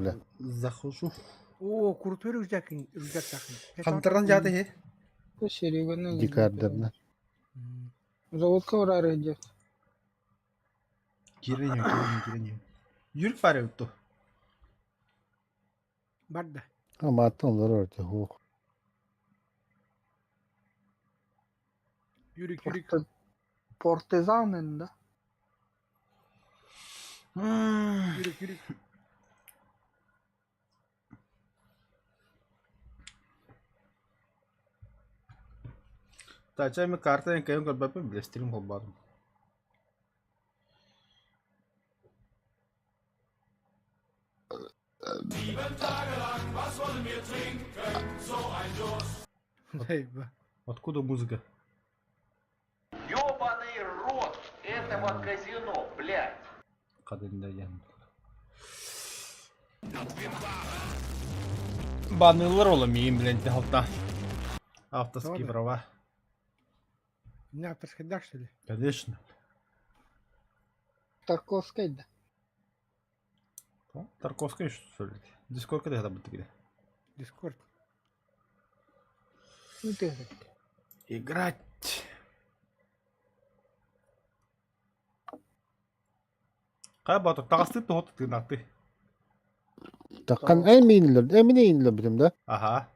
бля. Захожу. О, крутой рюкзак, рюкзак тахын. Хантаран жааты хе. Сереганы. Дикардарна. Заводка бараары дьэ. Кирен кирен кирен. Юрк бары утту. Барда. Амааттан олорор ти хуох. Юрик, Юрик. Портезанын да. Юрик, Юрик. Тача ми карта кайын көрбөппүн биле стрим холбаатым. Откуда музыка? Ёбаный рот этого казино, блядь. Кадында диэн. Баннылар ола миин билэн халта. Авторские права. Не авторский дашь, что ли? Конечно. Тарковскай да. Тарковскай что ли? Дискорд когда будет Дискорд. Ну ты. Играть. Хайа Батыр, таҕастыы тоһот тыынаахтыы. Таккан эмиинлэр, эминейинлэр бүтүм да. Аха.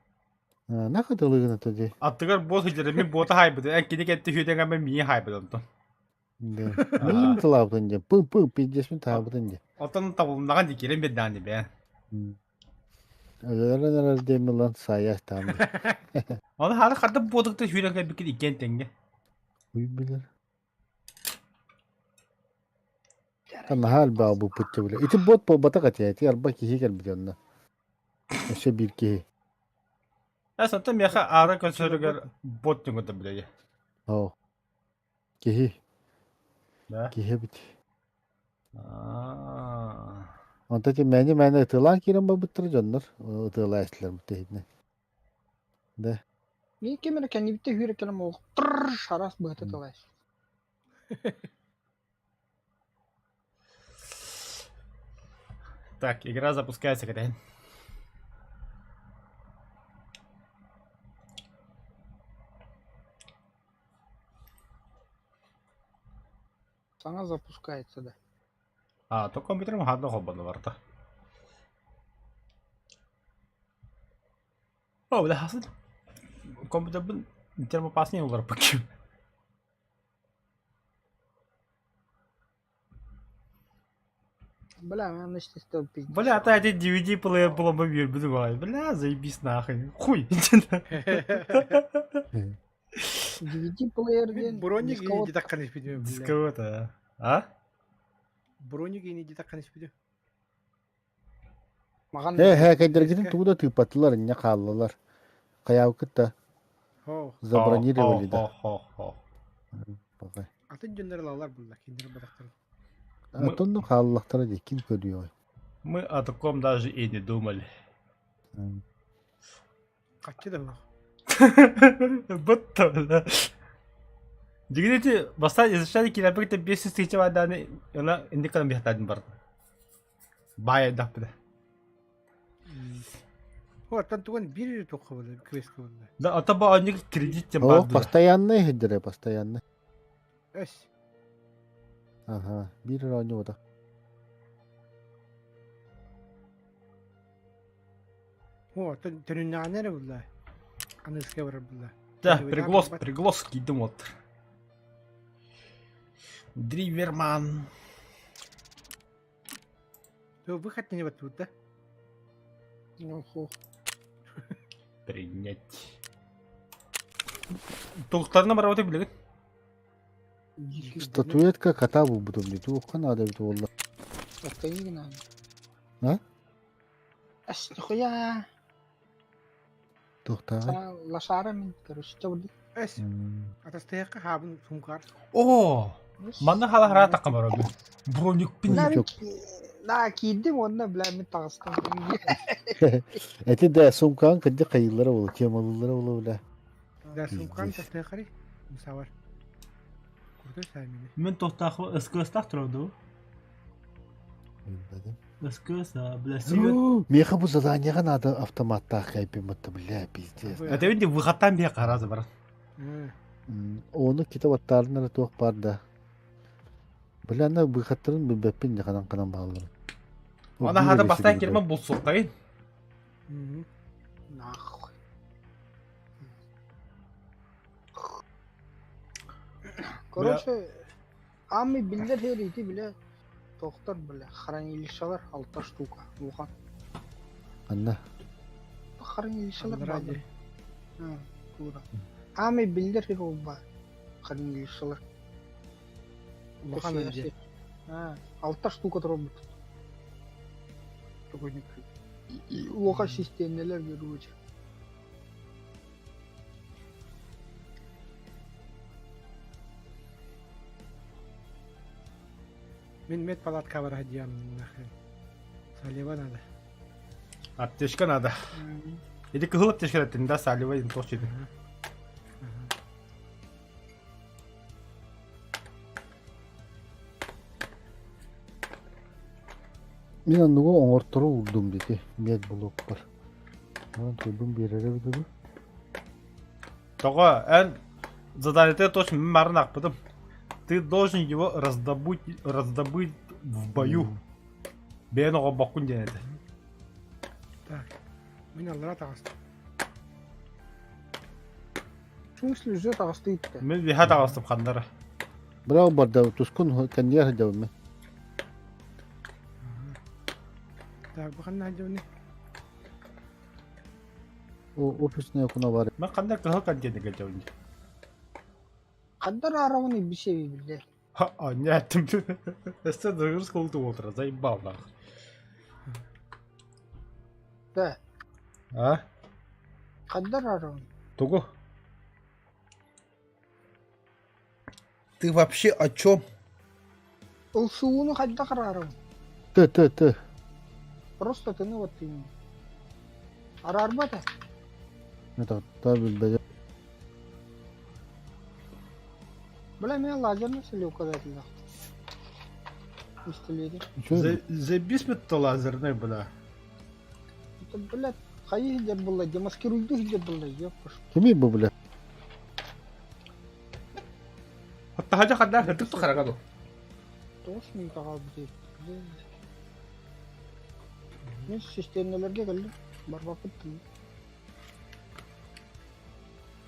Наха тылыгына тоди. Аттыгар бот сылдьар, мин бота хайбыт. Эн кини кэнти хүйтэн мен миин хайбыт онтон. Да. Миин тылаабытын дьэ. Пы пы пиздесмин таабытын дьэ. Оттон табылыннаҕын ди кирен бердаан ди бээн. Өлөрөн эрэр диэмилан саайа таамы. Оны хары харды бодукта сүүрэн кэлбиккит иккиэн тэҥҥэ. Уй билэр. Наһаа элбэҕи булпут бile. Ити бот буолбатах этэ, ити арба киһи кэлбит онно. Өссө биир киһи. Эс онтон миэхэ аара көрсөрүгэр бот түҥөтө билэйэ. Оо. Киһи. Да? Киһи эбит. Аа. Онто ити мээнэ-мээнэ ытыалаан киирэн барбыттара дьоннор. Ытыалаа истилэр бут Да. Мин ким эрэ кэннибиттэн сүүрэ кэлэн ол тырр шарас быһыта тылайс. Так, игра запускается, когда? Саҥа запускается да. А, то компьютерым ханна холбоно барда. О, бля, хасын. Компьютербын термопасный олорбуккун. Бля, мен естественно пиздец. Бля, а эти DVD плеер было бы бля, бля, заебись нахуй. Хуй. DVD плеер диэн Броник дисковод ини дитаккан испитим, бля. Дисковод, а? А? Броник ини дитаккан испитим. маҕан Э, э, кэйдэргитин тугу да тыыппатылар, инньэ хааллылар. Хайаабыккыт да Хо. забронировали да. Хо-хо-хо. Пахай. Атын дьоннор ылалар булла, кинилэр батахтар. Оттон хааллахтара дии, ким көрүөй? Мы о таком даже и не думали. Хаччы да суох. Будто, бля. Дигинити бастаан изначально килэрбит 500 тысяча бадааны она инник кынан биһатаадын барда. Баай даппыда. Оттон тугун биир туохха буолла, квестка буолла. Да, ата ба анник кредит тем О, барды. постоянный иһирдэрэ, постоянный. Эс. Ага, биир оонньуута. О, оттон төнүннэҕинэ эрэ буолла. Аныыска барар буолла. Да, приглас, приглас кийдим вот. Дриверман. То выход не вот тут, да? Ну, ху. Принять. Толуктарына барабыт билигин. Статуэтка кота булбутум дии. Туохха наада эбит буолла. Отойди надо. А? Ас, нихуя. Туохтааҕый? Лошара мин, короче, чабырды. Эс. Атастыйакка хаабын сумкар. О, манна халахара такка барабы. Броник пин. Да, да, киирдим уонна, бля, мин таҕыстым. Эти да сумкаҕын кырдьык хайыыллара буолуо, темалыыллара буолуо бля. Да, сумкан Пиздец. тастыйаккарый. Мусавар. Крутой саамины. Мен тохтаах СКСтах турар дуу. Билбэтим. Баскыса, бля, сүйүт. Миэхэ бу заданиеҕа наада автоматтаах кайпиммытта, бля, пиздец. Это види выходтан бия харазы бар. Ону кита баттаарын эрэ туох баар да. Бля, аны выходтарын билбэппин дьэ ханан ханан баалларын. Она хата бастаан кирмэ булсуктайын. Нахуй. Короче, Ами биллэр һиэрити бile тохтор бile хранилищалар алта штука улахан. Анна. Хранилищалар бааллар. Тура. Ами биллэр һир ол баар. Хранилищалар. Улахан дьиэ. Алта штука турар Улахан систиэмэлэр короче. Мин медпалатка барар диям нахрен. Салева надо. Аптечка надо. Или кыһыл аптечка эттин да салева диэн туох читы. Мин оннугу оҥорторо уурдум дити мед блокпар. Онон тойбун биэрэрэ эбитэ дуу? Тоҕо эн заданиеты точно мин баарын аахпытым. Ты должен его раздобыть, раздобыть в бою. Бэйэн оҕорбоккун диэн этэ. Так, мин аллара таҕыстым. В смысле уже таҕыстыйытта? Мин виһа таҕыстым ханнара. Браво барда тускун кэнниэр сылдьабын мин. Так, бу ханна сылдьабыный? Офисная куна бар. Мен ханна кыһыл контейнерге дьабын. Хандар араваны бисеби биле. А, нет, Өссө дыргыс култу болтура, заебал нах. Да. А? Хандар араваны. Тугу? Ты вообще о чем? Ылсыууну хайдах араарабын? Т, Т, Т. Просто тыны вот тыын. Араарбата. Это та билбэт. Бля, меня лазерный сили указатель. Пистолеты. Үчүгэй. Заебись лазерный, бля. Это, блядь, хайы сидят была, демаскируйду сидят была, ёппаш. Кимий бу бля? Таһадьа ханна ытык тухарага ду. Тоҕус мүнүүтэ хаалбыт Мин систиэмнэлэргэ кэллим, барбаппыт тылым.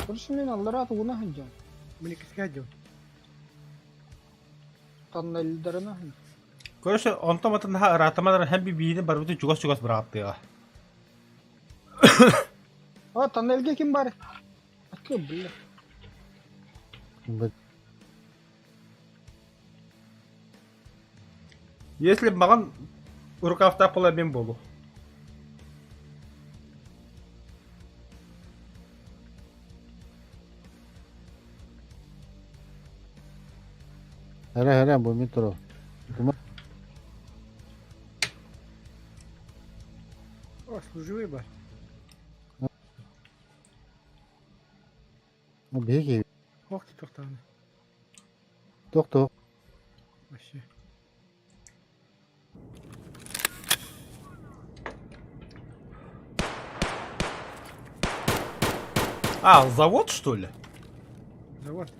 Короче, мин аллараа тугуна сылдьан. Мин иккискэ сылдьабын. Тоннельдарына сылдьан. Короче, онтон матын наһаа ыраатаман һэм биири барбыты чугас-чугас бырааттыаҕа. О, тоннельга ким бар? А бля. Если маҕан рукавтаах буолар мин буолуо. Эрэ эрэ бу мин турар. О, служивый бар. Биһиги Ох ты тохтааны. Тохтоо. Вообще. А, завод, что ли? Завод.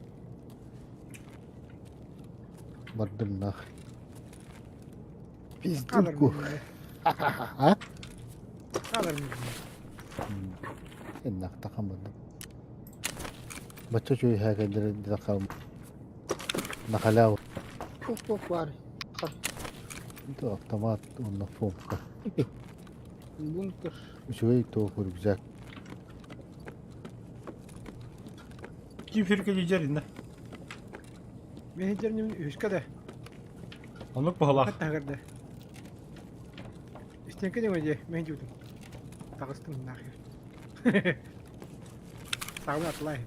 Бардым нах. Хаалар Пиздюку. миигин. А? Хаалар миигин. Иннах тахаммын. Бачча үчүгэй һээкэйдэрин нахаляв Туох-туох баар. автомат уонна фомка. Бункер. Үчүгэй туох рюкзак. Ким фирка дьэринэ? Мен дьэрним үһүскэ да. Оннук баһылаах. Хаттаһыгар да. Истиэҥкэ диэн дьиэ, мен дьиэбитим. Таҕыстым нахер. Саҕалыы атылай.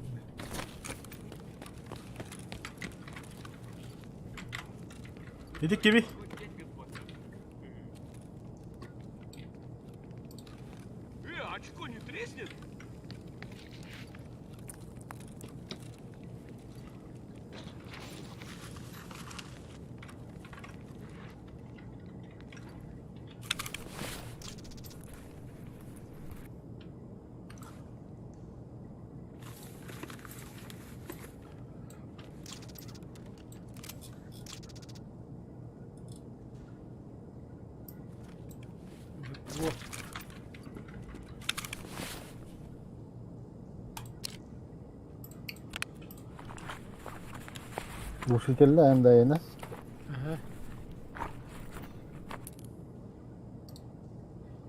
Ити кими? Э, очко не треснет? Во. Глушителлээн дайына. Аха.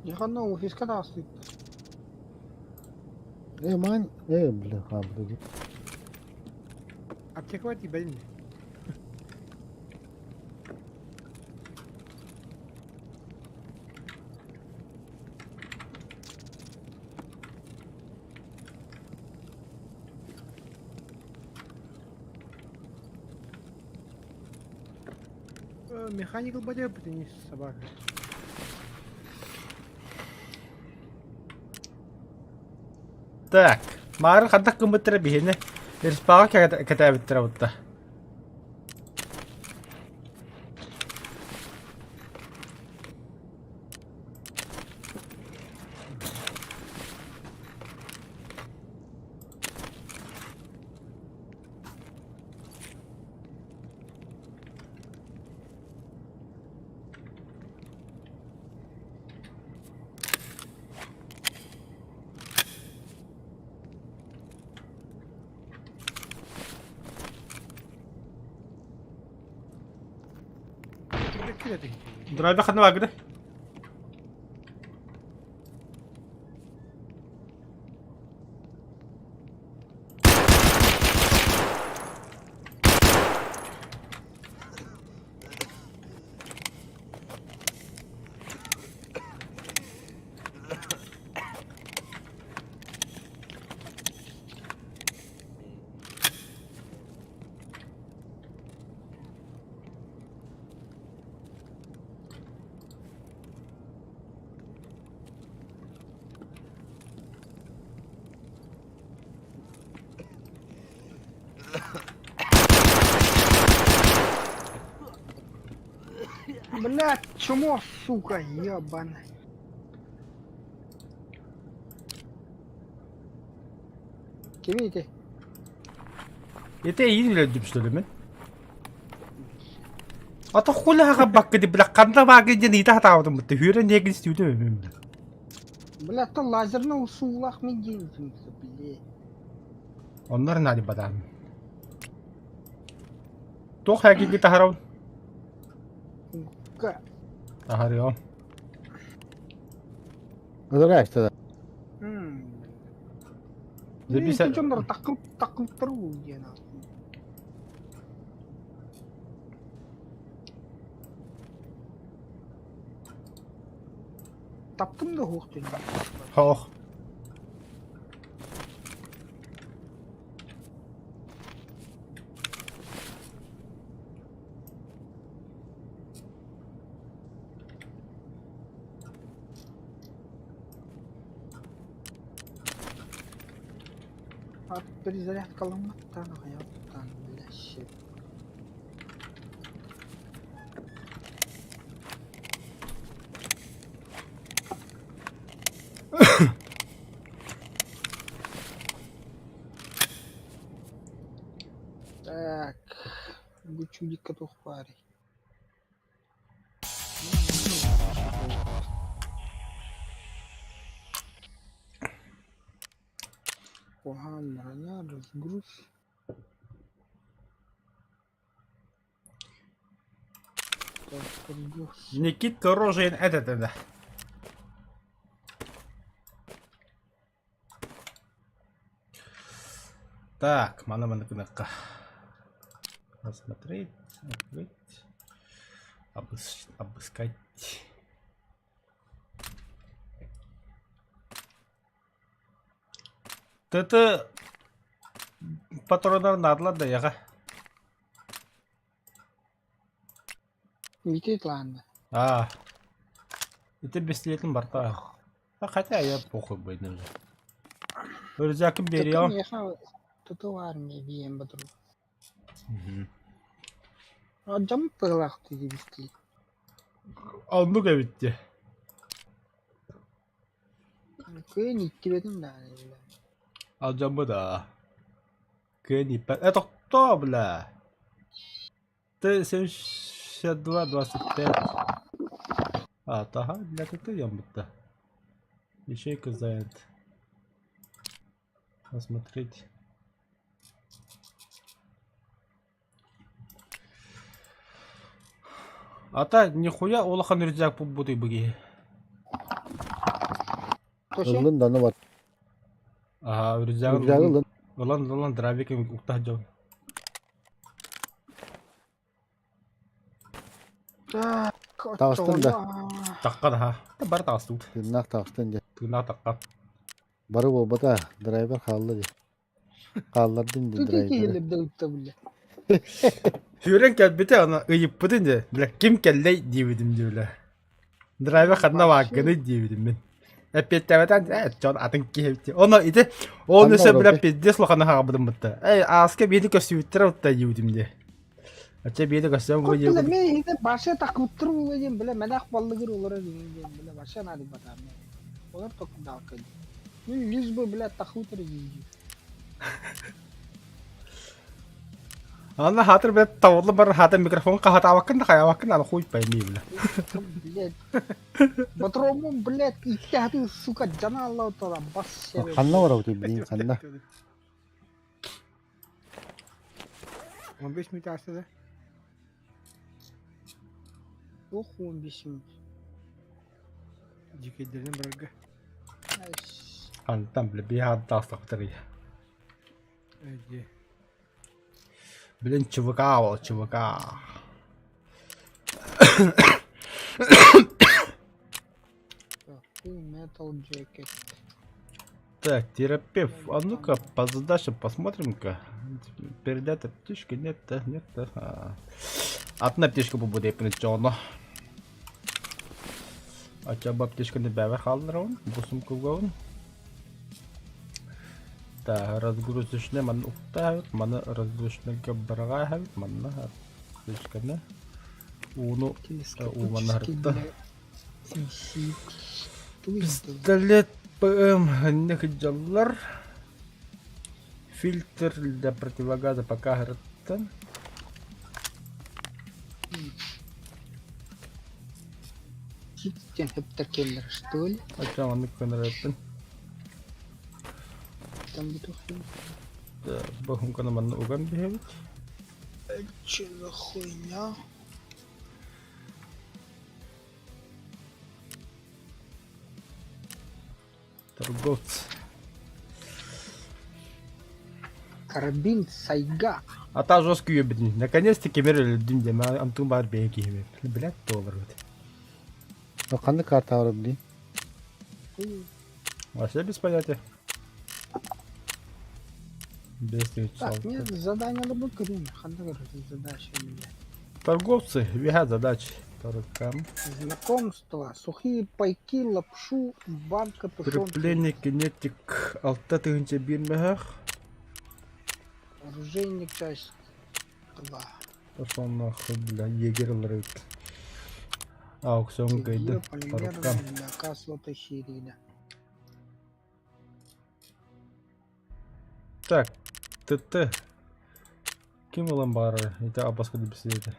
Дьэ ханна офиска таҕыстыбыт. Э, мань, э, бля, хаалбыта дии. Аптекаҕа тиийбэтин. Механик ылбатыгар не собака. Так, маарын хантах гыммыттара биһини респаҕа кэтээбиттэрэ бутта. Драйвер ханна баагыды? Блядь, чмо, сука, ебаный. Кими ити? Это иин өлдүм что ли мен? Ата хули хаға бакка деп бля қанда бағы ден ита хатаабытым бутта хүрен дегин стүйді мен бля. Бля, то лазерный усулах мен деймін, блядь. Оннор нади бадам. Туох хакиги таһарабын? Ка- Таһарыам. Ызырайста да. М. Записать. Ити дьоннор такып такып туруу диэн Таптым да суох диэн. Хоох. Ат перезарядкаламматтан аҕыйахтан бля щит. Так, бу чудикка туох баарый? Куһаан броня, разгруз. Так, разгруз. Никитка Рожин этот это. Так, мана мана кынакка. Посмотреть, открыть, обыскать. ТТ патронар наадылар да яға. Ити тлаанна. А, ити бестилетин барта. А хотя я похуй будет уже. Рюкзакын берем. Туту армия биэн батыру. Дьон быһыылаах дии Оннук эбит дии. Кыайан иттибэтим даҕаны бля. Алдьаммыт аа. Кыайан ииппэт. Э тохтоо бля. Т 72 25. А, таһа, блядь, это ямбытта. Ячейка занят. Посмотреть. Ата нихуя улахан рюкзак булбутуй бу киһи. Ыллын да бар. Аха, рюкзагын Рюкзагы ылын. ылан ылан дровикин уктаах дьон. Таҕыстын да. Таххан аха. Бары таҕыстыбыт. Тыыннаах таҕыстын дьэ. Тыыннаах таххан. Бары буолбата, драйвер хаалла дии. Хааллардын дии Тут драйверы. киһилэр да ыытта бile. Сүүрэн кэлбитэ аны ыйыппытын дьэ. Бля, ким кэллэй диэбитим дии бля. Драйвер ханна бааргыный диэбитим мин. Эппиэттээбэтэн ээ дьон атын киһи эбит. Ону ити ол Ханна өссө бля олорбутай? пиздец улаханы хаҕабытым бытта. Эй, ааска биэди көстүбүттэрэ утта диэбитим дии. Ача биэди көстөн бу Бile диэбитим. мен иһитэ баша такыптыр була диэн бile мэнэх баллыгыр олорор диэн бile баша наады батаам. Олор токудаалка дии. Мен лишь бы бile тахутыр дии. Анна хатыр бля тавылы бар хата микрофон хатаабаккын да хайаабаккын аны хуй пойми бля. Блядь. Батромун, блядь, икки сука, жана Алла тала бас себе. Ханна барабыт билин ханна. 15 минут ааста да? Ох, 15 минут. Дьикэйдэринэн барарга. Антан бля биһаат таастахтар. Ээ, Блин, ЧВК ол ЧВК. Full Metal Jacket. Так, терапевт, а ну-ка по задачам посмотрим-ка. Передать аптечка, нет, да, нет, да. А. Атын аптечка бу будет но. Ача бу аптечканы бэбэ хаалларабын, бу сумкугабын. Так, разгрузочный маны уктаабыт, маны разгрузочныйга быраҕааһабыт, манна аптечканы ууну ууманы Телескопический, харытта. блядь. MCX. Пистолет ПМ ханнык дьаллар. Фильтр для противогаза пока харыттан. Киттен хептер что ли? Ача маннык көнөрөппүн. Там бутухтun. Бохумканы манна уган биһэбит. Че за хуйня? Торговцы. Карабин Сайга. А та жесткий ебедин. Наконец-таки мер өлдүм диэн антун баар бэйэ киһи. Блядь, доллар бит. Ханна карта бар билин. Вообще без понятия. Без Так, нет, задание надо было Ханна задача, блядь. Торговцы, вега задачи. Торгам. Знакомство, сухие пайки, лапшу, банка тушенки. Крепление кинетик алта тыһынча биир мөһөх. Оружейник часть 2. Пошел нахуй, бля, егерь ылырыт. Аукцион кыйды. По рукам. Для К серии. Так, ТТ. Ким ылан баары? Это абаска деп бисиде.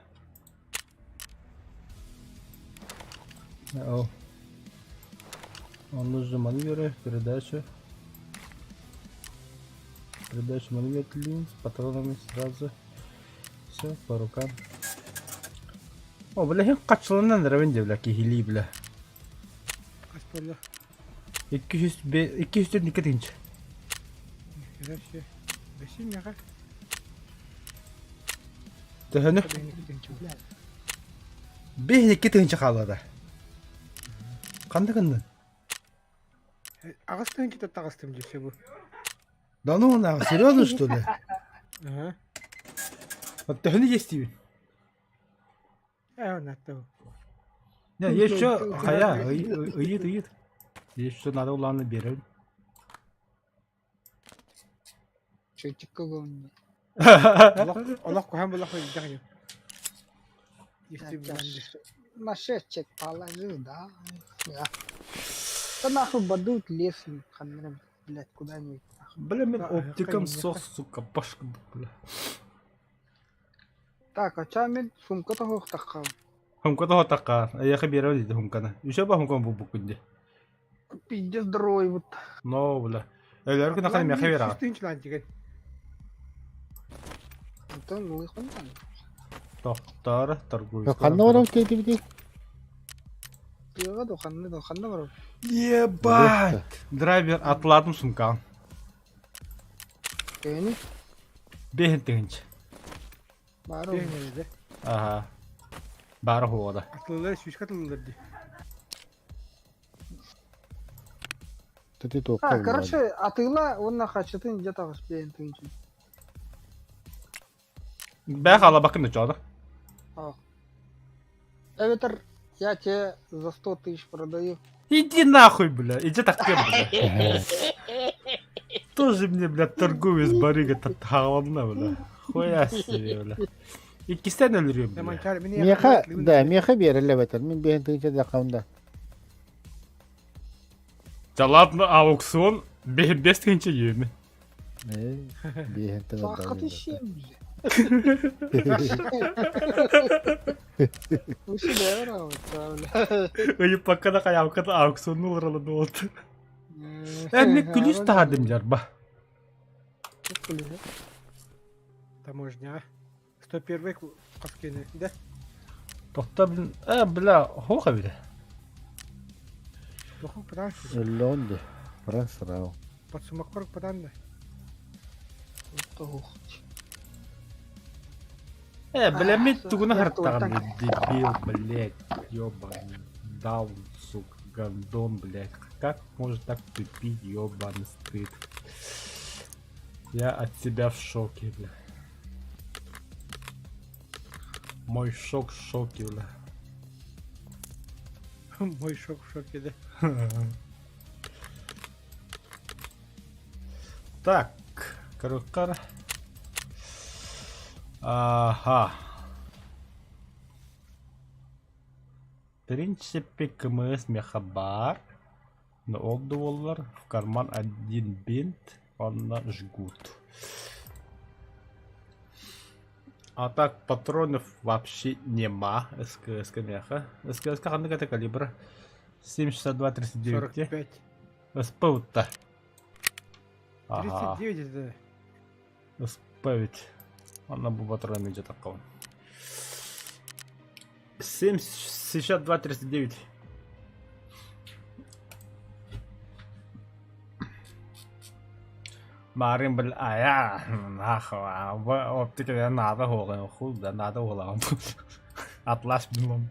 О. Он нужен маневры, передача. Передача маневр с патронами сразу. Все, по рукам. О, бля, качылынан ревен бля, кихили, бля. Хас буолла? 200 204 тыһынча. Короче, бэсин миэхэ. Төһөнү? Блядь. 5 тыһынча хааллада. Ханна гыннын? Аҕыс тыһыынча таҕыстым дии бу. Да ну нахуй, серьезно что ли? Ага. Вот төһөнү естибин? Ээ, натта. Не, еще хая, ыйыт, ыйыт. Еще надо уланы берем. Чуть мне. Олох куһаҕан буоллах ыйдах Исти На 6 чек положил, да? Да. Да нахуй бадут лес, ханна, блядь, куда-нибудь. Бля, мен оптикам сос, сука, башка, бля. Так, а ча мен сумка того тахал. Хумка тоһотахха, эйиэхэ биэрэбин дии хумканы. Үсэ ба хумканы булбуккун дии. Пиздец здоровый Но, бля. Өлөр күн ахын миэхэ биэрэҕин. Тыынчылаан тигэн. Онтон улыхонтан. Тохтоор, торгуйска. Ханна баран кэлбитий? Тыаҕа да ханна да ханна барар. Ебать! Драйвер атладым сумкаҕын. Төһөнү? Бэһин тыһынча. Баара Бэһин Аха. Баара хуода. Атылылар сүүскэ атылылар дии. Тати туохха А, короче, атыыла уонна хаччытын дьэ таҕыс бэйэн тыынчын. Бээх алабакын да чода. Эбэтэр я тебе за 100 тысяч продаю. Иди нахуй, бля, иди так бля. Тоже мне, бля, торговец барыга таҕаланна, бля. Хуя себе, бля. Иккистэн өлөрүөм, бля. Миэхэ, да, миэхэ биэрэллэ эбэтэр. Мин биэһин тыһыынча даххам да. Да ладно, аукцион бес тыһыынча иэми. Э, биэһинтэн Сааххаты сиэм, бля. Үсү бэйэр аҕабыт, бля. Ыйыппакка да хайаабакка да аукционну олоролон буолту. Э, мен күлүс таһардым жарба. Таможня. 101 хаскины, да? Тохта, блин, э, бля, хоха бile. Доху пытан. Өллөөн де. Баран сырау. Подсумаккор пытан да. Э, бля, мен тугуна хартаҕым, дебил, блядь, ёбаный, даун, сука, гандон, блядь. Как можно так тупить, ёбаный стыд. Я от себя в шоке, бля. Мой шок в шоке, бля. Мой шок в шоке, да. Так, короче. Ага. В принципе, КМС мехабар. Но ол доллар в карман один бинт, он жгут. А так патронов вообще нема. СКС меха. СКС ханнык это калибр? 7,62-39. 45. СП-то. Ага. 39 это. СП ведь. Она бу патроны идет такого. 7,62-39. Марын бил ая нахуй оптика наада хуоҕа хуй да наада уолаҕым атлас билом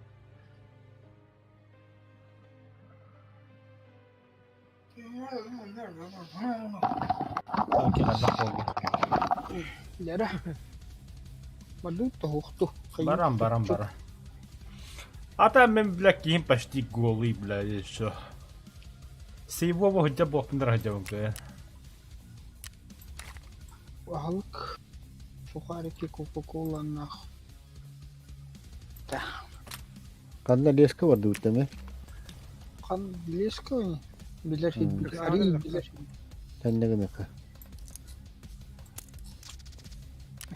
Лера. Мадут тоһуохту. Барам, барам, барам. А там мен, бля, киһим почти голый, бля, и все. Сейвово хотя бы охтын бля. Аһылык. Сухарики, Кока-Кола, нах. Ханна леска бардыбыт эми? Хан леска билэр арый билэр. Тэннэ гыныка.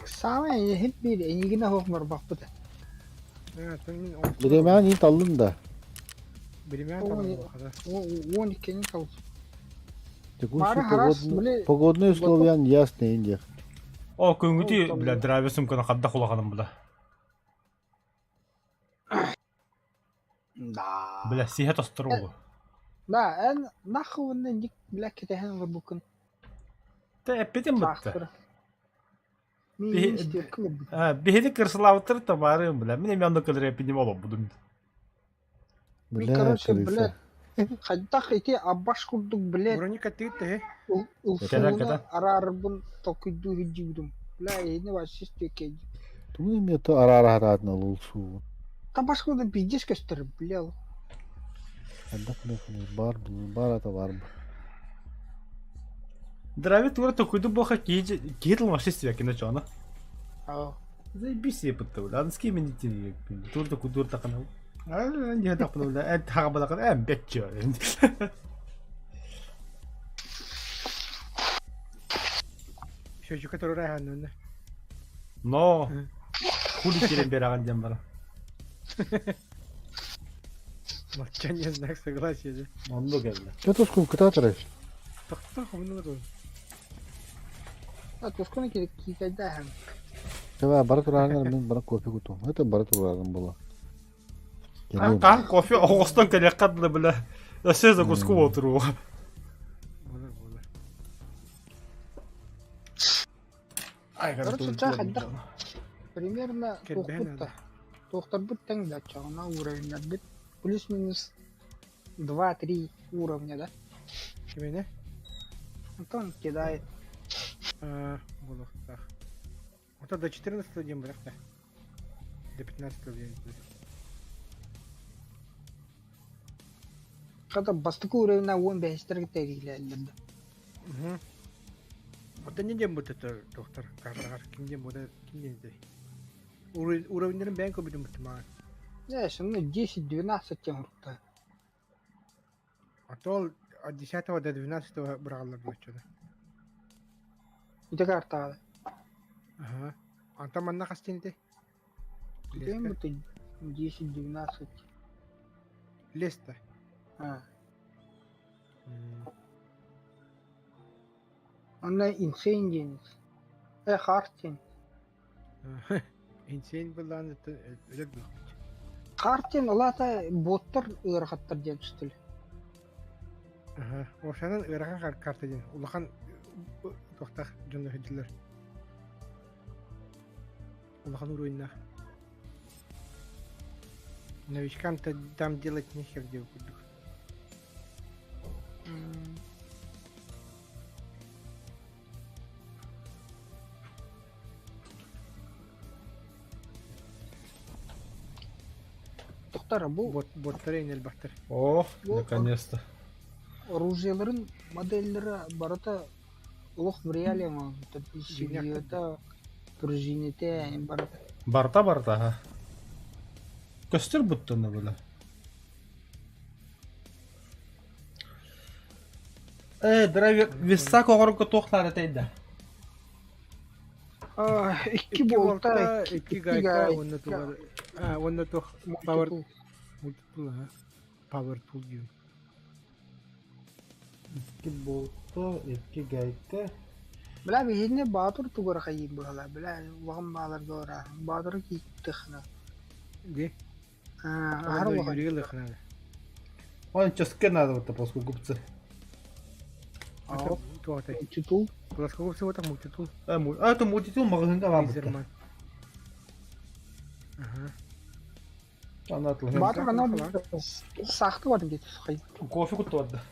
Самое иһит биир эйигинэ суох барбахпыт. Биремэҕин иин таллым да. Биремэҕин таллым Уон иккини тал. Текущий погодные, погодные условия ясные индиях. О, күнгүти, бля, драйвер сумканы хадда хулаханым, бля. Да. Бля, сиһэ тостор уолу. Да, эн нахуй ник, бля, кэтэһэн олорбуккун. Тэ эппитим бытта. Мин Биһиги кырсылаабыттар тамарым, бля. Мин эмиэ онно кэлэр эппитим олорбутум. Бля, короче, бля, хайдах ити абаш курдук, бля, Броника тыыт ылсууну араарбын толкуйдуу сылдьыбытым. Бля, эйини вообще стекей. Тугу эмиэ то араара хатаатын ылсуу. Табаш курдук пиздец көстөр, бля. Хайдах бар бар ата бар. Драйвер тура толкуйду боха киһи тылмашы истибэккин чоно. Заебись епытты, бля. Аны с кем не тири. Тур толкуйдуур тахана. Не тахпына, бля. Э тахабалакын э бетчө. Счетчик, который райханны. Но хули терен бераган дем бара. Молчание знак согласия да. Оннук кэллэ. Чэ тускун кытаатарай. Тохтоо хомуна тур. А тускуну киикэйдээһин. Чэ бара тураарынар мин бара кофе кутуом. Это бара тураарым була. Хаан кофе оҕостон кэлиэххэ дылы бile. Өссө закуску буолтуруоҕа. Буолар буолар. Короче, чаа хайдах примерно Кэрбэһэн туохпут да туохтарбыт тэҥ да оччоҕуна уровеннарбыт плюс-минус 2-3 уровня да. Кимине? Антон кидает. А, буолуохтаах. Ото до 14 диэн бырах да. До 15 диэн. Хата бастакы уровенна 15-тер тэриилээллэр да. Угу. Оттон не диэн бу доктор картаҕар ким диэн буота ким диэн этэй? Уровеннарын бэйэн көрбүтүм бутtu маған. Знаешь, ну 10-12 тем рукта. А то от 10 до 12 быраҕаллар буоччуна. Ити картаҕа. Ага. Антон манна хас диэн этэй? Тем это 10-12. Леста. А. Онно инсейн диэн. Э, Хартин. Инсейн былаан өлөр буолбут. Хартин улаата боттар ыарахаттар диэн түстүл. Аха. Ошанан ыарахан карта диэн улахан туохтаах дьоннор сылдьаллар. Улахан уруйнаах. Новичкам-то там делать нехер диэн курдук. Тохтар бу Бот боттары элбэхтэр. О, наконец-то. оружиеларын моделлері барыта олох в реале оҥоһуллубуттар. Силуэта, пружинете барыта. Барта барта ха. Көстөр буттана было. Э, драйвер висак оҕорго туох наада тэйдэ? Икки болта, икки гайка, уонна тугар, а, уонна туох power мультитул, ага. Power tool диэн. Икки болта, икки гайка. Бля, биһини Баатыр тугара хайыыр быһалар, бля, улахан бааларга барар. Баатыры кииттихна. Ди. Аһар улахан. Юрий Лыхнада. Он часке надо вот плоскогубцы. Туох Мультитул. Плоскогубцы вот мультитул. А, а это мультитул магазинга вам. Лизерман. Ага. Она Баатыр ана сахты бар дейді хай. Кофе кутуарда.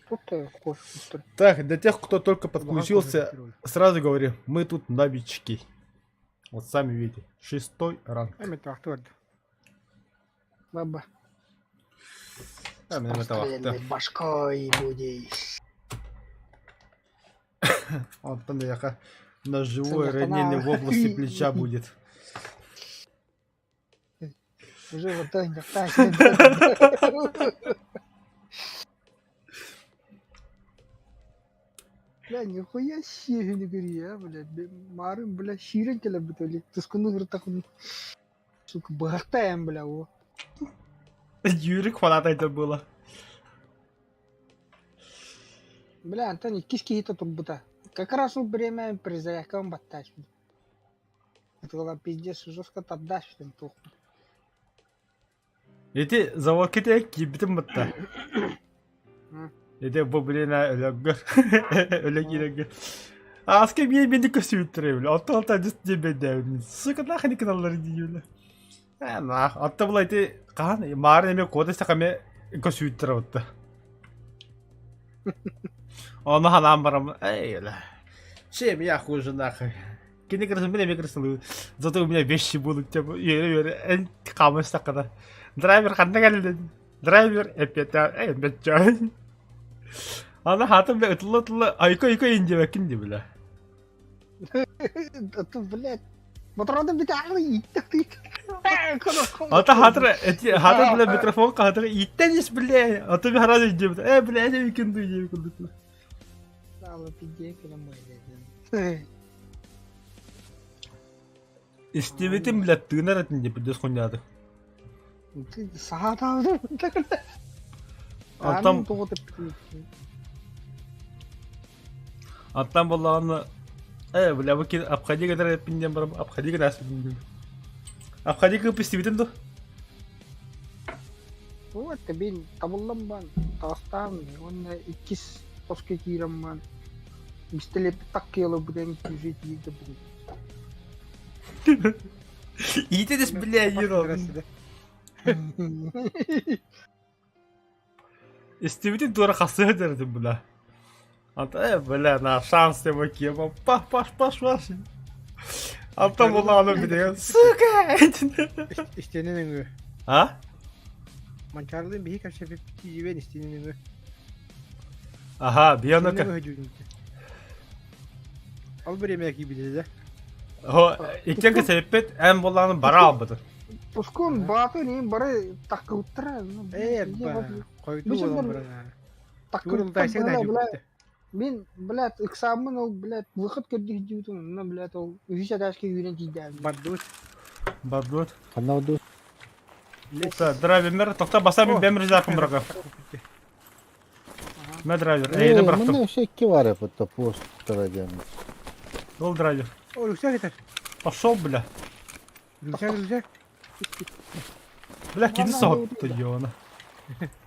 Тут кофе куттур. Так, для тех, кто только подключился, сразу говорю, мы тут новички. Вот сами видите, шестой ранг. Эми туохтуарда. Баба. А, мен это вахта. Башкой будешь. Антон яха на живое Саня, ранение в она- области плеча будет. Уже вот так, так. Бля, нихуя себе не говори, а, блядь. Марын, бля, ширен келе бутали. Тускуну гыртахун. Сука, бахтаем, бля, о. Юрик фанат это было. Бля, Антон, иккис киһитэ турбута. Как раз ол время перезарядкам баттач. Это была пиздец жестко отдашь там тух. Эти заводките кибитим бытта. Эти бу блин өлөгөр. Өлөгөр. Аска бие мени көсүттүрө бile. Отто алта дис дебе Сука нахрен каналлары дейбile. А нах, отто була эти кахан маар эме кода сакаме көсүттүрө бытта. Оны ханам барам. Эй, ла. Чем я хуже нахуй? Кини кырсын, мен эме кырсын. Зато у меня вещи будут типа. Ере ере эн камыш сакада. Драйвер ханна келди. Драйвер эппете эй беччө. Ана хатым бile ытылла ытылла айко айко индебекин ди бile. Это, блядь. Батырады бит ағыр иттік Ата хатыр эти хатыр бile микрофон катыр иттен ис бile. Ата bir хараз индебит. Э бile эне викин ду индебит. Алы пиздец, мой. Истебитим бile тыынар этин деп дөс коньяды. Саатаабытым. Антон тоҕо тэппитин. Антон буоллаҕына э бля бу кин обходи гынар эппин диэн баран обходи гына ааспытым дии. Обходи кыып истибитим дуо? Вот бин табыллан бан таҕыстаан уонна иккис хоско киирэн бан пистолетти таккыйаларбытын күүсэ тиийдэ бүгүн. Иитэ бля еро. Истибитин туора хасыа дэрдим бля. Ата э бля на шанс деп киема паш паш паш паш. Ата булааны билеген сука. Истиэнэ нөҥүө. А? Манчаарлыын биһи кэпсэппит тиийбэн истиэнэ нөҥүө. Аха, бионока. Ол бириэмэ киирбитэ да. Хо, иккен кэсэппит эн булааны бара албыты. Пускун бааты не бары таккыбыттара. Ээ, хойутуу буолан баран. Таккыбыттар Мин, блядь, ыксааммын ол, блядь, выход көрдүү сылдьыбытым, онно, блядь, ол үһүс этажка үүрэн тиийдээбит. Бардыбыт. Бардыбыт. Ханна бардыбыт? Драйвермер, тохта баса мин бэм резервпын бырага. Мэ драйвер, эйини бырахтым. Манна өссө икки баар эппит постера диэн. Ол драйвер. О, рюкзак этэр. Пошел, бля. Рюкзак, рюкзак. Бля, кини соһутта ёна.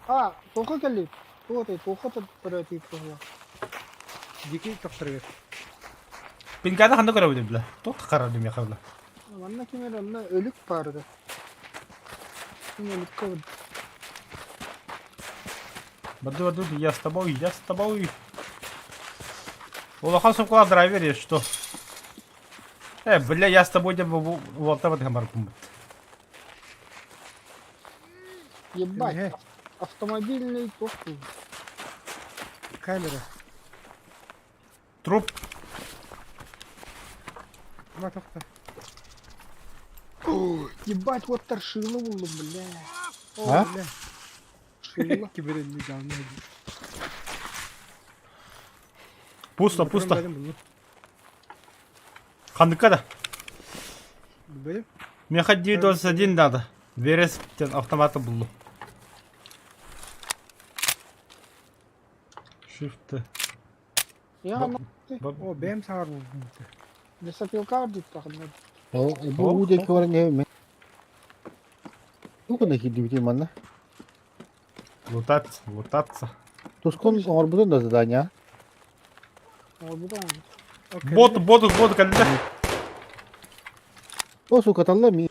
А, тоха кэлли. Туох ты, тоха төрөтүп туһула. Дики тохторугар. Пинканы ханна көрөбүн бля. Тот харады меха бля. Манна ким эрэ онно өлүк баарда. Мин өлүккэ бардым. Баду, баду, я с тобой, я с тобой. Улахан сумкалаах драйвер есть, что? Э, бля, я с тобой деп уолта батыһан барбын. Ебать, автомобильный тохтуу. Камера. Труп. Ма тохта. Ебать, вот торшило буллум, бля. А? Бля. Шило. Киберенни дааны. Пусто, пусто. Ханныка да. Билбэтим. Меха 921 надо. Верес автомата буллу. Shift. Я О, бэм саар булбут. лесопилка диттахына. Ол бу уу диэки баран иһэбин. Тугу гына киирдибитий манна? Лутаться, лутаться. Тускун оҥорбутун да задание. Оҥорбутун. Бот, бот, бот кэллэ. О, сука, талла ми.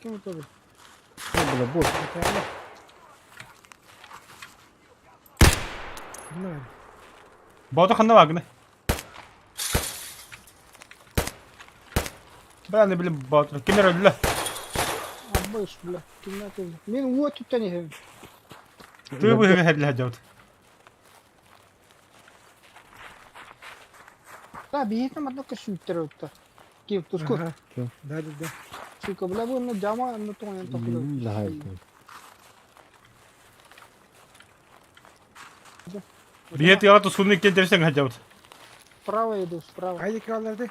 Ким это? Бля, бот. Бота ханна вагны. Бля, не билим бот. Ким эрэ өллө? Абыш, бля. Ким это? Мин уот түттэн иһэбин. Тыы быһыга хэрлэ дьабыт. Да, биһиэхэ манна көссүүттэр ытта. Ким туску. Да, да, да. Сука, бля, бу онно дьама онно тоҥойон тохтолор. Биһиэ тыаҕа тускунну иккиэн тэпсэн сылдьабыт. Справа иду, справа. Хайда киалларды?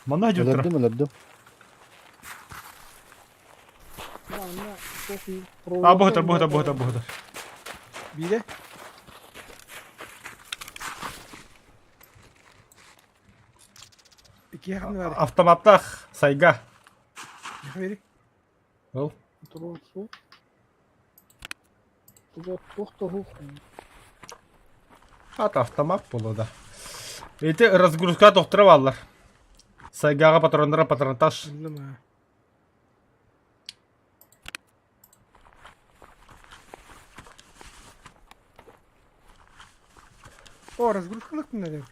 Манна сылдьыбыттара. Өлөрдүм, өлөрдүм. Да, онно похуй. А, бу сытар, бу сытар, бу сытар, бу сытар. Биирэ. Икки ханна бар. Автоматтаах сайга. Бери. Ол. Тросу. Туох туох Ат автомат буолуо да. Ити разгрузка тохтура бааллар. Сайгаҕа патроннара патронтаж. Ыллым О, разгрузкалык надо.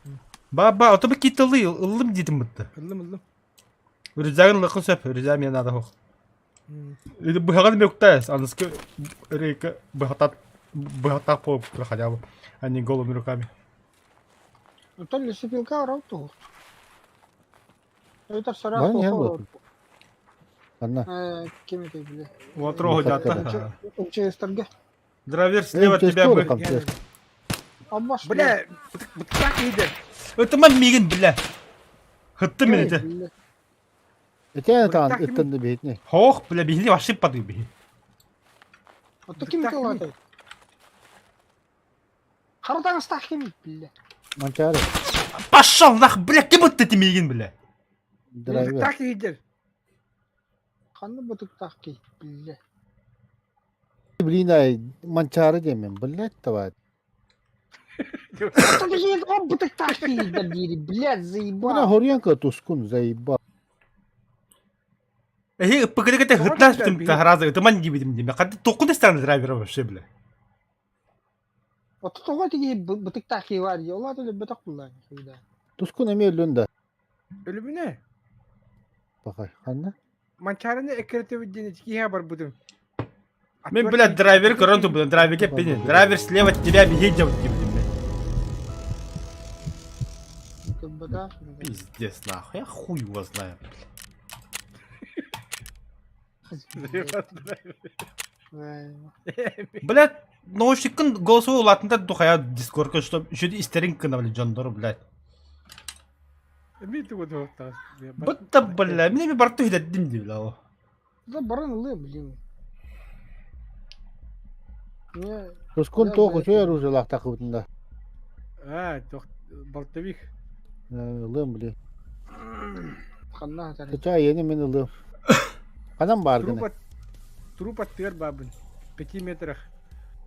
Ба-ба, ото бы киталы ыллым диэтим бытты. Ыллым, ыллым. Рюкзагын ылыаххын сөп, рюкзаг миэнэ наада суох. Ити быһаҕын мөктээс, аныскы рейка быһатат быһатаах буолбуттара хотя бы, а не голыми руками. Оттон лесопилка орал туһу. Это сара Баран иһэн туох буолтун. Анна. Ким это бile? Уотроо дьаата. МЧС-тарга. Драйвер слева от тебя бы. Аббаш. Бля, бытыктаах киһи Ытыма миигин, бля. Хыттым мин ити. Этэн таан Бырыктаах ыттан да биһитини. Хоох, бля, биһини вообще падыы биһи. Ото ким Бырыктаах кимий? кылатай? Хара таҥастаах кимий, бля? Манчаары. Пошел нах, бля, ким ытты тимиигин, бля? Драйвер. Бырыктаах киһидэр. Ханна бытыктаах киһи, бля? Блин, ай, Манчаары диэммин, блядь, давай. Ото киһи тоҕо бытыктаах киһидэр диири, блядь, Бына заебал. Хоренко тускун, заебал. Эһи ыппыкыты кытта Тоҕо хытнаас биллэр түм биһи? таһаразы ытыман диибитим диме. Хаты тоққун истан драйвера вообще, бля. Ото тоҕо тиги бытыктаах киһи бар дии, ол аата өлбөтөх буллаан, хуйда. Тускун эмиэ өллүн да. Өлүбүнэ. Пахай, ханна? Манчаарыны эккирэтебит диэн ити киһиэхэ барбытым. Мен, Аттыбар бля, киһи драйвер аттыбар көрөн киһи турбутум. Драйверге эппин. Драйвер слева от тебя беги делать диибитим, бля. Көрбөтөх. Пиздец, нахуй. Я хуй его знаю, бля. Блядь, наушниккын голосовой улаатында духая дискордка, чтобы еще истерин кына, блядь, дьондору, блядь. Эмиэ тугу туһуктаҕас. Бытта, бля, мин эми барты үһүдэрдим дии, бля, о. Да баран ылыа, блин. Не, Тускун Я туох блядь. үчүгэй оружиелаах тахыбытын да. Аа, туох балтовик. Ылыам, блин. ханна сытар? Чача иэни мин ылыам. Ханан баар гына? Труп труп аттыгар баабын. 5 метрах.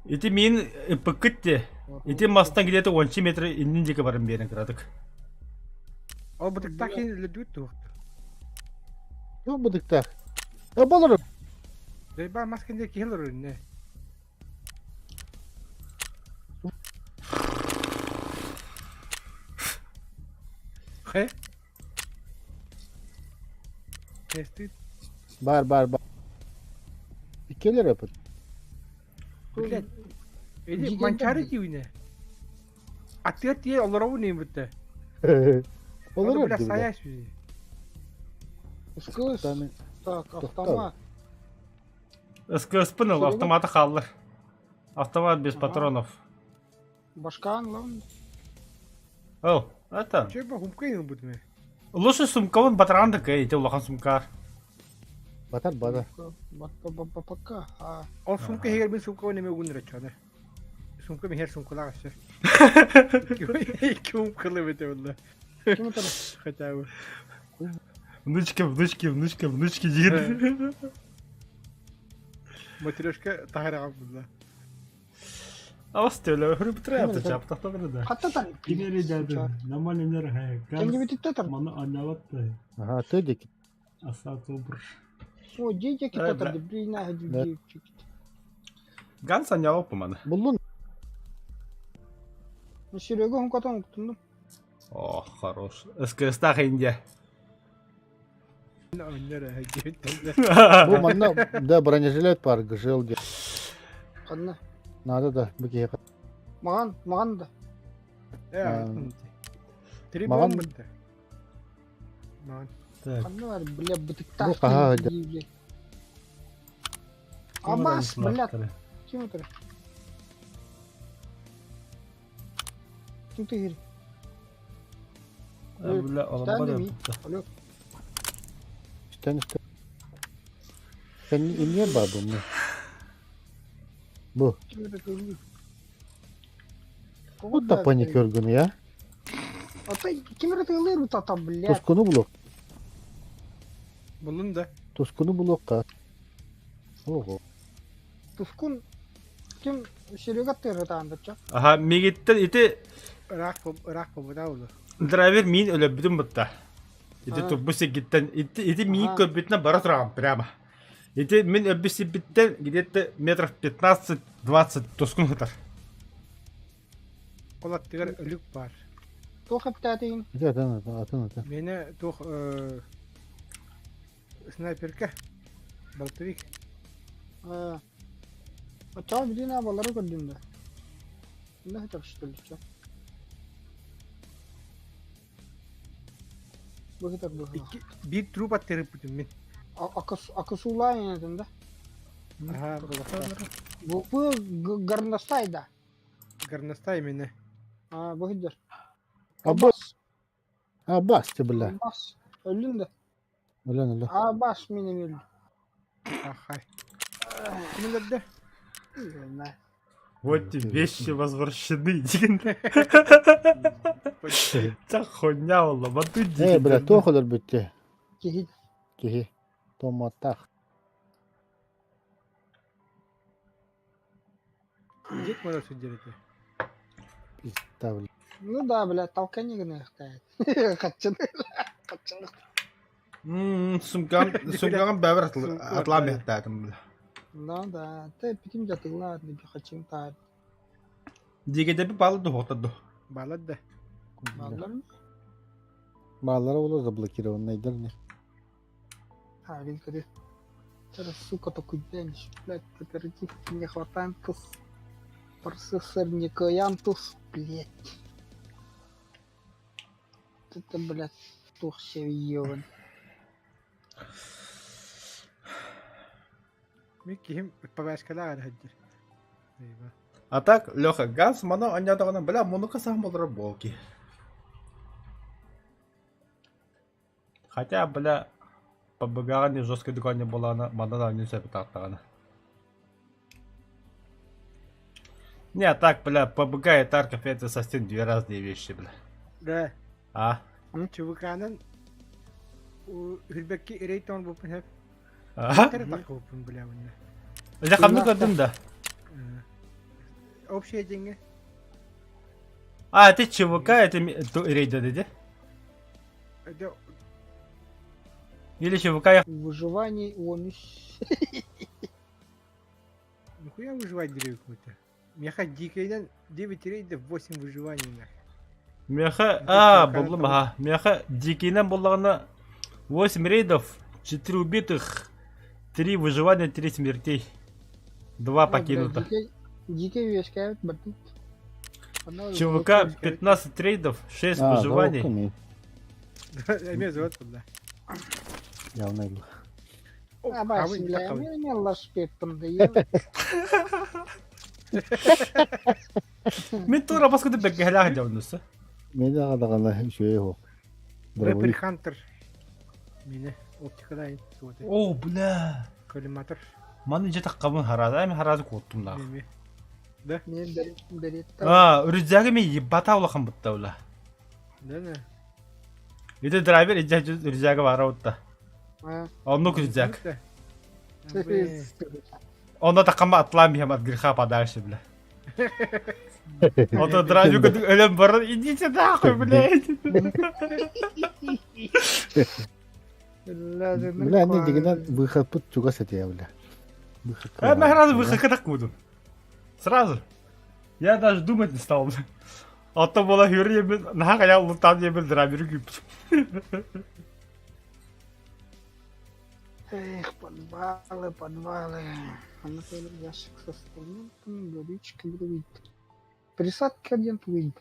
Ити мин ыппыккыт де. Ити мастан где-то 10 метр иннин диэки баран биэрэн кыратык. Ол бытыктаах киһи өлөрдүбүт туохтар. Туох бытыктаах? Э, болор. Дайбаа мас кэннэ киһи олорор иннэ. Хэ? Тэстит. Бар, бар, бар. Иккилэр өпүт. Блядь. Эди Дьигэн манчаары да- тиуинэ. Аттыгар тиийэ олоробун иин бүтэ. Олорор бля дии, бля. саяс үһү. СКС. Таны- Так, Тоқтау. автомат. СКС-пын ыл, Серега? автоматы хааллар. Автомат без Ага. патронов. Башкаан лан. О, это. Чөй ба хумкайын ылбытым ээ. Лучше сумкабын батаран да кэй, ити улахан сумкаар. Батар, батар. Пока. А, Ол сумка иһигэр мин сумкабын эмиэ угун эрэ Сумка миһэр сумкалаах өссө. Икки умкалы эбитэ буолла. ким это? Хотя бы. Внучка, внучки, внучка, внучки диир. Матрешка таһараҕа буолла. Авас төлө, хөрү бутра yaptı, чаптахта да. Хатта тар. Кэлгибититтэ тар. Маны аннаватты. Ага, ты диэки. Асатобр. О, дети Э, китатар, бля. блин, Да. Ганс аннявап маны. Буллун. Серега хумкатан уктундум. О, хорош. СКС-тах Индия. Оннор диэбит. Бу манна да бронежилет бар, гжел диэн. Ханна. Надо да, бу киһиэхэ. Маған, маған да. Э, Три Маған- бомбы. Маған. Так. Ханна бар, бля, бытыктаах Бу хаһаа киһи, бля. Абас, бля, ким это? Ким ты Бля, Стан ми. Алло. Истэн истэн. Sen эмиэ бар бу. Бу. Ким это ты? Бу да паникер гыны я. Ата ким это ты тата, бля. Тускуну булук. Булун да. Тускуну булукка. Ого. Тускун ким Серега ты рытаандача. Аха, мигиттен ити Ыраах ыраах бобута улу. драйвер мин өлөбүтүм бутта. Ити А. турбу сигиттен, ити ити мин Ага. көрбүтүнэн бара турагам прямо. Ити мин өлбүт сирбиттен где-то метров 15-20 тускун хытар. Ол аттыгар өлүк бар. Туох эптаатыгын? Ити атын атын атын атын. Мені туох снайперка. Болтовик. Оччоҕо билин абалары көрдүм да. Инна хытар что ли чё? Бу хытар бу. Икки биир труп аттырыппытым мин. Акысулаан этин да. Аха, булахта. Бу бу горностай да. Горностай именно. А, бу хыдыр. Абас. Абас ты бля. Абас. Өлүн да. Өлөн өлө. А баш мин өлдүм. Ахай. Ким өлөрдө? Не знаю. Вот тебе вещи возвращены диэн. Ча хуйня буолла, бату Ээ, бля, диэн. туох өлөрбүттэ Киһи киһи. Томмоттаах. Дед Мороз сылдьар этэ. Пизда, бля. Ну да, бля, толкани гыныахтаах. Хаччын. Хаччын. Сумкам, сумкаҕын бэбэр атлаан биһэттаатым бля. Ну да, ты питим жатыгла, хаччын таар. Дигэдэби баалы дуһуохтар ду. Балад да. Баллар Бааллара буолуо заблокированнайдар не. А, блин, говорит, сука, такой день, блядь, оперативки не хватает, туз. Процессор не каянтус, блядь. Это, блядь, тух ебан. Мин киһим ПВС-калаах эрэ сылдьар. А так, Леха, газ мана анньаатаҕына, бля, мунука саһан олорор буолки. Хотя, бля, ПБГ-ҕа не жесткий дуканя буолаана, манна да анньын сөп тааттаҕына. Не, а так, бля, ПБГ и Тарков это совсем две разные вещи, бля. Да. А? ЧВК-нан Үрбэкки рейд оҥорбуппун сөп. Аха. Тары таххыбыппын бля уонна. Дьэ ханна көрдүм да? Общее деньги. А, это ЧВК, это рейд деді? Это Или ЧВК я... Выживание он Нихуя выживать деревья какой-то. Меха дикийден 9 рейдов, 8 выживаний нах. Меха... А, буллум, ага. Меха дикийнен буллаҕына 8 рейдов, 4 убитых, 3 выживания, 3 смертей. 2 покинуто. Дикий үөскээбит бардым. ЧВК 15 рейдов, 6 А, выживаний. заводка ми. Эмиэ завод да. Явно был. Абас, бля, мен лашпеппин да Мин тура баскыды бэккэһэлээх дьоннуса. Мен даҕаны үчүгэй суох. Рэпер Дробовик. Хантер. Мине оптикадан суоты. О, бля. Коллиматор. Маны дьэ таххабын хараада, эми хараады куоттум лаах. Эми. Мен беретта. А, үрүзээги мен ебата улахан бутта бля. Да да. Ити драйвер иджа үрүзээги баара утта. Оннук үрүзээк. Онно таххама атлаан биһэм от греха подальше, бля. Ото драйвер кытык өлөн баран идите нахуй, блядь. Бля, не дигинен выход чугас этэ бля. Выход. А, на сразу выход так буду. Сразу. Я даже думать не стал. А то была хюрье, на я лутан я был драйвер күйіп. Эх, подвалы, подвалы. А ящик с инструментами, горючка, дробит. Присадка один выйдет.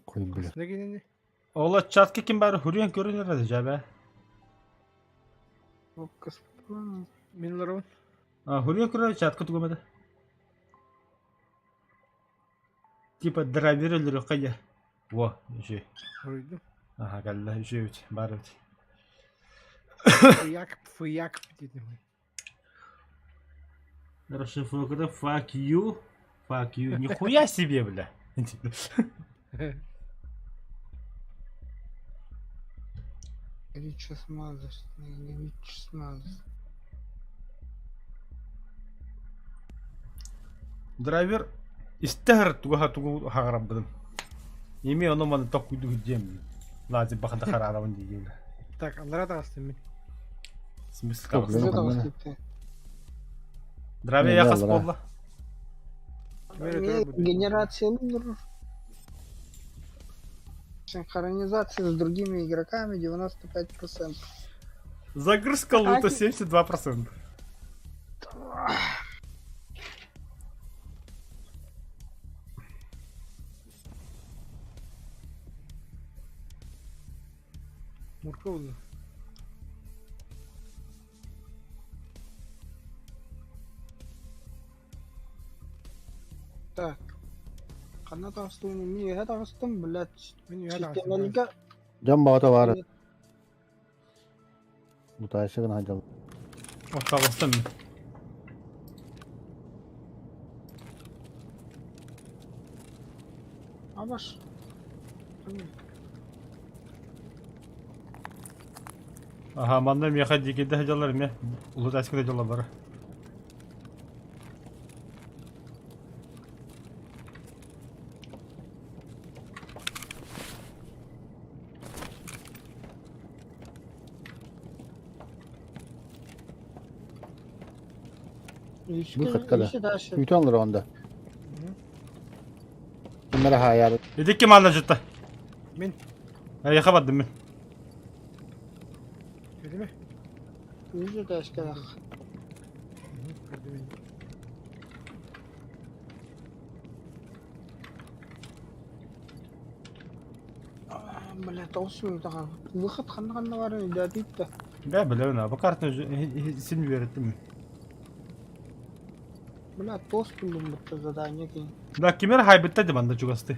Кой, бля. Ола чатка ким бары хурьян көрүнөр эди жабе. Коробка с патронами. Мин олоробун. А хурьян көрөр чатка тугумада. Типа драйвер өлөрө кая. Во, еще. Хоруйдум. Ага, калла, еще үт, бар үт. Фыяк, фыяк диэтим. Расшифровка fuck you, fuck you. Нихуя себе, бля. Горюче смазочный, горюче смазочный. Драйвер истер туга тугу хагарабдым. Эми ону маны токуйду дием. Лази бахада харарабын дием. Так, аллара таҕыстым мин. Смысл Проблема. табыс. Уже ханна. таҕыстыпты. Драйвер Не, я хас аллара. болла. Генерация лузеров. Синхронизация с другими игроками 95%. Загрузка лута 72%. Мурка буолла. Так. Ханна таҕыстым, мин үөһэ таҕыстым, блядь. Мин үөһэ таҕыстым. Системаларга Дьон баҕата баар. Лутаайсы гына сылдьаллар. Оттоҕустан мин. Абаш. Аха, манна миэхэ дикийдэ сылдьаллар эмиэ. Лутаайскыда дьоллор бары. Выход когда? Бүтэн олорон да. Кимнere хаайаабыт. Ити ким анна жытта? Мин. Эйиэхэ бардым мин. Кэлимэ. Үс этээскэлэх. Көрдүм. Бля, тоҕус даҕаны. Выход ханна ханна барын өйдөөтүйт да. Бээ билэбин аа, бу картаны син үөрэттим. Бля, тост буллум бутта задание кин. Да, кимер хайбытта ди манна чугасты.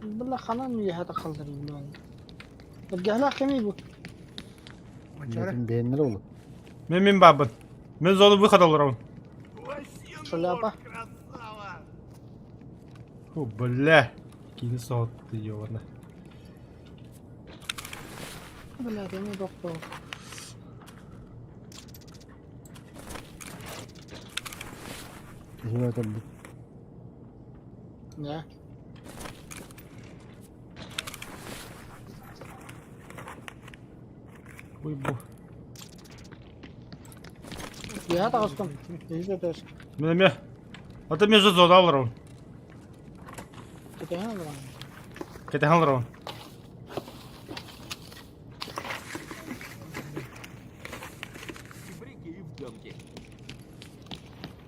Бля, ханан үөһэ тахаллар билбэм. Эргэһлээх кимий бу? Манчаары. Бэйэннэр ол. Мин мин баабын. Мин зону выхода олоробун. Шляпа. Фу, бля. Кини соһутты ёбана. Бля, кими тохтоо. Киһи кэлбит. Не. Ой, бу. Үөһэ таҕыстым. Үһүс этээскэ. Мин эмиэ. Ата между зона олоробун. Кэтэһэн олорон. Кэтэһэн олоробун.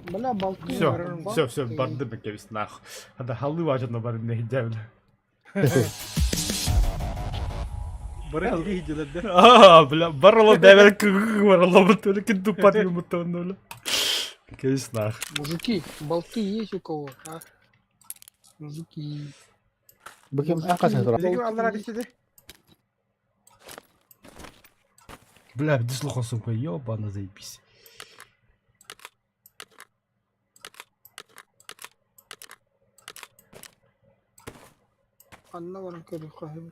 Бля, балты. Все, все, все, барды бекебис нах. Ада халы важно барын не хиджабла. Бары тири хиджелерде. А, бля, барыло дәбер кыгы барыло бутулы кин тупат юмутоннула. Кебис нах. Мужики, болты есть у кого, а? Мужики. Бу ким эн хасан турар. Билигин аллара дисиде. Бля, где слуха, сука, ёбана, заебись. Ханна баран көрүөххэ.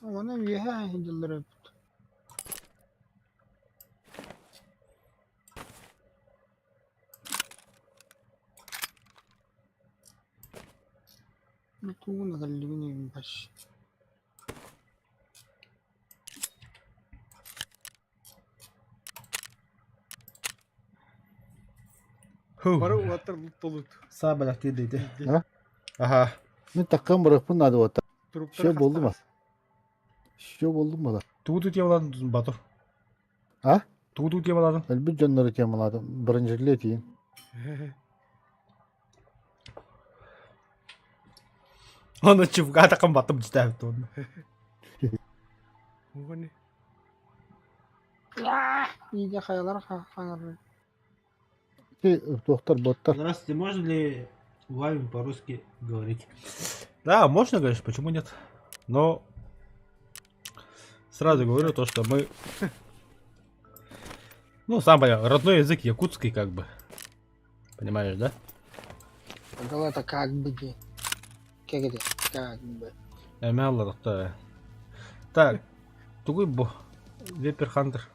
Оны үөһэ сылдьаллар эбит. Тугун кэллибин баш. Ху. Бары уолаттар толут. Саа бэлэхтиир диэти. А? Аха. Мин таккан бырахпын наада буолта. Туруктара Все болду ма? хастаҕас. Все болду ма? Тугу тутуйалаадын Батыр? А? Тугу тутуйалаадын? Өлбүт дьоннору темалаатым. Бронежилет тиийин. Оны чувга такын батым житээбит уонна. Уганы. Иде хайалар хаҥар. Туохтар боттар. Здравствуйте, можно ли вами по-русски говорить? Да, можно, конечно, почему нет? Но сразу говорю то, что мы... Ну, сам понимаешь, родной язык якутский как бы. Понимаешь, да? Это как бы де. Как это? Как бы. Эмэлла Так, тугуй бу. Вепер Хантер.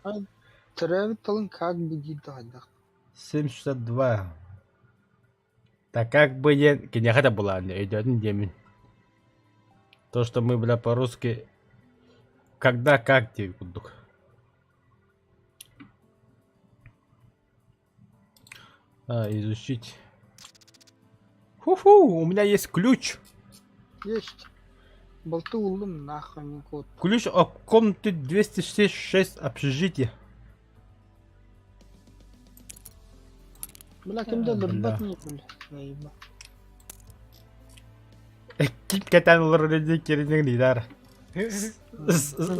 Төрөөбүт тылын как бы диир да хайдах. 762. Так как бы я... Кинеха была, өйдөөтүн диэмин. То, что мы, бля, по-русски... Когда, как тебе курдук. А, изучить. Ху-ху, у меня есть ключ. Есть. Болты уллум нахуй не кот. Ключ от комнаты 266 общежития. Бля, кимде Бля. өлөрбөт не бля. Заеба. Ким кэтэн олорор диэн киринең дидар.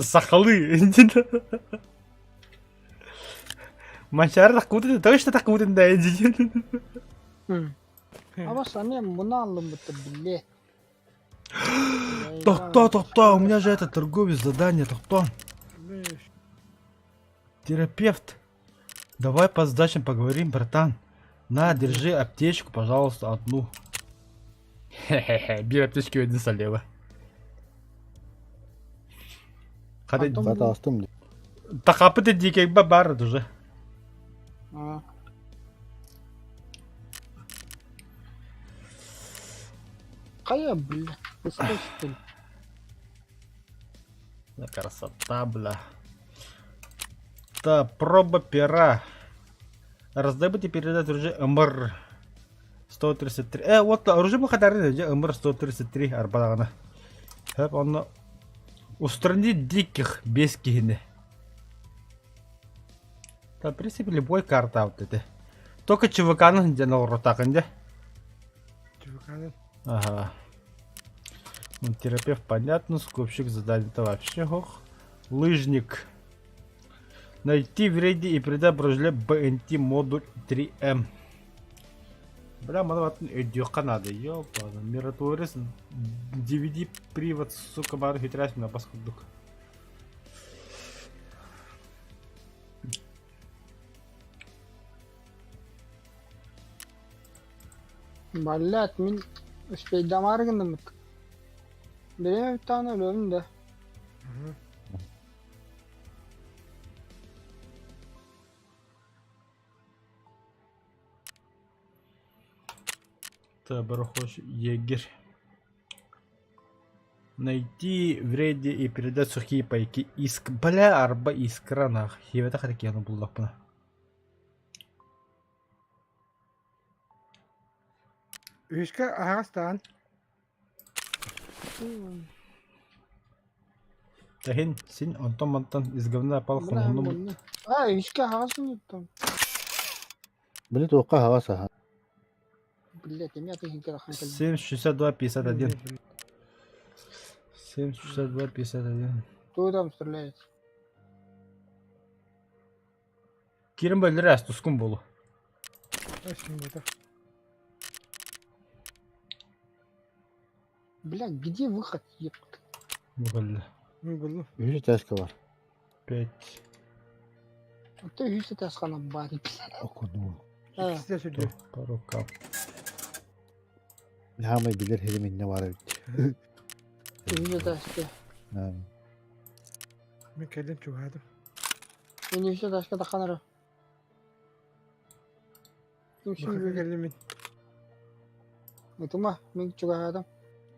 Сахалыы. Манчаары таккыбытын точно таккыбытын да Абас эмиэ муна аллыммыта биллиэ. Тохтоо, тохтоо, у меня же это торговец задание, тохтоо. Терапевт, давай по сдачам поговорим, братан. На, держи аптечку, пожалуйста, одну. Хе-хе-хе, биир аптечки один салева. Хата Хата астым. Тахапыт дикейба бар уже. Хайа, бля, пустой Да, красота, бля. Да, проба пера. Раздобыть и передать оружие МР 133. Вот оружие благодарны, МР 133 арбалағана. Хөп, онно устранить диких без киһини. Да, в принципе, любой карта вот это. Только ЧВК-ны дьэн оҕоротаахын дьэ. ЧВК-ны. Ага. Ну, терапевт понятно, скупщик задание это вообще ох. Лыжник. Найти в рейде и передать бронежилет БНТ модуль 3М. Бля, маны өйдүөххэ надо, ёпана. Миротворец DVD привод, сука, бары хитрясь на бас курдук. Блядь, мин успейдамаары гынныммыт. Бириэмэ бүттэҕинэ өлүөм да. Табархош егерь. Найти в рейде и передать сухие пайки иск. Бля, арба искра нах. Хивета харакену буллапына. Үһүскэ аһаҕас таан. Тэһин син онтон мантан из говна пал хомуннум. А, үһүскэ аһаҕас там. Били туохха аһаҕас аһа. Блядь, эмиэ атыһын кэлэхэн кэллим. 7 62 51. 7 62 51. Кто там стреляет? Кирин бөллөр ас тускун болу. Блядь, где выход, епт? Бөллө. Буллум. Үһүс этээскэ бар. 5. Ты үһүс этээскэ баар. Окуну. Иккисте сүрдү. По рукам. Хаамай билэр сирим иннэ баар эбит. Үһүс этээскэ. Мин кэллим чугаһаатым. Мин үһүс этээскэ таххан эрэ. Бакыга кэллим мин. Ытыма, мин чугаһаатым.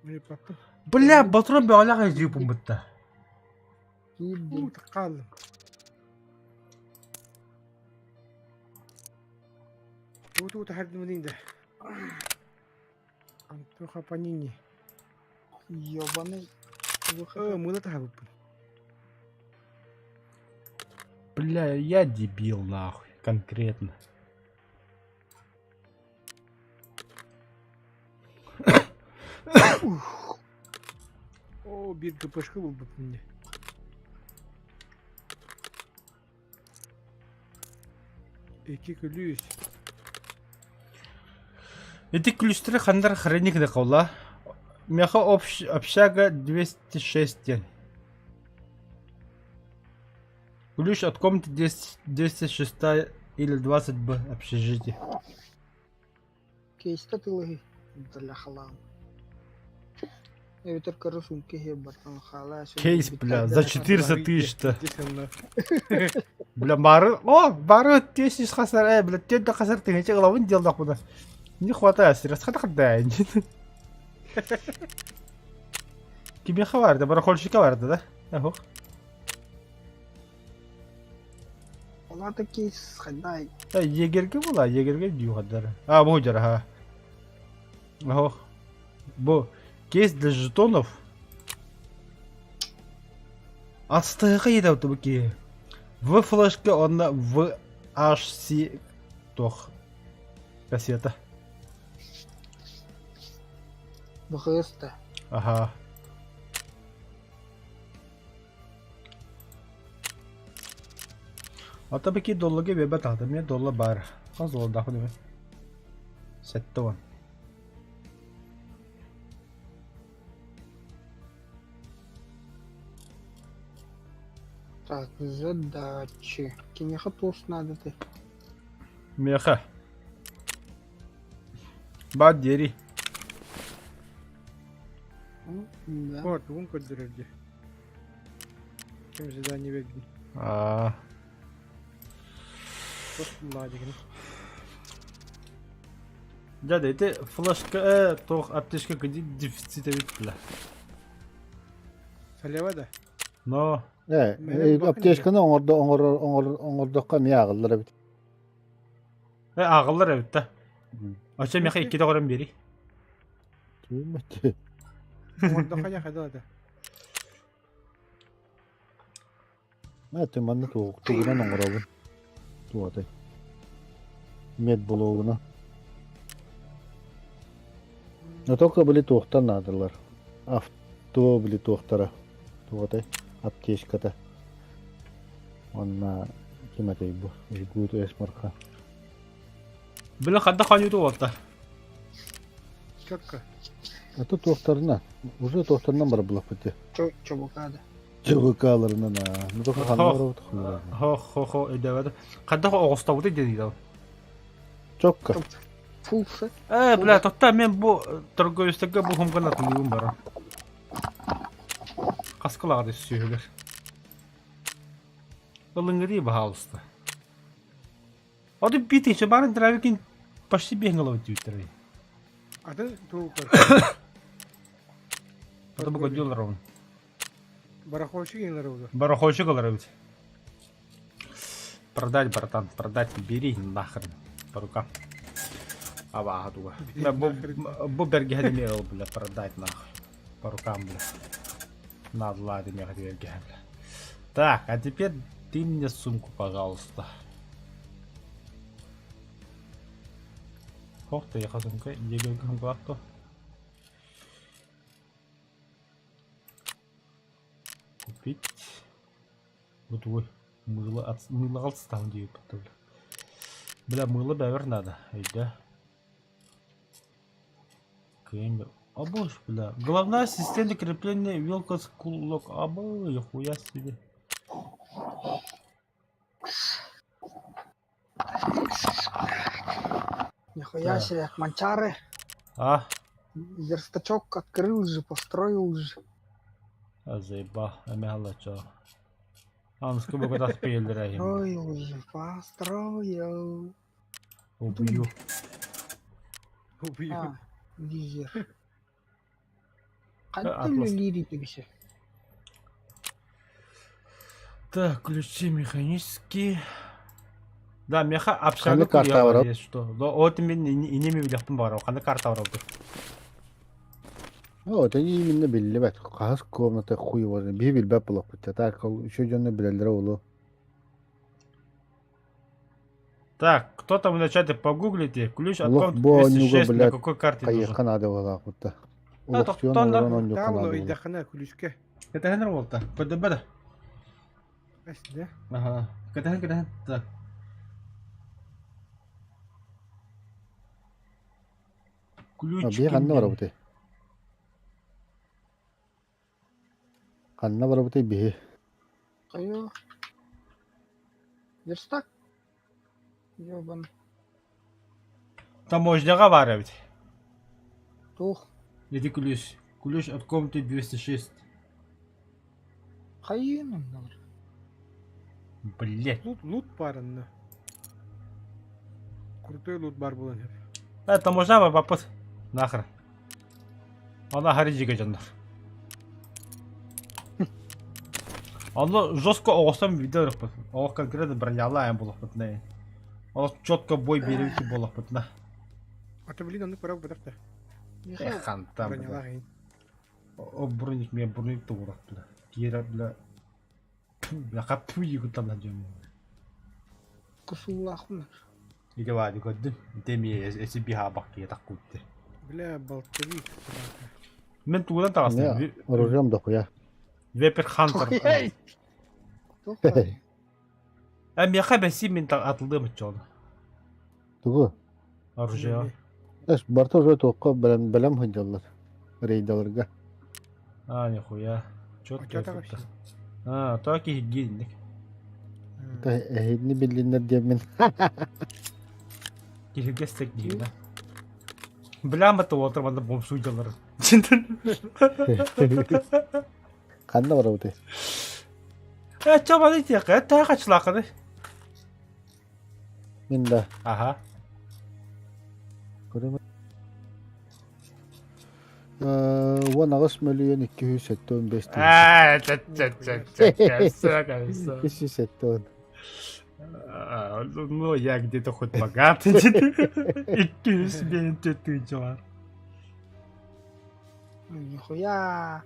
Мин ыппаппын. Бля, батрон бөҕөлөөх эдьииппин бытта. Киирдим. Уу, хааллым. Уу, таһардым да. Антоха Панини. Ёбаный. Э, мыла таһабыппын. Бля, я дебил нахуй, конкретно. О, биир ГПшка булбуппун дии. Икки күлүүс. Эти ключтары хандар храник да калла. Меха общага 206 ден. Ключ от комнаты 10, 206 или 20 Б общежитие. Кейстэ тылыһый бля халаам. Эбэтэр кыра сумка иһэ бартан хаалаа Кейс, бля, за 400 тысяч-то. Десенна. Бля, бары, о, бары тесиш хасар, бля, тет да хасар тыгынча главын делдах буна. Не хватает средств, хата хата. Кимеха барды, барахольщика барды, да? Ох. Олата кейс хандай. Егерге була, егерге дию хаддар. А, бу жара, ха. Ох. Бу кейс для жетонов. Астыга еда бу ки. В флешка онна в HC тох. Кассета. Быхыста. Ага. Ата бики долларга биэрбэт аата, эмиэ доллар баар. Хас доллардаахпын эбит? 70. Так, задачи. Киниэхэ туос надо ты. Миэхэ. Баар диэри. Да. О, тугун көрдөрөр дии. Ким задание бердин? Аа. Туох буллаа дигин. Дядя, ити флешка э, туох аптечка кредит дефицит эбит бля. Салева да? Но Э, Мэлэн бакын аптечканы оҥордо оҥорор оҥорор оҥордоххо эмиэ ааҕыллар эбит. э ааҕыллар эбит да. Оччо миэхэ иккитэ оҕорон биэрий. Түүммэт. Оҥордоххо дьэ хайдах этэ? Мэ манна тугунан оҥоробун. Туотай. Медблогуна. Но только были туохтан наадалар. Авто были туохтара. Туотай. Аптечката. Онна ким этэй бу? Жгут эсмарха. Били хадда ханьууту уолта. Четко. А то туохтарына. Уже туохтарынан бар булаппыт. Чобукада. ЧВК-ларынан аа. Ну только ханна барабыт ханна. Хо хо хо өйдөбөт. Хадда оҕустабыты диэн ыйдал. Чокка. Фулсы. Э, бля, тотта мен бу торговецтарга бу хумган атылыыбын баран. Хаскылаҕа сүһүлэр. Ылыҥырыы баһаалыста. Аты битин барын дровикин почти бегала диэбиттэр. Атын тугу көр. Аты бу көрдүлэр оны. Барахольщик инлары буду. Барахольщик ылар эбит. Продать, братан, продать, бери нахрен. По рукам. Абааһа туга. Бу, бу бэргэһэ эмиэ ыл, бля, продать нахуй. По рукам, бля. Надо ладно, меха бэргэһэ, бля. Так, а теперь ты мне сумку, пожалуйста. Ох ты, я сумка, егерге сумкалаах Купить. Вот ой, мыло от мыло отстал диэбит Бля, мыло бэвэр надо, өйдөө. Кэмбер. Обож, бля. Головная система крепления вилка с кулок. Абы, хуя себе. Нихуя Да. себе, манчары. А, Верстачок открыл же, построил же. а заеба, эмэ чо. Аныскы бөгөт аспейеллер Построил же, построил. Убью. Убью. А, визир. Атлас. Хантан лири тебе Так, ключи механические. Да, меха общага Ханнык карта барар? есть что. Да, от мен инеми билэхпин баар. Ханнык карта барар. О, это не именно биллибэт. Хаһыс комната хуй его знает. Биһи билбэт буолуохпут. Так, ол еще дьонно билэллэрэ буолуо. Так, кто там в чате погуглите. Ключ от Лох комнаты бу оонньууга, 206 на блядь, какой карте нужен? Хайыахха наада буолаахпыт да. Да, Олохтуйан тохтоон да. олорон оонньуохха Таабыла наада буолуо. ыйдаххына күлүүскэ. Кэтэһэн буолта. Көрдөбө да. Эс да. Ага. Кэтэһэн кэтэһэн. Так. Ключ А биһи ханна ким барабытый? Ханна барабытый биһи? Хайа. Верстак. Ёбан. Таможняҕа баар эбит. Туох. Ити ключ. Ключ от комнаты 206. Хайын оннор. Блять. Лут лут баарынна. Крутой лут бар буолан сөп. Э, таможня баппыт. Нахрен. Она харижига дьоннор. Онно жестко оҕостон видео ырыппыт. Олох конкретно бронялаан буолуохпут не. Олох четко бой биэрибит буолуохпут на. Ата блин оннук барар бытах да. Михаил. Эх, хантан. Бронялаах иһин. О броник мен броник туурах бля. Киирэ бля. Бля хаппу югутан дьон. Кусуллаахпын. Иде вади көрдүм. Ите ми эси биха баккия таккутты. Бля, болтовик. собака. Мен тугунан таҕастым. Не, оружием дохуя. Вепер Хантер. Эй! Туох баар? Э миэхэ бэсии мин атылдыам оччоҕуна. Тугу? Оружие. Эс барыта уже туохха бэлэм бэлэм сылдьаллар. Рейдаларга. А, нихуя. Чё Оччо ты вообще. А, то киһиргиир инник. Эһигини биллиннэр диэммин. Киһиргэстик диир да. Бля, мы то отыр манна бомсуйдалар. Ханна барабыт? Э, чё маны тиэхэ, таа хачылааханы. Мин да. Аха. Көрүм. 18 мөлүйүөн 275 тыһыынча. Ээ, чэ чэ чэ чэ кэпсэ кэпсэ. 270. Ну, я где-то хоть богатый. 205 тысяч бар. Нихуя.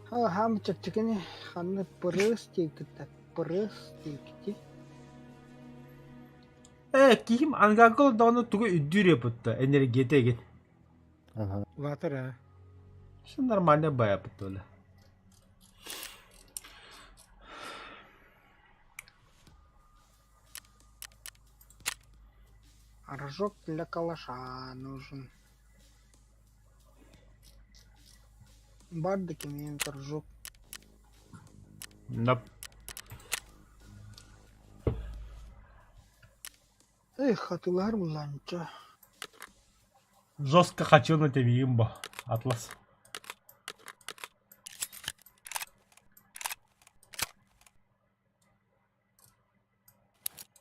Хам чэпчэкини ханна пырыс диэкитэ пырыс диэкити. Э, киһим ангагыл даҕаны тугу үрдүүр эбитта, энергията эгин. Ага. Улаатар аа. Все нормально бая бутта. Рожок для калаша нужен. Бардыки мне рожок. Да. Эх, атылар буланча. Жестко хочу на тебе имба, Атлас.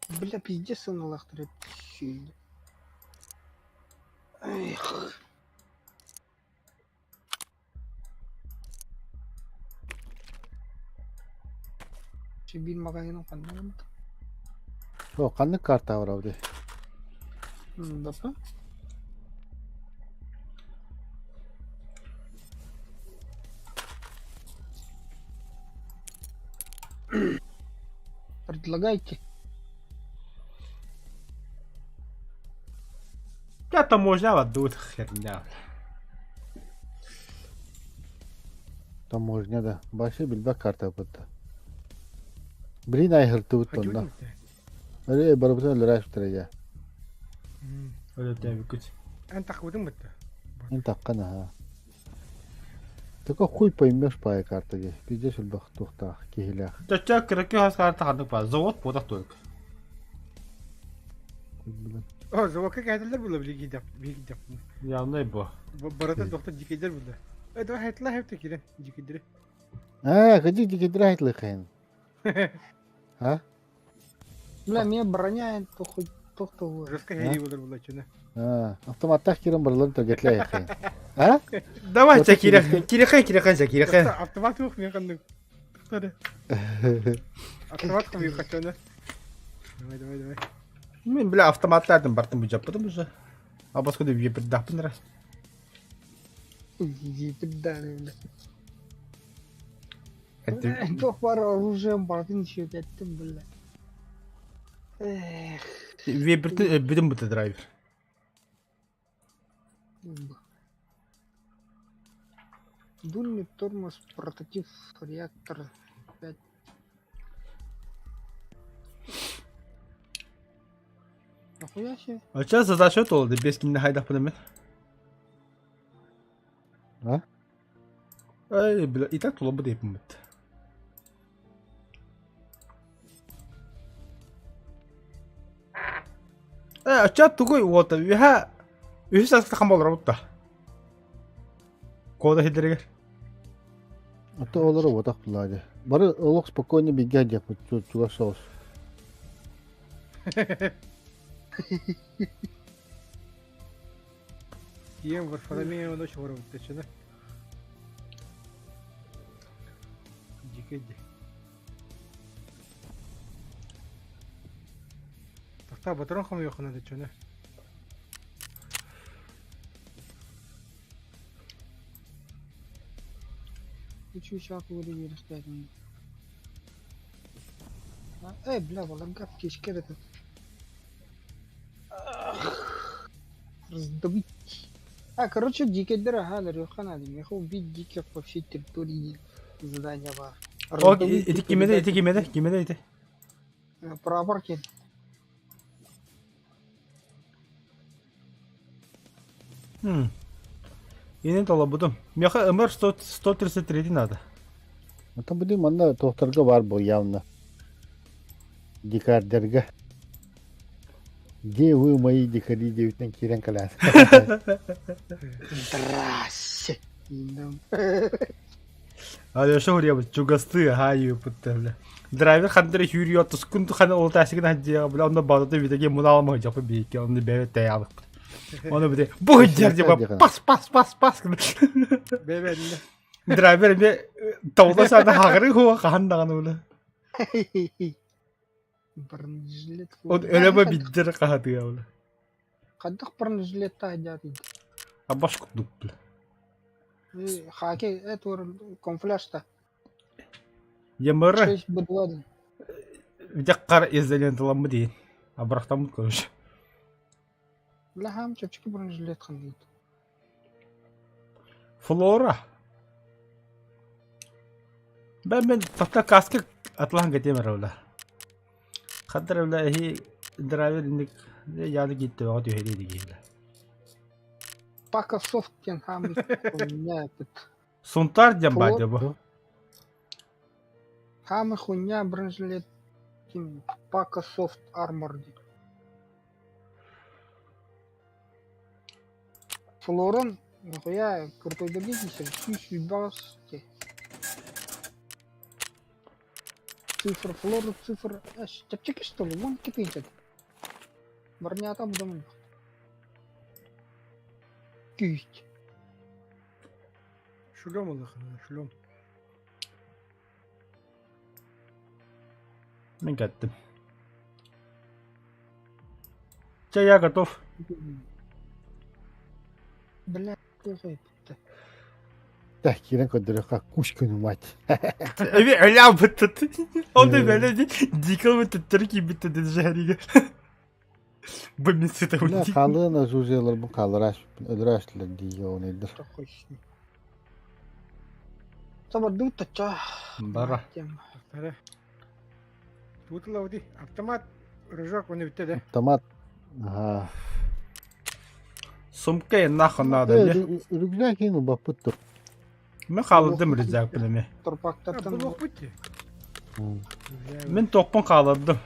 Бля, пиздец он лахтарит. Эх. Биир магазин ханна О, ханнык карта барабыт? Да. Предлагайте. Я таможня отдут херня. Таможня да. Башы билбэт карта бытта. Блин, айһыртыбыт онно. Өлө барыбытын өлөрө я. Өлө күт. Эн тахыбытын бытта. Эн таккан аха. Только хуй поймешь по карта де. Пиздец элбэх туохтаах киһилээх. Чача кыракы хас карта ханнык бар. Завод бодах только. О, заводка кәтелер була билги деп, билги деп. Явно бу. Барата доктор дикейдер була. Э, давай хайтла хепте кирен, дикейдер. А, ходи дикейдер хайтлыхын. А? Бля, мне броня это хоть то-то. Жестко хери болар була чына. А, автоматтах кирен барларын төргетле А? Давай, кирехен, кирехен, кирехен, кирехен. Автомат ух мен кандай. Тоқтады. Автомат кым качаны. Давай, давай, давай. Мен бля автоматтардын бартын бу жаппытым уже. А басқа деп епірдаппын рас. Епірданы, бля. Туох бар оружием бартын шөкеттим, бля. Эх. Вебіртін бүтін бұты драйвер. Дульный тормоз, прототип, реактор 5. Нахуя себе? А сейчас за счет олды, без кинде хайдап мен. А? Ай, бля, и так тулабы деп бит. Э, ача тугуй вот, үһә үһүс аскы хам болор бутта. Кода хидерегер. А то олары отақ булады. Бары олох спокойно беге деп чуга соус. Ем Варфоломея он очень воровит, чына. Дикейди. Тахта батырон хам йохана да чына. Үчүү шақ өрі берістәдім. Эй, бля, балам кешке этот. Раздобыть. А, короче, дикедер, ага, Дарюхан, меха убить диких по всей территории задания бар. Ок, ити кимеде, ити кимеде, кимеде ити. Прапор кин. Инин толорбутум. Миэхэ МР 133 надо. Оттон бу манна туохтарга баар бу явно. Дикардерга. Где вы мои дикари диэбитинэн киирэн кэлээн. Здрасте. Алеша уребыт чугастыы аһаа бля. Драйвер хандары хүйрүйө тускун хана ол тасыгын хаддиа бля онно баадата битеге мунаалама жапы бийке онно бэбэ тэйалыкпыт. Оны бите бу дер деп пас пас пас пас. Бэбэ Драйвер ме толда сана хагыры хуа хахан даганы бля. Бронежилет. Он өлөмө биддер кахатыа бля. Хайдах бронежилет таһдьаатый? Абаш курдук бля. Хаки это камуфляж-то. ЕМР 6 Б2. Дьаххар изоленталаммыт диин. Абырахтаммыт короче. Бля, хам чэпчэки бронежилет ханныйт. Флора. Бэн мен таtta каска атлахан кэтиэмэр бля. Хаддар бля эһи драйвер инник яды киитте баҕа түһэрии дигиһилэ. Пака софт диэн хаамый хуйня этот. Сунтар диэн баа дьэ бу. Хаамый хуйня бронежилет ким Пака софт армор диэн. Флорун нахуя крутойдарга киирсэр 128 те. Цифр флор цифр чэпчэки что ли вон кипинчик. Бронята будем Күүсть. Шлем ылыхына, шлем. Мин кэттим. Чэ, я готов. Бля, туохай бүттэ. Так, киирэн көрдөрөххө кучкину мать. Эби өлөм бүттүт. Ол да бэлэ дикал бүттүттэр киирбиттэ дед жэригэ. Бу мин сыта Бля, хаалыан оружиеларбын хаалларааш өлөрөөчтүлэр дии оонайдар. Такой с ним. Сабардыбыт тачча. Бара. Тара. Туутулабыти автомат рыжок оны бүтте да. Автомат. Ага. Сумка нахуй надо. Рюкзак ину баппыт тур. Мен хаалырдым рюкзакпын эми. Торпактартан Булук бүтте. Мин топпун хаалырдым.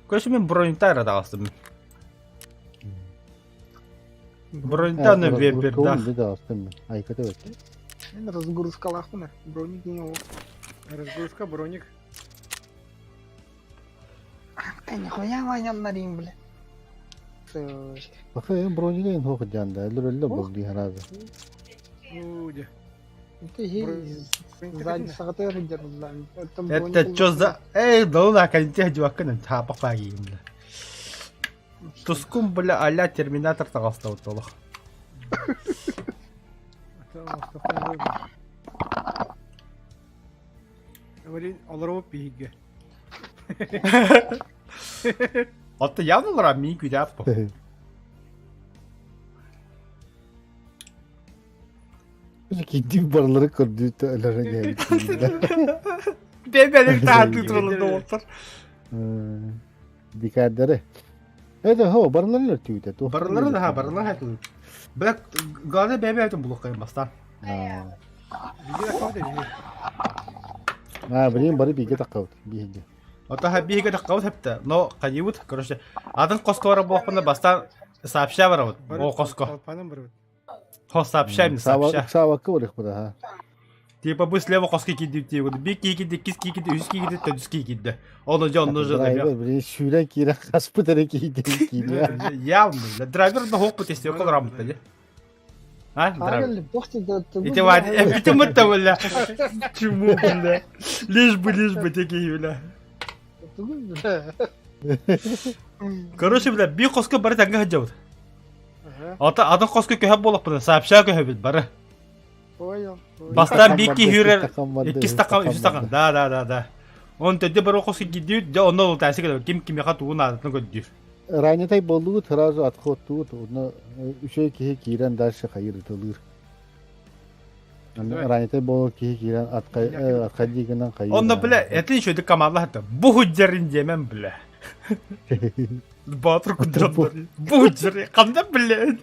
Короче, мен бронетайра даҕастым. Бронетаны бербердах. Да, астым. Айката бет. Мен разгрузкалаахпын броник не ол. Разгрузка броник. Та нихуя ваняннарим, бля. Баха эн бронига эн хох жанда. Өлөр өллө бол дии харазы. Уде. Ты сзади саҕатыгар сылдьар буоллаҕым. Это что за... Эй, да на конте дьуаккын таапа пагиим, бля. Тускум, бля, а-ля Терминатор таҕаста толох. Блин, олору биһиге. Отто явно лара мин күйдәп бу. Кидди барлары көрдү өлөрө келбит. Бебелик тааты турулунда олтор. Дикардары. Это хо барлары түйтэ. Барлары да барлары хатыл. Бля, главное бебе айтым булук кайын бастан. Биһиге таккабыт биһиге. А, блин, бары биге таккабыт. Биге. Ото ха биге таккабыт хепте. Но кайыбыт, короче, атын коско бара булукпында бастан сообща барабыт. О коско. Толпанын барабыт. Хо сообщаем, сообща. Савакка барых буда, ха. Типа бы слева коски киди тип. Би киди, кис киди, үс киди, төдүс киди. Оны жон нужно. Драйвер, блин, сүүрэн киирэн хаспыт эрэ кииди кииди. Явно. Драйвер на хоп тесте окол рамыта. А, драйвер. Ити Ити вади, ити мытта бля. Чему, бля? Лишь бы, лишь бы такие, бля. Короче, бля, би коско бары таңга хаджабыт. Ата атын коско көһөп болуп сообща көһөбүт бары. Понял. Бастан би киһүрэр икки стакан, үс стакан. Да, да, да, да. Он төдө бары коско кидиют, да онно тәсик ким кимиха тугун адатын көддүр. Ранетай болдугут сразу отход тугут, онно үчөй киһи киирэн дальше хайыр ытылыр. Ранетай буолар киһи киирэн отходи гынан хайыы. Онно бля, это еще это команда это бугуджерин диэмэн бля. Боотур кудурап бугуджер ханна бля.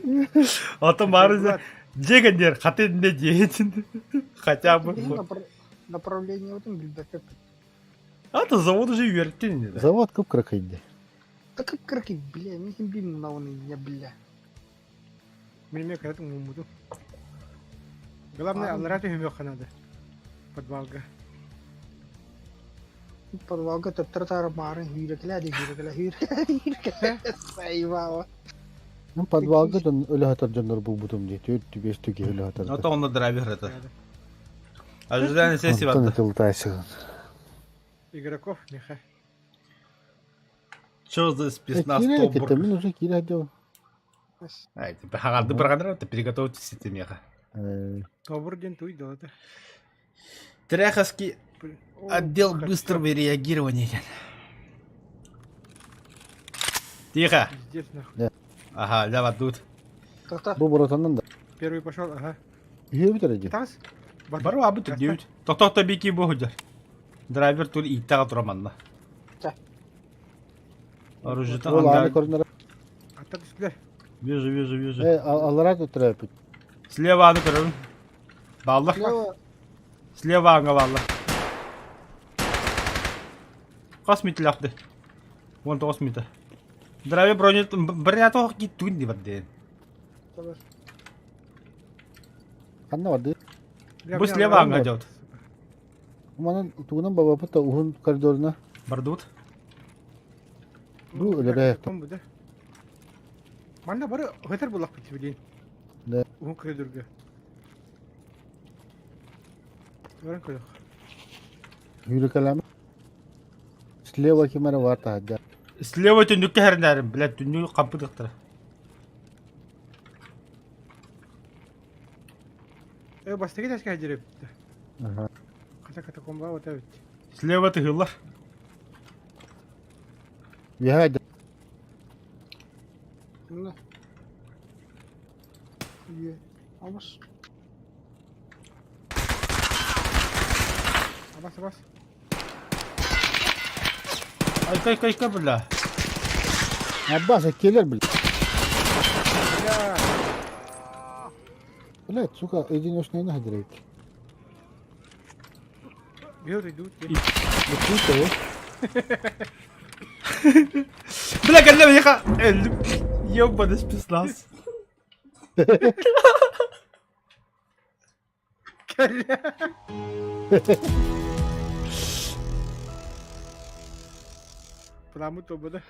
Ото маарыза дьиэгэннер хаты не диэтин. Хотя бы. Направление вот билбэккэ. А то завод уже үөртин. Завод көп кыракайды. Да как кракай, бля, мен бим на не бля. Мин эмиэ кыратык мууммутум. Главное, аллараа түһүмүөххэ наада. Подвалга. Подвалга төттөрү-таары маарын hүүрэкэлээ дии hүүрэкэлээ hүүрэкэлээ сайбаава. Ну, подвалга дьон өлө сытар дьоннор булбутум дии. Түөрт биэс киһи өлө сытар. Ото онно драйвер это. Ожидание сессии Онтон барда. ытылтаайсыгын. Игроков, Миха. Что за спецназ Киирэ Тобур? кытта мин уже киирэ дьон. Ай, типа хагарды баргандар, ты приготовьтесь ты меха. Тобур диэн туй дылата. Тряховский О, отдел хорошо. быстрого реагирования. Тихо. Пиздец, нахуй. Ага, ля тут. Тоқта. Бу братаннан да. Первый пошел, ага. Үһүө бүтэр дии. Тас. Бару абы тут Тохтохто бики бу Драйвер тур иттага тураманна. Да. Оружие Ол аны көрүнөр. Атта түстүлэр. Вижу, вижу, вижу. Э, аллара төттөрөпүт. Слева аны көрөбүн. Баллар. Слева. Слева аңа баллар. Хас метр 19 метр. Драйвер броню бронята тоқ киттүн ди барден. Ханна барды. Бу слева аңа делать. Манан тугунан бабапыт та уһун коридорuna. Бардут. Бу өлөрө. Бу да. Манна бары өтөр булак бит билин. Да. Уһун коридорга. Көрөн көрөх. Хүрүкэлэм. Слева кимere бар таһырдьа. Слева түннүккэ хэрнээрим, блядь, түннүк кампыдыктара. Э, бастыгы тәскә җиреп. Аха. Ката катакомба ота бит. Слева тыгыллар. Үөһэ Мына. Үйе. Абас. Абас, абас. Айка, айка, айка, бля. Аббас келер бил. Бля. Блядь, сука, единичный нахдирек. Бьет идут. Бля, кэллэ миэхэ. Ёбаный спецназ. Кэллэ. Пламы тобода.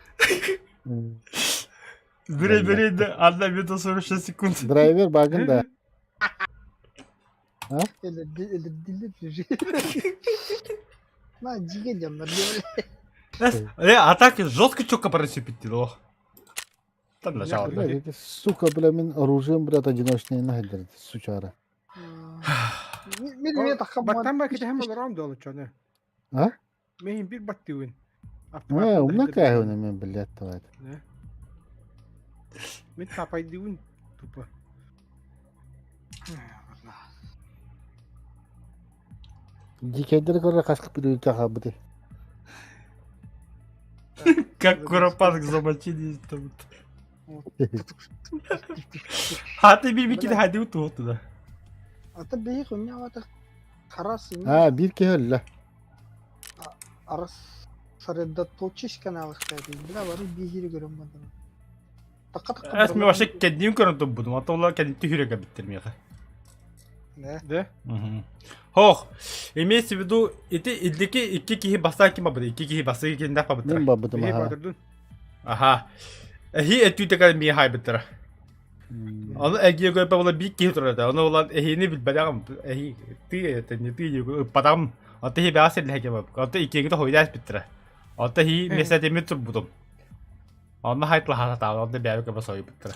Бери, бери, да, одна минута 46 секунд. Драйвер багын да. Элердилер На, дьигэ дьоннор Э, а так жестко четко просипит, лох. Там начало. Блядь, эти, сука, бля, мин оружием, блядь, одиночный нахдирек, сучара. Мен мен тахам Баттан ба кете хам олором долу чоны. А? Мен бир баттыгын. Э, умна кайгын мен, блядь, давай. Мен тапайдыгын тупо. Дикейдер көрө кашкып бир хабыты. Как куропаток замочили там. А ты бибики ходил тут туда. Ата бейх у меня вата харас А, бир кehөллө. арас сосредоточись каналах бля бары бихири көрөм бадан. Така така. Эс мен вообще кәдним көрөн туп будум. Ата олар кәдним түһүрәгә биттер миэхэ. Да. Да? Хох, имеется в виду, ити илдики икки киһи бастаан ким бабыты, икки киһи бастыгы киндах бабыттара. Мен бабытым Бихи аха. батырдын. Аха. Эһи этүүтэ миэ хайбыттара. Аны эгиэ көпө була бик киһи турар Оны улан эһини билбэдэгим. Эһи ты это не ты не падам. Аты хи бәсел ләһе баб. Аты иккиге хойдас биттера. Аты хи месәтеме турбудум. Аны хайтла хата, аны бәбе көпө сой биттера.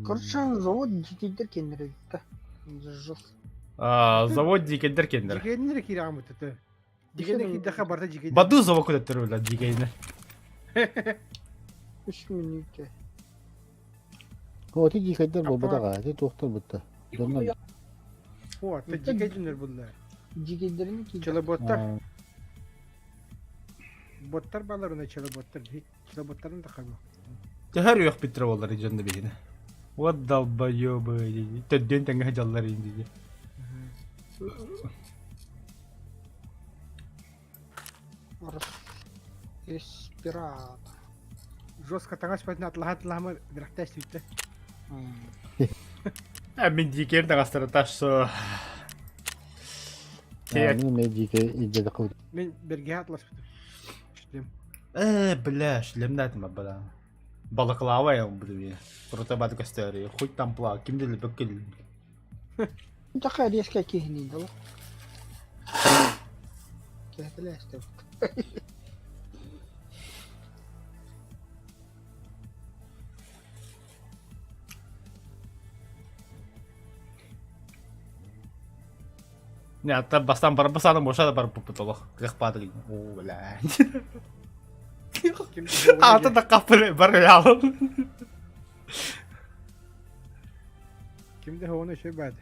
Короче, завод дикейдер кеннер да. Жестко. А, завод дикендер кендер. Дигеннер кирам өтөтө. Дигеннер кидәхә барда дигеннер. Баду завод көтөр үлә дигәйне. 3 минутта. О, ти дикейдер бабытага, ти тоқтар бутта. Доннан. О, это дикий дьоннор буллар. Дьигейдэрин киирдэ. Челоботтар. Боттар балар уна челоботтар. Челоботтарын да хабы. Төһөр үөх биттер боллар дьонно биһини. Вот долбоёбы төрдүөн тэҥҥэ дьаллар инди. Респиратор. Жестко таҥас бэтин атлаһа атлаһама бирахтааш сүүттэ. Ә мин дикер таҥастары ташсо. Мин эмиэ дьиикэ илдьэ кыл. Мин бэргэһэ атласпытым. Шлем. Э, бля, шлем датым бала. Балаклава я буду. Круто бат көстөрү. Хоть там пла, ким дили бөккел. Таха резко киһини дала. Кэһэтэлээстэ. Не, ата бастан барбасаны боша да барып буппут олох. Кых баадыр. О, бля. Ата да капыр бар ялым. Ким де хону şey баады.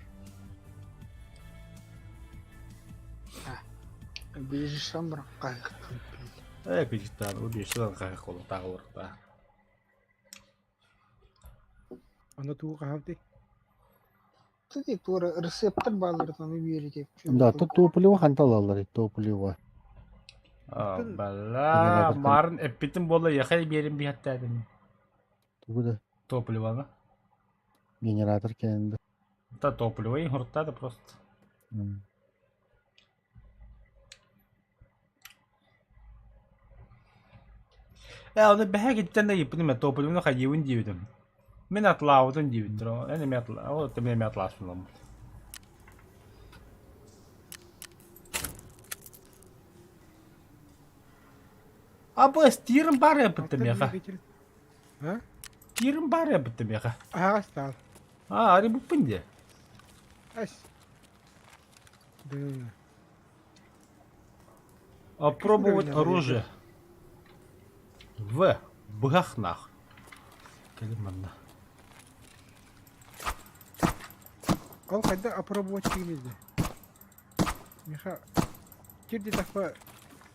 Бежишам бірақ қайықтым. Э, кыжыттан, у бештен кайык болу тагылырыкта. Аны тугу кахабды. Кстати, тура рецептор бааларытаны биэрити. Да, тут топливо ханталалар, топливо. Бала, марын эппитин бола яхай берин бихаттадым. Тугу да Топливоны. генератор кэнди. Та топливо и да просто. Э, оны бэһэ киттен да иппитим мен топливоны хайыбын диэбитим. Мин атлаабытым диэбиттэр. Эн эми атла, ол это мен эми атлааспын Абыс, тиирин баар эбиттим миэхэ. А? Тиирин баар эбиттим миэхэ. Аһаҕас стал. А, арыйбыппын дии. Ас. Да. Опробовать оружие. В. Быһах нах. Кэлин манна. Ол хайда опробовать кимизде. Миха кирди таква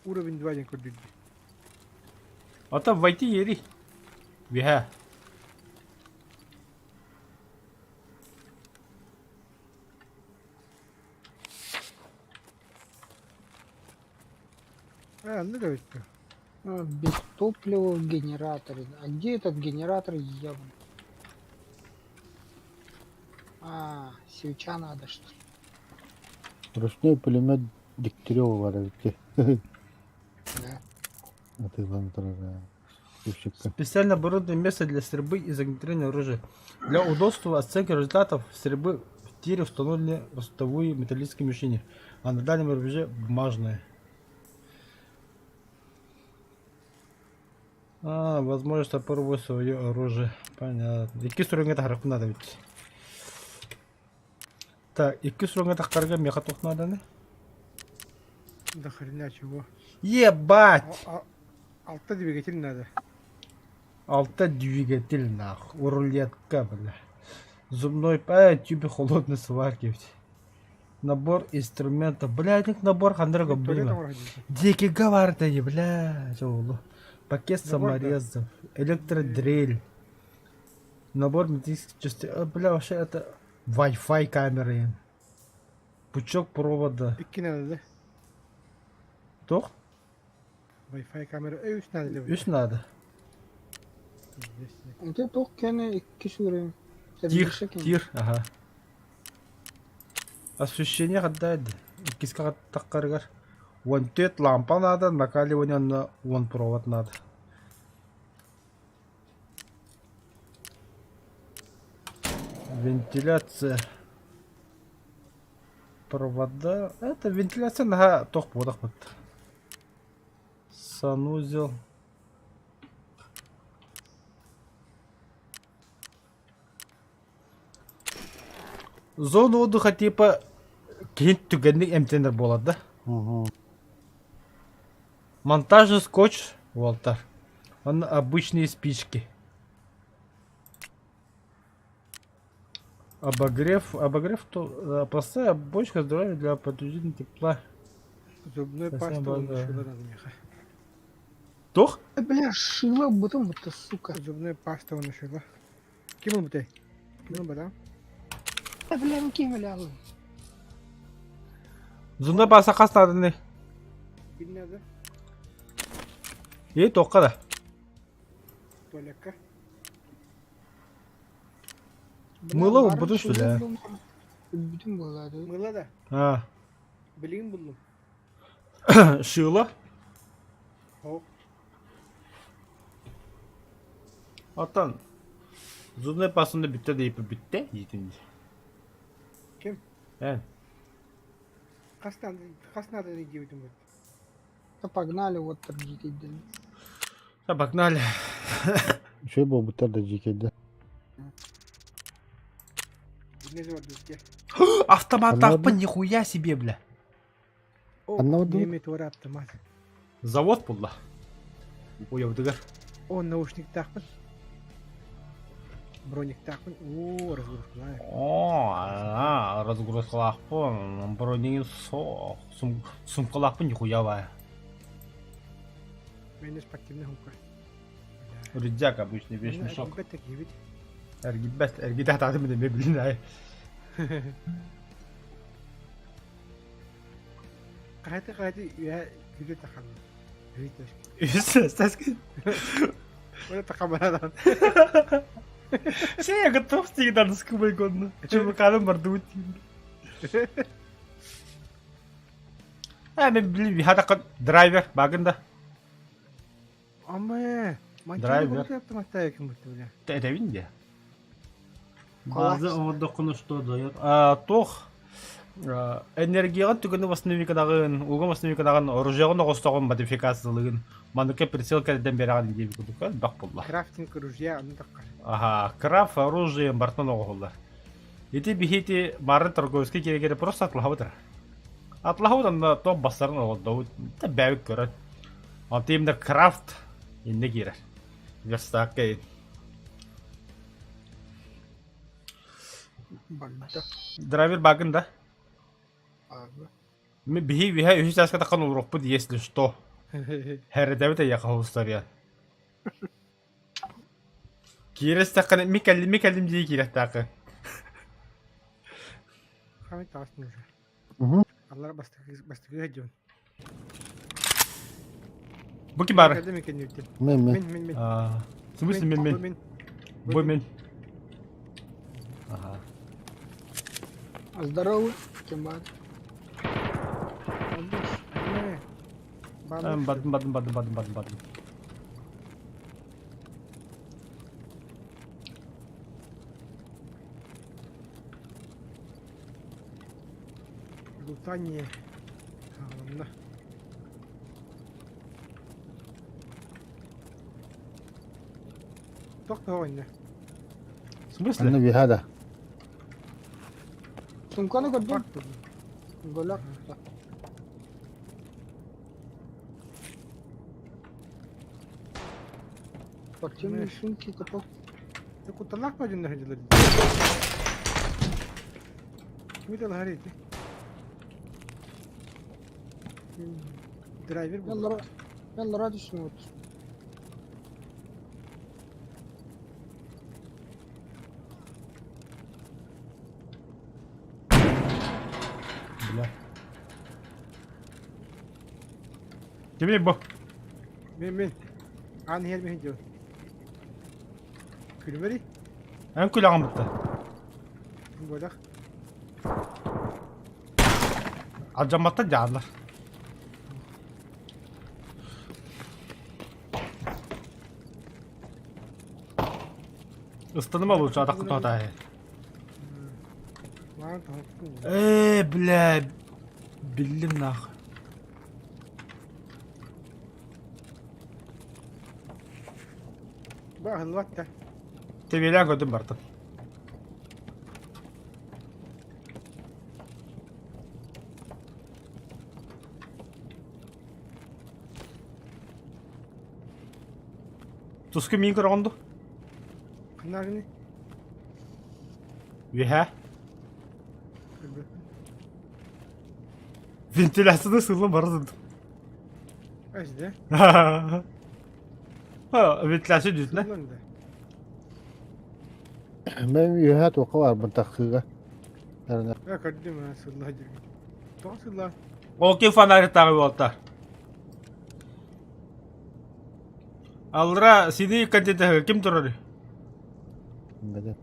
уровень 2 ден көрдүрдү. Ата войти ери. Виһэ. А, ну да өттө. А, Без топлива в генераторе. А где этот генератор явно? А, свеча надо что ли? Ручной пулемет Дегтярева бар эбит. Да. Атыылан турар. Купщикка. Специально оборудованное место для стрельбы из огнестрельного оружия. Для удобства оценки результатов стрельбы в тире установлены ростовые металлические мишени, а на дальнем рубеже бумажные. А, возможность опробовать свое оружие. Понятно. Икки суруҥҥа таһарахпын надо ведь. Так, икки суруҥҥа тахтарга меха туох нааданы? Да хрена чего. Ебать! Алта двигатель надо. Алта двигатель нах. Рулетка, бля. Зубной пай, тюбик холодной сварки. ведь. Набор инструментов. Бля, этот набор хандрага, Туалет блин. оҥоро Дикий гаварда, бля, оолу. Пакет Набор, да. саморезов, электродрель, набор медицинских частей. А, бля, вообще это Wi-Fi камеры. Пучок провода. Икки надо да. Тох? Wi-Fi камера. Эй, үс надо деп. Үс надо. Ити туох кэнэ икки сүүрэн Тир, тир, ага. Освещение хаддайд. Иккиска таххарыгар. Уон түөрт лампа надо, накаливание на уон провод надо. Вентиляция. Провода. Это вентиляция на тох бодах вот. Санузел. Зона отдыха типа киһи түгэнник эмтэнэр буолар да? Угу. Монтажный скотч, Уолтер. Он обычные спички. Обогрев, обогрев, то простая бочка здоровья для поддержания тепла. Зубной Совсем паста база. унушила надо меха. Туох? Э, Бля, шила бутым вот сука. Зубной паста унушила. Ким ылбытай? Ким ылбата? Э, бля, ну ким бля. Зубной паста хас нааданы? Ким надо? Е, туохха да? Туалекка. Мыло ылбыты что ли? Бүтүн буолаады. Мыла да. А. Билигин буллум. Шило? О. Оттон зубной пастаны бүттэ диэппит бүттэ диитин Ким? Эн. Хас надо, хас надо диэбитим будет. Да погнали вот дьиикэйдэн. Да погнали. Үчүгэй буолбуттар да дьиикэйдэ. Автоматтаахпын нихуя себе, бля. Ханна бардыбыт? Неме туора автомат. Завод булла. Уйабытыгар. О, наушниктаахпын. Брониктаахпын. Оо, разгрузкалаах. О, а, разгрузкалаахпын, бронигин суох, сумкалаахпын нихуя баа. Мене спортивный хумка. Рюкзак обычный вещмешок. Эргибэт эргибит. Эргибэт, эргитэ хатаатым эмиэ билин аай. Хаһыты хаһыты үһэ күлү тахалла. Үс тэски. Ура тахамарадан. Все, я готов всегда на скубай годно. Чумаканым бардыбыт. А, мен билим, хатакка драйвер багында. Ама, Драйвер. Этэбин дии. База оҥордоххуна что дает? А, туох энергияҕын түгэни восстановикадаҕын, ууга восстановикадаҕын, оружиеҕын оҕостоҕун модификациялыгын, маныка прицел кэрдэн биэрэҕин диэбит курдук элбэх буолла. Крафтинг ружья аны таххар. Аха, крафт оружие бартан оҕоһуллар. Ити биһити бары торговецкий киэрэ просто атлаһабыт Атлаһабыт онно туох бастарын оҕордобут, бэйэбит көрөн. Онтон именно крафт иннэ киирэр. Верстакка Барда. Драйвер багын да? Ага. Биһи биһэ үһүс чааска таххан олоруохпут если что. Хэрэдэбит эйиэхэ холустарыйан. Киирэстэххинэ ми кэллим ми кэллим дии киирэхтээххин. Хамай таҕыстым уже. Угу. Аллар бастакы бастакы дьон. Бу ким баар? Кэлдим кэнниттэн. Мен мен. Мин мин мин. В смысле мен мен? Мин. Бу мен. Ага. Здорово, ким баар? Бардым бардым бардым бардым бардым бардым. Лутание. Хаалынна. Тохтоо иннэ. В смысле? Анна бихада. Сумканы көрдүм. Голак. Спортивные сумки готов. Кутталаах ба дьоннор сылдьаллар Кими талаһар ити? Драйвер Мен мен лора түсүнүп. Бля. Кими бу? Мен мен. Аан иһэр мин дьон. Күлүмэри? Эн күлэҕин бытта. Буолах. Алдьамматтан дьааллар. Ыстаныма лучше атахха туһатааһы. Ээ, бля, биллим нах. Баһыллат да. Тэбиэлээн көрдүм бартын. Туску миин көрөҕүн дуу? Ханна гыны? Үөһэ. Вентиляцияны сыллан бара сылдым. Эжде. Вентиляция дьүтүнэ. Мен үөһэ туохха барбын тахсыыга. Э, көрдүм, сылла дьиргит. Тоҕо сылла? Ол ким фонарик-тааҕы буолта? Алра синий кандидат ким турар? Бэдэ.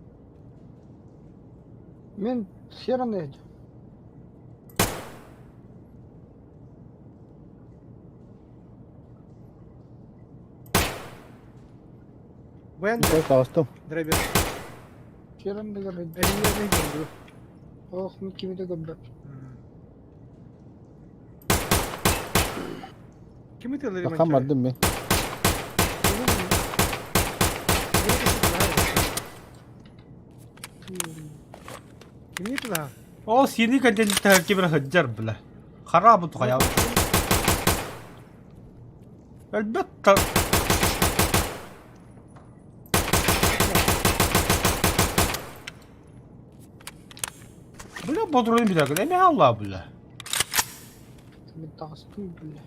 Мен серый Бен Таҕыстым. драйвер. Серый Эрине Ох, мен кими да көрбөт. Кими тыллары Таххан бардым мен. Кими тыла? Ол синий контент ким сылдьар бля. Харабы тухайа. Элбэт Бля, бодройн билэр, эме алла бля. Мен таҕыстым бля.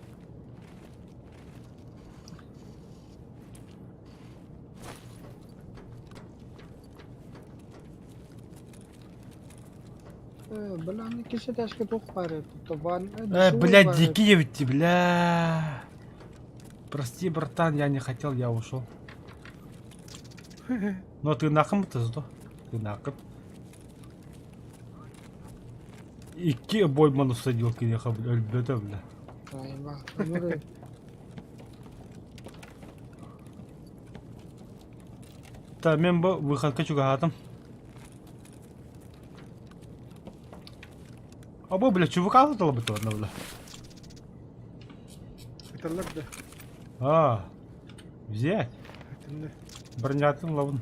Э, бля, аны кеше ташка туох баар это ван. Э, блядь, дикие ведь, бля. Прости, братан, я не хотел, я ушел. Но ты нахам ты зато. Ты нахам. Икки обойманы всадил кинеха, бля, өлбөтө, бля. Та мен бу выходка чугаһаатым. А бу, бля, чувак талабыт одна, бля. Ыталлар да. А, взять. Этинне. Бронятын лабын.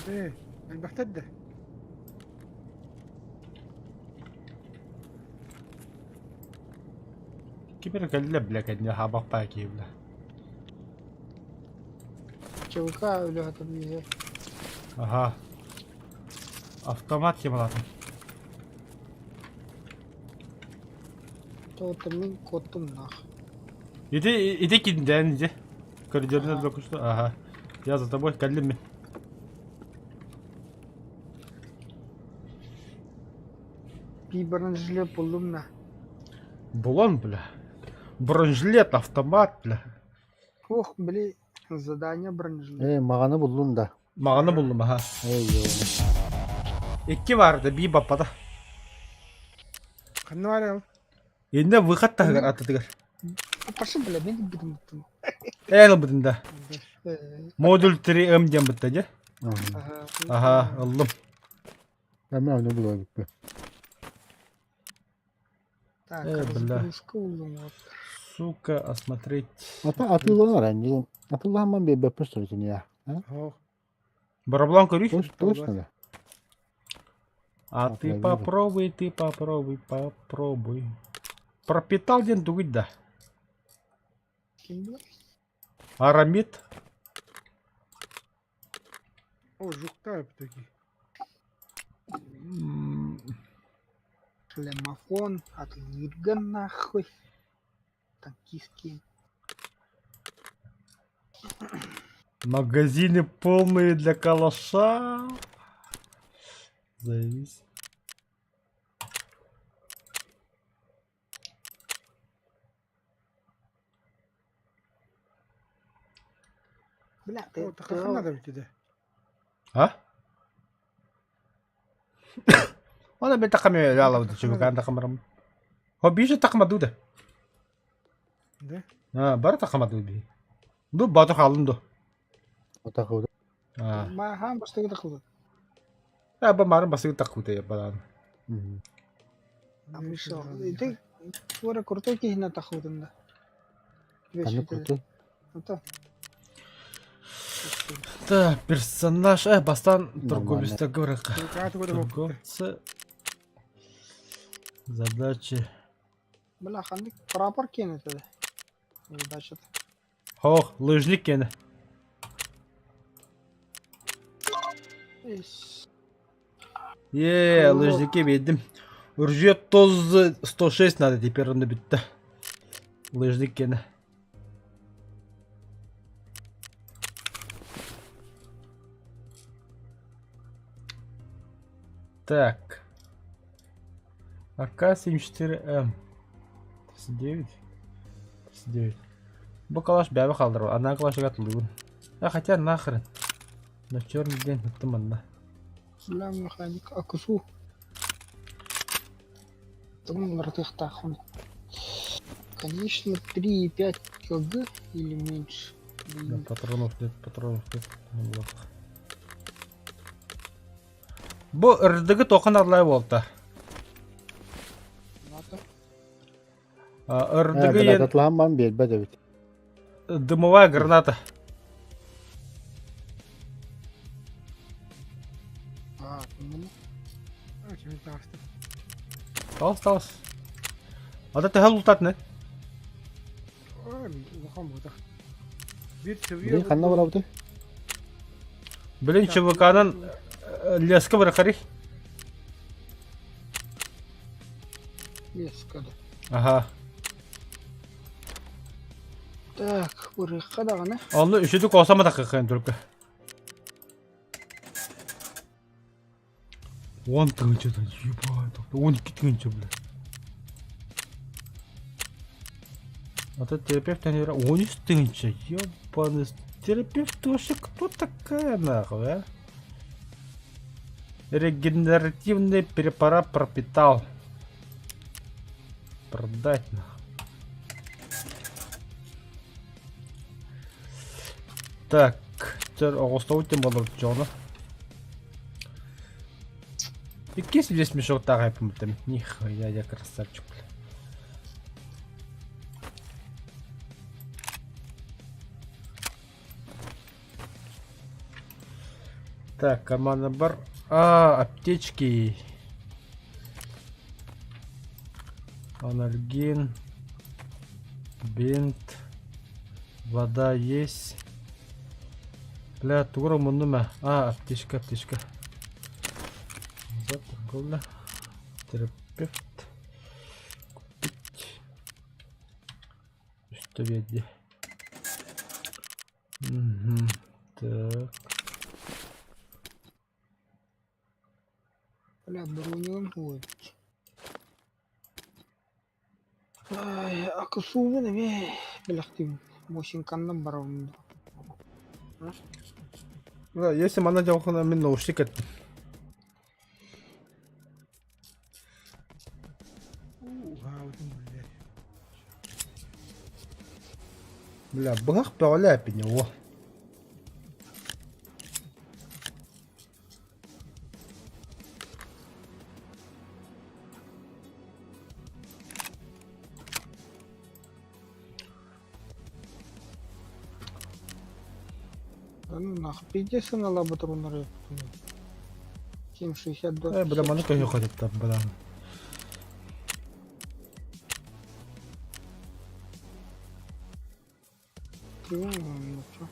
Бе, элбэхтэр да. Ким эрэ кэллэ, бля, кэннэ хабах паа киһи, бля. ЧВК үлэһитэ биһи. Ага. Автомат темалатын. Тоҕо мин куоттум нах. Иди, иди киндэн, иди. Коридорный только что. Ага. Я за тобой, кэллим мин. Би бронежилет буллум на. Булан, бля. Бронежилет, автомат, бля. Ох, били задание бронежилет. Э, маҕаны буллун да. Маҕаны буллум, аха. Эй, ёна. Икки барды, би баппата. Ханна бар ол? Инне выход таһыгар атытыгар. Пошли, бля, мен битим буттум. Эл бутын да. Э, Модуль 3М диэн бутта дьэ. ага. Аха, ыллым. Эме ону булар биппи. Так, Э, бля. разгрузка буллум вот. Сука, осмотреть. Ата атыыланар энди. Атыылаһамман биэрбэппин сөбүтүн я. Ох. Бараблан көрүй. Точно да. А ты попробуй, ты попробуй, попробуй. Пропитал ден тугуй да. Ким бля? Арамид. О, жуктар таки. М, Шлемофон, отлырга нахуй. Танкистские. Магазины полные для калаша. Завис. Бля, ты... О, так надо ведь да. А? Она бе таками яла вот чуган такамарам. Хо биже такама дуда. Да? А, бар такама дуби. Ду бату халын ду. Атакы. А. Ма хаан бастыгы тахылы. А ба марын басыгы такута я балан. А вышел. Ты Вора крутой киһинэ тахылытын да. Каны крутой. Это. Так, персонаж, э, бастан Нормально. торговец договорка. Торговцы. Торговцы. Задачи. Бля, ханнык прапор киэн это. Задача. Хох, лыжник кені. Ис. Е, лыжники биэрдим. Ружье ТОЗ 106 надо теперь онно бүттэ. Лыжник киэнэ. Так. АК-74М. 39. 39. Бу калаш бэйэбэ хаалларар. Анаа калашыга атылыыбын. А хотя нахрен. На черный день ыттым манна. Бля, механик АКСУ. Там уларытыахтаахпын. Конечно, 3,5 кг или меньше. Да, патронов нет, патронов нет. Бу ырдыгы тохан арлай буолта. Ырдыгы Э, Татлаһан бан биэрбэт эбит. Дымовая граната. А, ну. Таус, таус. Ата төһө лутатны? Билин ханна барабыты? Билин ЧВК-нан леска барахари. Леска, да. Ага. Так, бырыхха даҕаны. Онно үчүдүк осама такыкын только. Он тыгынча да, ебать, 12 тыгынча, бля. А то терапевт, наверное, 13 тыгынча, ебаный. Терапевт вообще кто такая, нахуй, а? Регенеративный препарат пропитал. Продать, нахуй. Так, оҕустубут диэн буолар дьоно. Иккис здесь мешок тааҕайпыммытым. Нихуя я красавчик, бля. Так, команда бар. А, аптечки. Анальгин. Бинт. Вода есть. Бля, тугура муннум ээ. А, аптечка, аптечка. Назад, торговля. Терапевт. Купить. Что биэрдэ? Мгм. Так. Бля, броню будет. Ай, АКСУ-бун эмиэ бэлэхтиибин. Мосинканнан барабын дуо? Да, если манна дьалхана мин наушник эттим. Бля, быһах бөҕөлөө эппине, о. Да ну нахуй, пиздец сыҥалаабыт уруннары 7,62. Э, бля, маны көһү хотуттар, бля. Ну, чё?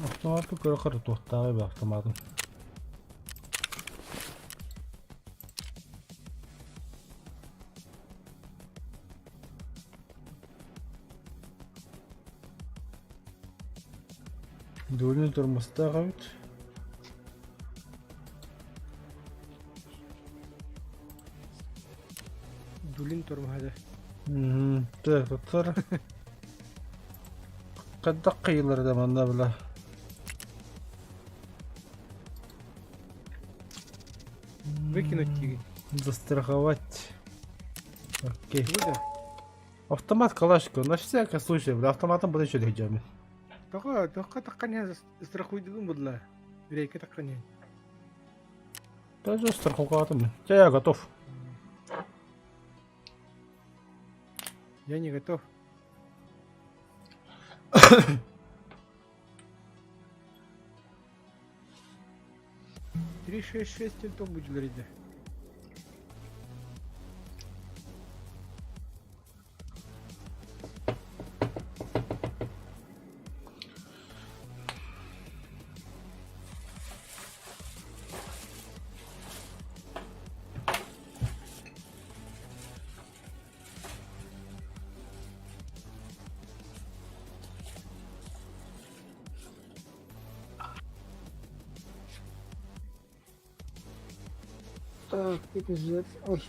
Автоматы көрө туохтааҕый бу автоматын. Дуэлин тормозтаах эбит. Дулин тормоһа да. Мм, так, Хайдах кыйылар да манна била. Выкинуть тигин. Застраховать. Окей. Тугу да? Автомат Калашникова, на всякий случай, бля, автоматом буду еще дойдем. Тоҕо тоҕо таххан иһэн страхуйдугун булла. Рейка таххан иһэн. Даже страховкалатым. Я готов. Я не готов. 3-6-6 диэн тоҕо будьулар ини. Так, пиздец. Ой.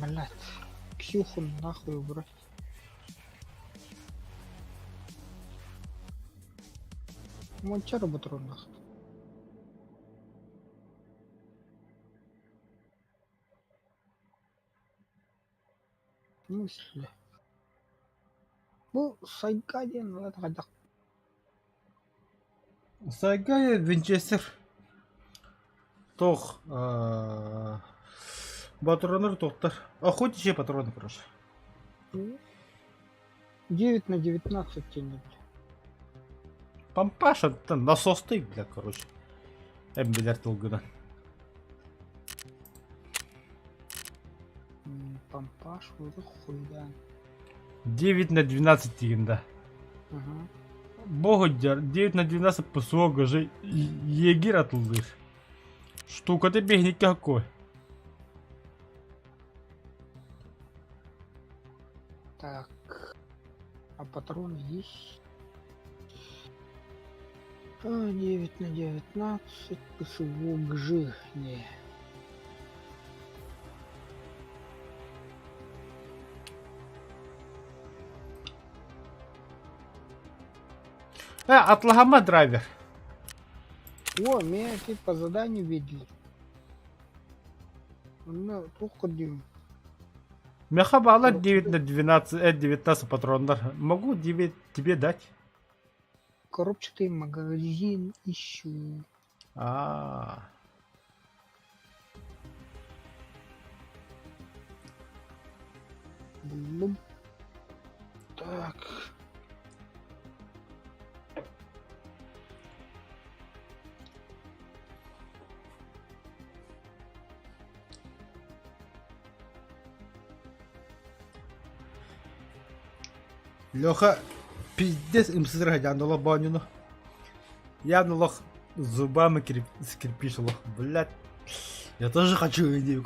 Блять. Ксюху нахуй убрать. Мончара патронах. В смысле? Бу Сайга диэн ылат хайдах Сайга Винчестер туох Патроннар туохтар? Охотничьи патроны, короче. 9 на 19 тени, бля. Пампаша, насосты, бля, короче. Эн билэр тылгынан. Пампаш, вот хуй, да. 9 на 12 диэн да. Угу. Боһудьар 9 на 12 ПСО гыжы егерь атыллыыр. Штуката биһиниккэ какой? Так. А патроны есть? А, 9 на 19, ПСО ГЖ. Не. Э, атлаһама драйвер. О, меня типа задание видели. Ну, туох көрдүүм. Меха баалар 9 на 12, 19 патроннар. Могу тебе, тебе дать. Коробчатый магазин ищу. А. Буллум. Так. Леха пиздец ымсызыр сылдьан олох боонньуну. Явно лох зубами скрипишь лох. Блядь. Я тоже хочу идею.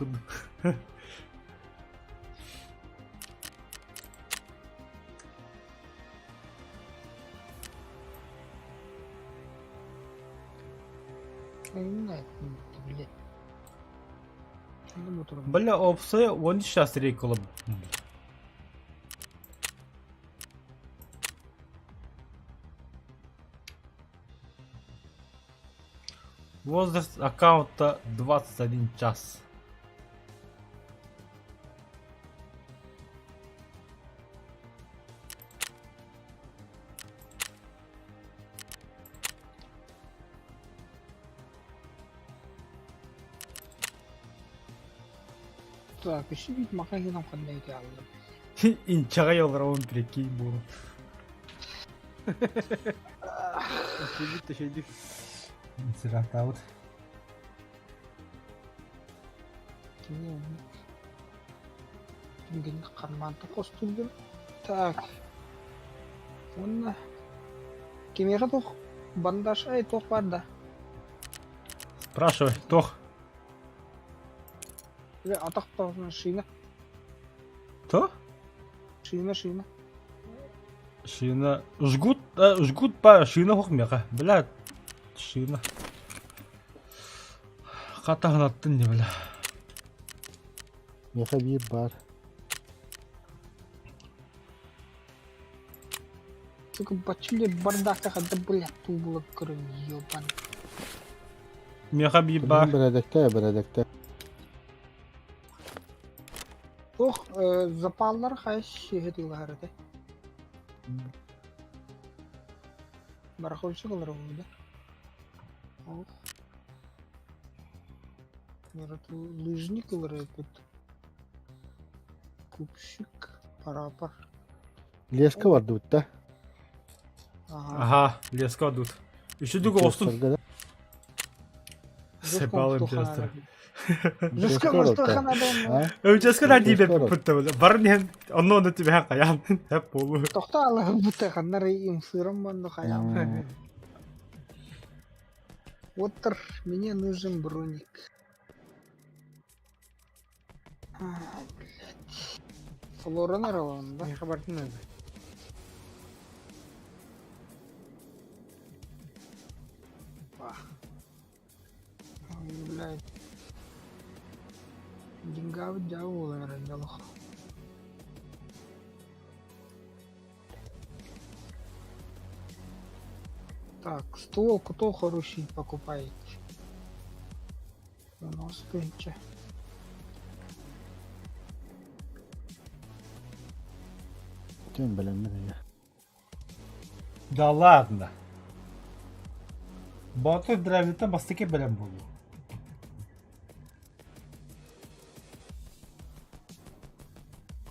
Бля, опсы, он сейчас рейкола. Возраст аккаунта 21 час. Так, еще ведь магазином ходить аллым. Инчаҕай олоробун прикинь буолун. Сидит тэшэйдик. Сыраатаабыт. Кини Түгэнник хармаанта хостуургун. Так. Уонна кимиэхэ туох бандаж ай туох баар да? Спрашивай, туох? Бile атах шина. То? Шина, шина. Шина. Жгут, э, жгут па шина суох миэхэ. Бля, шина. Хатаһынаттын не бля. Миэхэ биир баар. Сука, бачили бардакка хадда блядь туу көрөн ёбан. Миэхэ биир баар. Бэрэдэктэ, бэрэдэктэ. Ох, запаллар хайа сиэһэ тыылаһар этэ. Бараховщик ылар да? Ох. Лыжник ылар эпит. Купщик, парапар. Леска бардыбыт да? Аха, леска бардыбыт. Үчүдүк оҕустун. Себал МЧС. Леска мастахана МЧС да диибэппит Барын иһэн онно онно түбэһэн хайаан хэп буолу. Тохто алаһы ханнар имсырым манну хайаан. Вот мне нужен броник. Блядь. Олорон аралаан да? Миэхэ бардын наада. Ой, блядь. Деньгабыт дьаабы буолан эрэр дьолох. Так, ствол кто хороший покупает? Онос тыһыынча. Ким бэлэммин эйэ. Да ладно. Боотур драйвиттан бастакы бэлэм буолуо.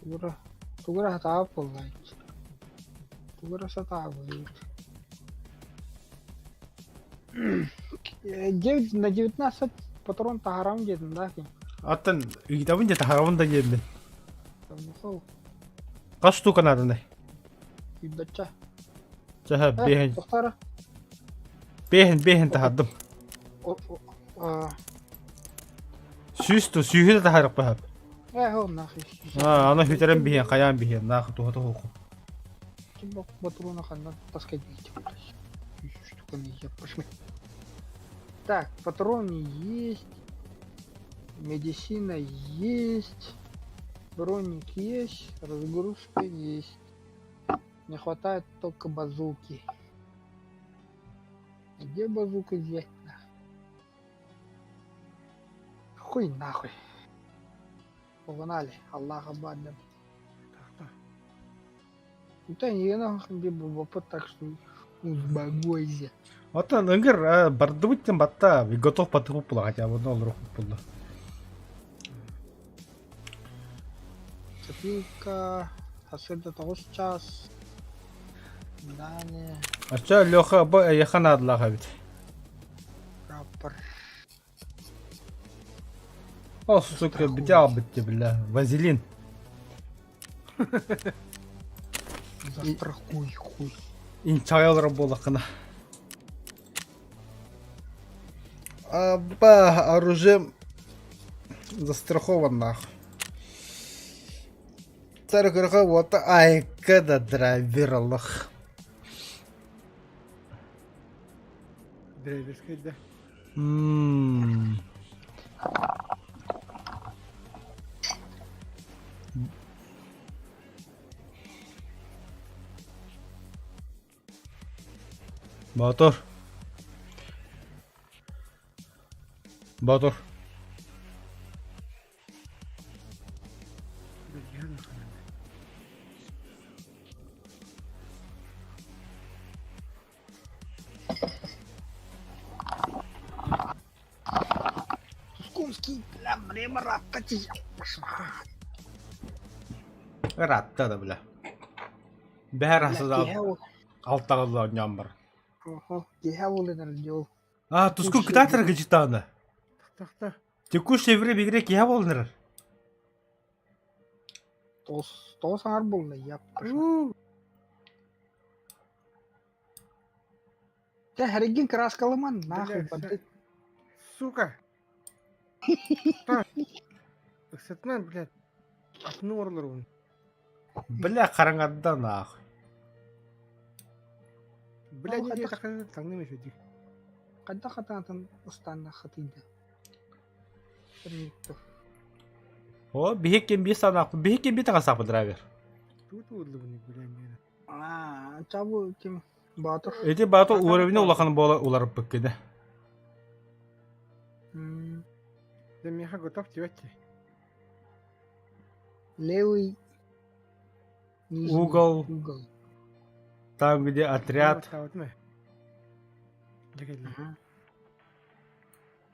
Тугура, тугура сатаабыт буоллаайт. Тугура сатаабыт. 9 на 19 патрон таһарам диэтин да ким. Аттан ыйтабын дьэ таһарабын да диэммин. Хас штука нааданы? Күйбэччэ. Чаһа бэһин. Тохтара. Бэһин бэһин таһардым. Сүүс ту сүүһү да таһарык баһап. Э, ол нахуй. А, аны хүтэрэн биһиэн, хайаан биһиэн, нахуй туһа туһуку. Ким патрона ханна таскай дейте, штуками я пошли. Так, патроны есть. Медицина есть. Броник есть. Разгрузка есть. Не хватает только базуки. Где базуку взять? Хуй нахуй. Погнали. Аллах абадам. Да не нахуй так что узбагойся. Оттон ыҥыр бардыбыт диэн батта готов батыгы була хотя бы одно олорух буолла. Копилка, сарсыарда тоҕус чаас. Дани. Оччо Леха бу эйиэхэ наадалаах эбит. Прапор. О, сука, бите аҕалбыт дии бля. Вазелин. Застрахуй хуй. Инчаҕай олорор буоллаххына. Аба, оружием застрахован нах. Царь вот айка да драйвер Аллах. Драйверскай да. Ммм. Мотор. Мотор. Тускумский, бля, время раттати, пошла. Ыраатта да бля. Бэһэр асыда алтаҕылла оонньоон бар. Ого, дьявол энергиол. А, туску кытаатар гыжытаана. Тахта. Текущее время игре киһэ буолнарар. Тоҕус, тоҕус аҥар буолла, я пошла. Дьэ, хэригин краскалыман, нахуй, бандит. Сука! Ыксатынан, блядь, атын орлорун. Бля, хараҥарда нахуй. Бля, не тахын таҥным эфеди. Хайдах хатаатын ыстаанна хатыйда. О, биһик ким биир санаах, биһик ким биир таҥасаахпыт драйвер. Тут урлыбын, бля, миэнэ. Аа, чабы ким Баатыр. Ити Баатыр уровень улахан буола уларыппыккына. Да миэхэ готов диэбэт Левый нижний Угол. угол. Там, где отряд. Ага.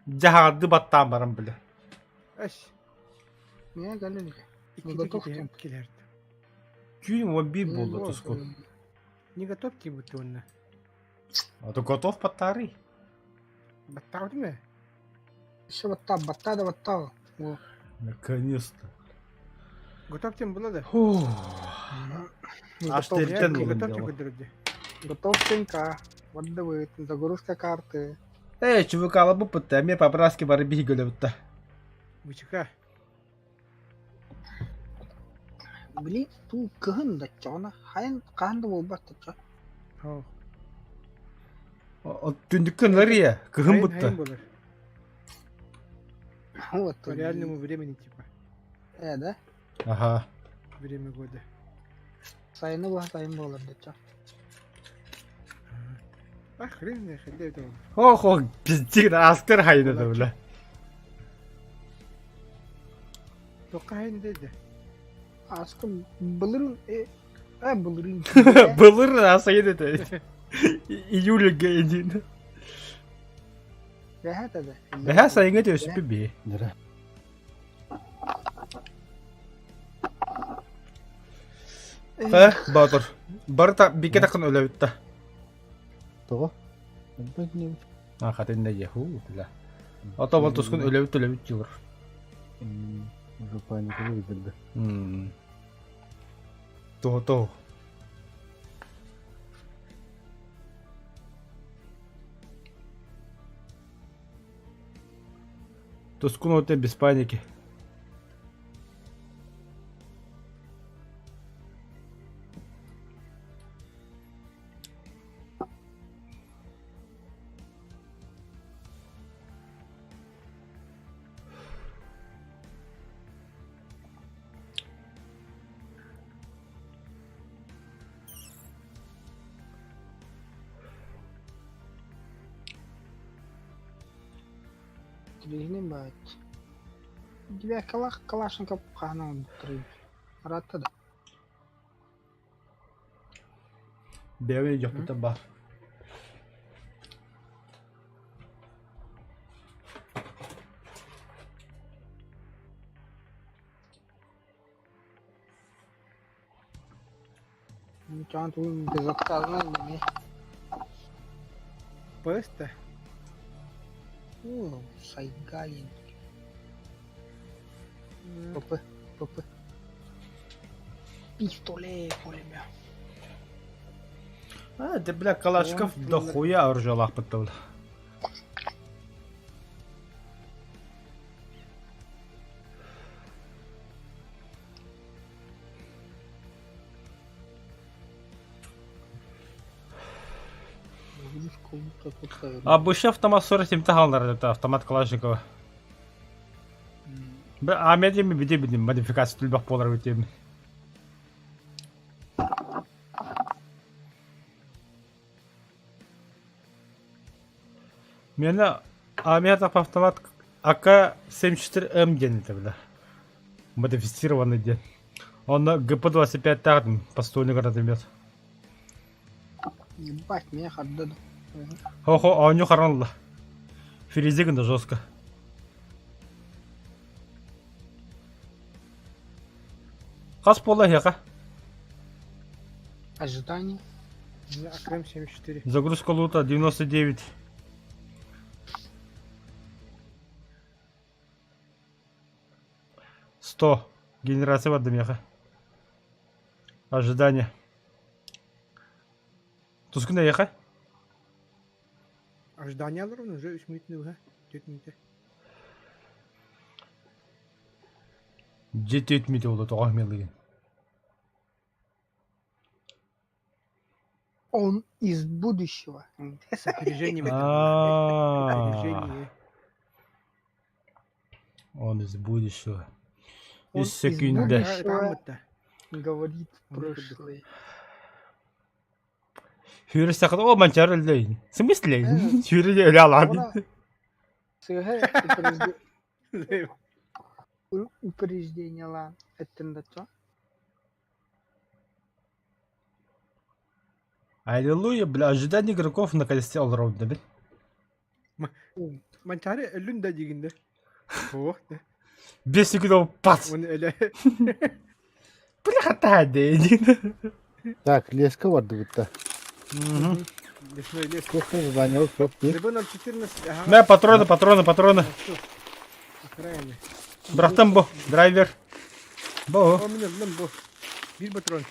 Дьаһаҕарды баттаан баран бile. Эс. Меня галили. Не готов тем. Түүн 11 буолла туску. Не готов тибут уонна. А то готов баттаарый. Баттаабытым ээ. Еще баттаа, баттаа да баттаа. О. Наконец-то. Готов тем була да. Фух. Не Аж готов. терпен Не булым готов дело. көрдөрдө. Готов тенька. Вот давай, загрузка карты. Эй, чувакала буппутта, эмиэ по-братски бары биһиги өлөбүттэ. Бучука. Били туу кыһын да чоҕуна хайын хаһан да буолбат да чо. Оо. Түндүккэ ынырыйа, кыһын Хайын бутта. хайын болар. Вот. По реальному времени типа. Э, да? Аха. Время года. Сайыны буһа сайын буолар да чо. А хрен не хрен это. Ох, пиздец, аскар хайна да бля. Тоққа хайын деді. Аска былырын э э былырын. Былыр асайын это. Июльге един. Бэһэ да. Бэһэ сайынга төспү би. Дара. Э, Батыр. Барыта бике тақын өлөбүттэ. Тоҕо? Элбэх не А хатын да еху, бля. Ото бол тускун өлөбүт өлөбүт дьылыр. Уже паника выдерді. То то. Тускун оте без паники. Тригни бать. Тебя калах калашников хаһан оҥордулар. Ыраатта да. Бэйэбин дьоппуттан баар. Чаан тугун безотказно не. Пыста. О, Сайгаин. ПП, ПП. Пистолет, пулемет. А, да бля, Калашников дохуя оружиялаахпыт да А бышы автомат 47 хааллар это автомат Калашникова. А мен биде бидим модификация түлбэх буолар битим. Мені Амет автомат АК-74М диэн это бля. Модифицированный день. Он на ГП-25 тағдым, подствольный гранатомет. Ебать, меня хардада. Хо-хо, а у него харанла. Ферезиган да жестко. Хас пола хеха. Ожидание. Акрем 74. Загрузка лута 99. Сто. Генерация воды меха. Ожидание. Тускунда еха. Ожидание алыр уже 3 минут не 4 минут. Жети минут oldu тоҕо мелыгын. Он из будущего. С опережением. А. Опережение. Он из будущего. Он Из из секунды. будущего. Грамотно. Говорит Он прошлое. Сүүрэ сахата о манчаар өллөйүн. В смысле? Сүүрэ өлө алаан. Сыыһа упреждениелаан эттин да чо. Аллилуйя, бля, ожидание игроков на колесе олорон бит. Манчаары өллүн да диигин да. Суох да. 5 секунд пац. Уонна өлө. Бля, хата диин. Так, леска бардыбыт да. Лесной лес. Туох задание суох дии. ДБ-014. Ага. Мэ, патроны, патроны, патроны. Окраины. Бырахтым бу, драйвер. Бу. О, мин ыллым бу. Биир патрон.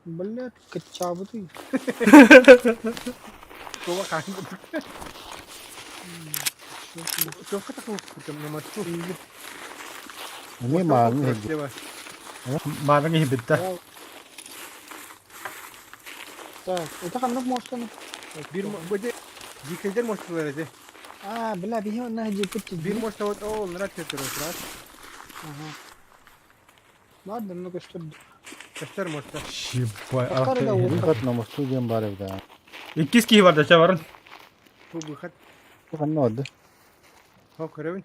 Блядь, качаабытый. Тула хаан курдук. Туохха тахсыбыт на мосту. Эмиэ мааҥы иһирдьэ. Слева. Мааныҥ иһибитте. Так, это ханнык мостаны? Биир бу де дикэйдэр мостулар этэ. А, бля, биһи онно дьиэппит Биир моста вот ол нрат кетер раз. Ага. Ладно, много что Көстөр моста. Ебать. Пахтар да Выход на мосту диэн баар эбит аа. Иккис киһи барда, ча барын. Бу выход. Ханна барда? Хо көрөбүн.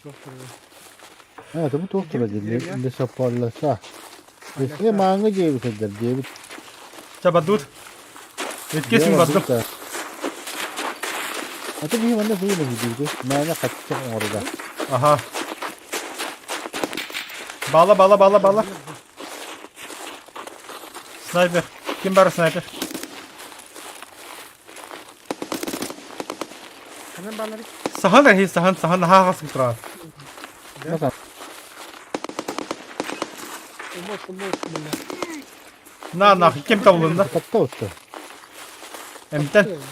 Туох көрөбүн. А, это бу туох тура дии. Деревня. Лесополоса. Э, мааҥы диэбит эдэр диэбит. Ча бадут. Иккис мин бардым. Ата биһи манна сыйы диибит. Мээнэ хаччах оҥоруда. Аха. Бала, бала, бала, бала. Снайпер. Ким бар снайпер? Ханан баалары? Сахан рахи, сахан, сахан, ха хас турар. Масан. Больше, больше, бля. На, на, ким табылынна? Хатта отта. Эмтен.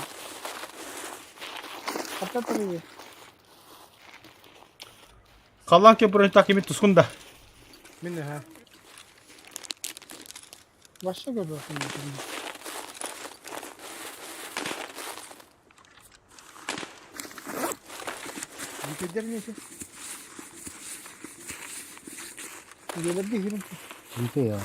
Хатта тұры. Халлан кем бронь так имит тускунда. Мин аха. Вообще көрбөккүн. Дикэйдэр несі? Келерде жүрүм. Дите я.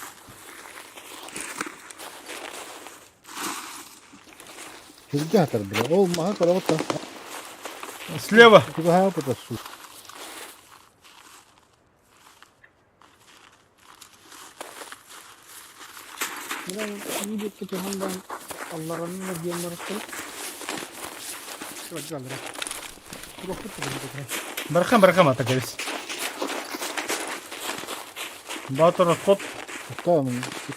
Сиргэ хатар бile. Ол маһа көрөҕүт та. Слева. Чугаһаа пытассу. Бля, не деп кеткен бан алларанын да диэн барыттыр. Туох балары. Туох туох. Бархам, бархам атакабис. Батыр отход. Та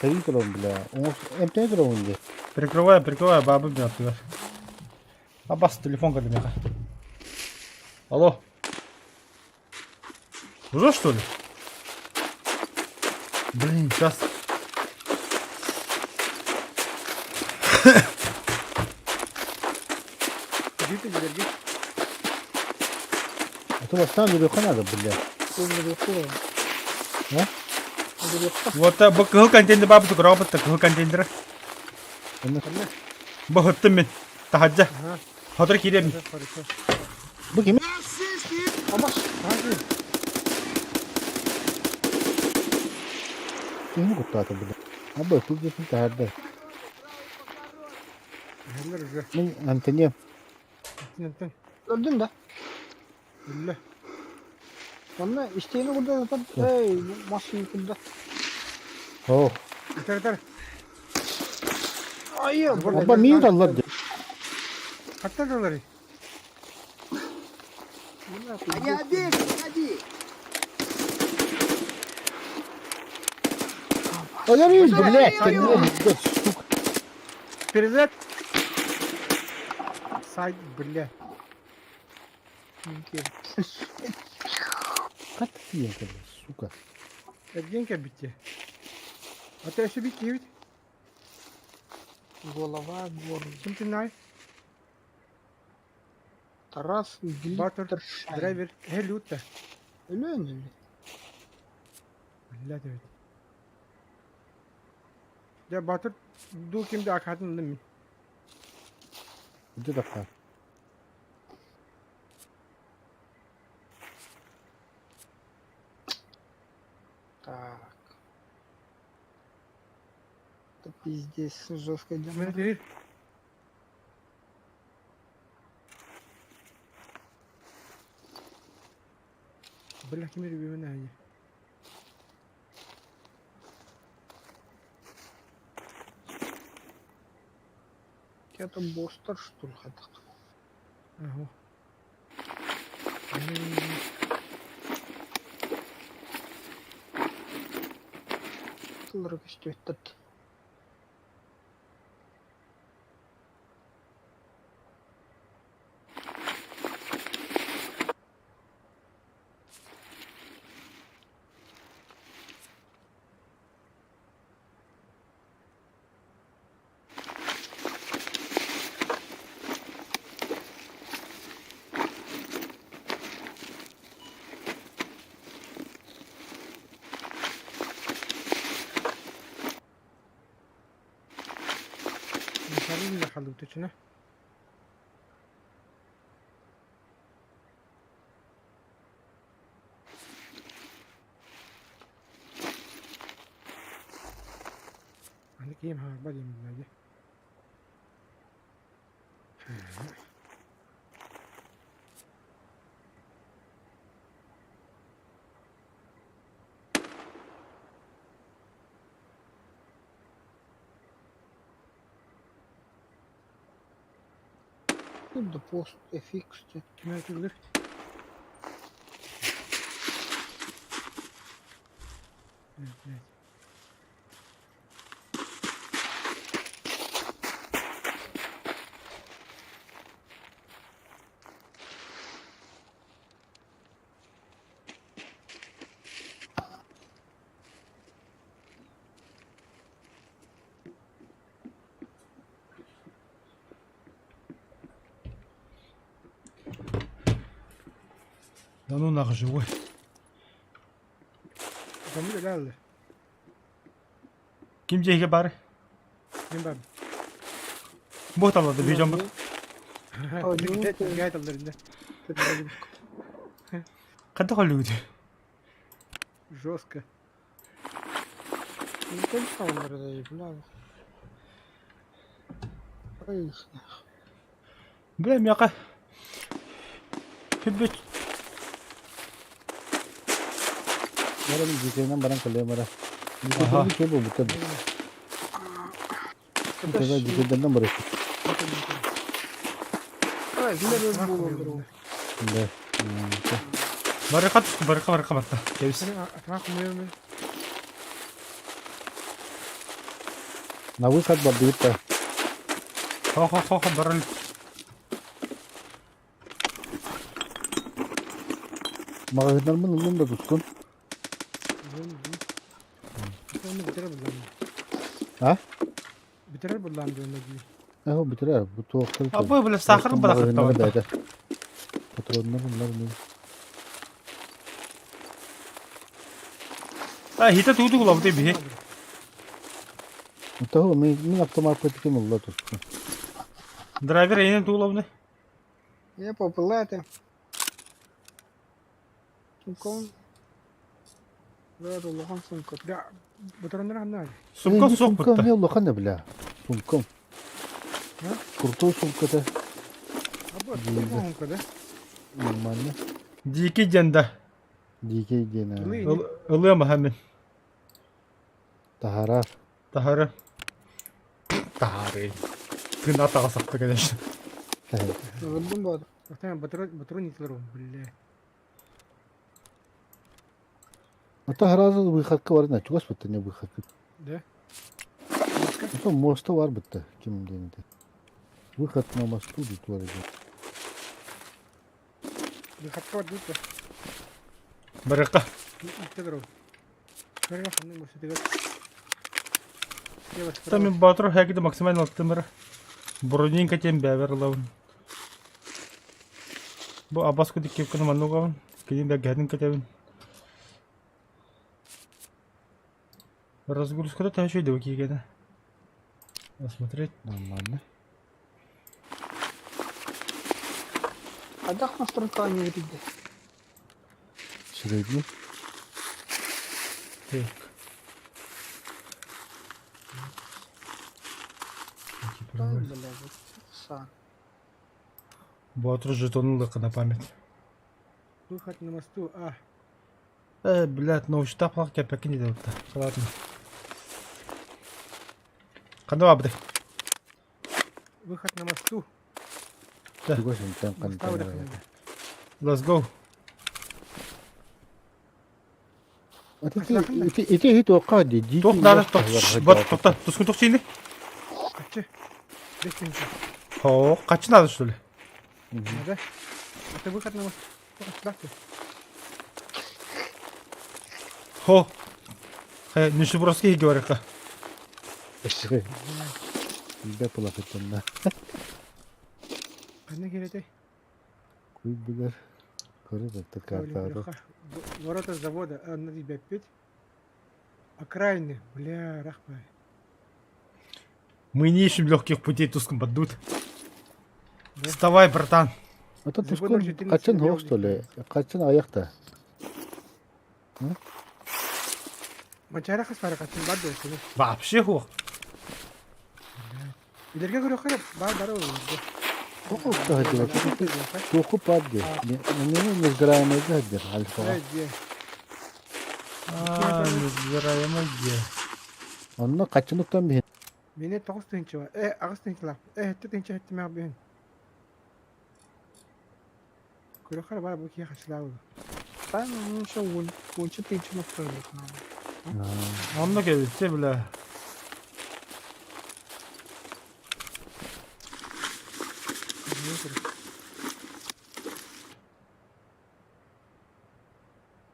кайын көрөм бile. Оҥос эмтээ көрөм бile. Прикрываю, прикрываю, бабы мен оттугар. Абас, телефон кәдімеға. Алло. Уже что ли? Блин, сейчас. Дикэ дерги. Ата бастаан жүрүөххэ наада бile. Өмүрү А? Вот бу кыһыл контейнер бабы тугура бытта кыһыл контейнер. Онно Бу хыттым мен. Тахаджа. Аха. Хотор киирем. Хорошо. бу кими? Абаш. Кими куттаата бile. Аба тут десин таһарда. Хеллер уже. Мин Антония Антон. Өлдүн да. Үллэ. Онно истейни курда жатат. Эй, машина курда. О, Итер-итер. Ай, аба мин аллар ди. Хатта доллары. Они обеих, Ой, блядь, ты сука. Перезад. Сайт, бля. Как ты ехал, сука? Эргенке битте. А ты еще битте ведь? Голова гор. Ким ты най? Тарас Батыр, Глиттершайн. Драйвер. Э, люта. Өлөн эле. Бля, да ведь. Я Батыр, ду кимде акатын мин. Где такая? Так. Это пиздец, жестко Мен идем. тиир. Бля, ким эрэ аайы. Это бостер, что ли, хотя? Ага. Тыллары көстүбэттэр. Михаил халыбыт үчүнэ. Аны киим хаарба диэн билээди. Тут да пост FX те. Ким этилер? Блядь. Да ну нахуй живой. Замыр эле Ким дьиэгэ бар? Ким бар? Бу таллады бижон бу. Гайд алларында. Ханта холлугут. Жестко. Ну, конечно, он бля. Ой, Бля, мяка. Хүббүт. Бара мин дьиэтинэн баран кэлиэм эрэ. Аха. Дьиэтинэн киһи буолбуттар. Тогда дьиэтинэн барыахпыт. Ай, бля, буолан Да. Барыка түстү, барыка барыка барта. Кэбис. На выход бардыбыт да. Хо-хо-хо баран. Маҕаһыыннарбын ыллым да тускун. А? Бүтэрэр буллаам диэн дии. Ээ бүтэрэр бу туохтар Абы бля сахар Маҕаһыыннары барахтабын. бэйэтэ. Патроннар bunlar ne? А хите тууду кулабыт биһи. Того мин мин автомат ким ылла тускун. Драйвер эйнен туулабыны. Я попылаты. Сумкам. Бля, улахан сумка. Да, патроннар ханна. Сумка суох Сумкам бутта. не улахан бля. Сумкам. Крутой сумка-то. Абы, сумка, да? Нормально. Дикий дьэнда. Дикий диэн. Ылыам аха мин. Таһарар. Таһары. Таһары. Тын атаға сақты, конечно. Ылдым бар. Патрон, патрон итилер, бля. А сразу выходка бар, на чугас бутта не выходка. Да? Это моста бар бутта, ким диэн. Выход на мосту тут бар. Выходка бар дейт. Барыка. Итилер. Бәрі ханны мөсөтөгөр. Там мен батыр хәгиде максимально алтымыр. Бронинка тем бәбер лавын. Бу абаску дик кепканы манугавын. Кидин бә гәдин кетебин. Разгрузкада та еще иде кигене. Посмотреть. Нормально. Адах настройка не видит. Средний. Так. Стой, блядь, вот сан. Боотур жетонун ылыахха на память. Выход на мосту, а. Э, блядь, научтаах кэппэккин диэтэ ытта. Ладно. Ханна баабытай? Выход на мосту. Туга сынтан Моста хантан выдохнули. Let's go. Ити ити ити туохха дии дии Туох наада тох бот тохта тускун тух чиини? Качы. Бестеньки. Хоо, качы надо что ли? Надо. Это выход на мосту. Куда ты? Хо. Э, нищебродский говорит-ка. Билбэ пулахыттанна. Ханна кирэтэй? Куйбугар. Көрү баттар картаары. Ворота завода, а, на тебя пить. Окраины, бля, рахмай. Мы не ищем легких путей, Тускун поддут. Вставай, братан. Ата Забыл тускун 14 качан хоох что ли? Качан аяқта. Манчара хас бара качын бар доо сени. Вообще хох. Илерге көрөхөр бар бар ол. Тоқу Тоқу падде. Неме несгораемый гаддер альфа. А, несгораемый где? Онно качан уктан биһин. Мине 9 тыһынча бар. Э, 8 тыһынчалаах. Э, 7 тыһынча хэттимээх биһин. Көрөхөр бар бу киһи хачылаабы. Правильно, ну еще уонча тыһынча настроек надо. Онно кэбитте, бля.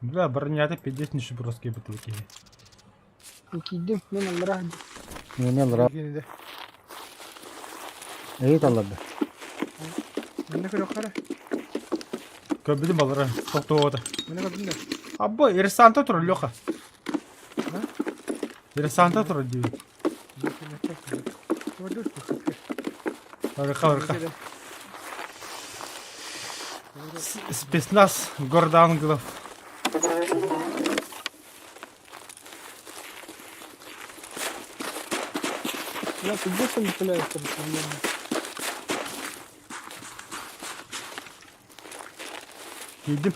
Бля, бронята пиздец нищебродские бутылки. Киирдим, мин аллараа Неме алра. Эйт алларда. Манна көрөхөр. Көбүдүм балара, токтоото. Манна көрдүм да. Абба, Ирсанта тур, Леха. Ирсанта тур дии. Арыха, арыха. Спецназ города ангелов. Бля, ты где пуляется проблема? Киирдим.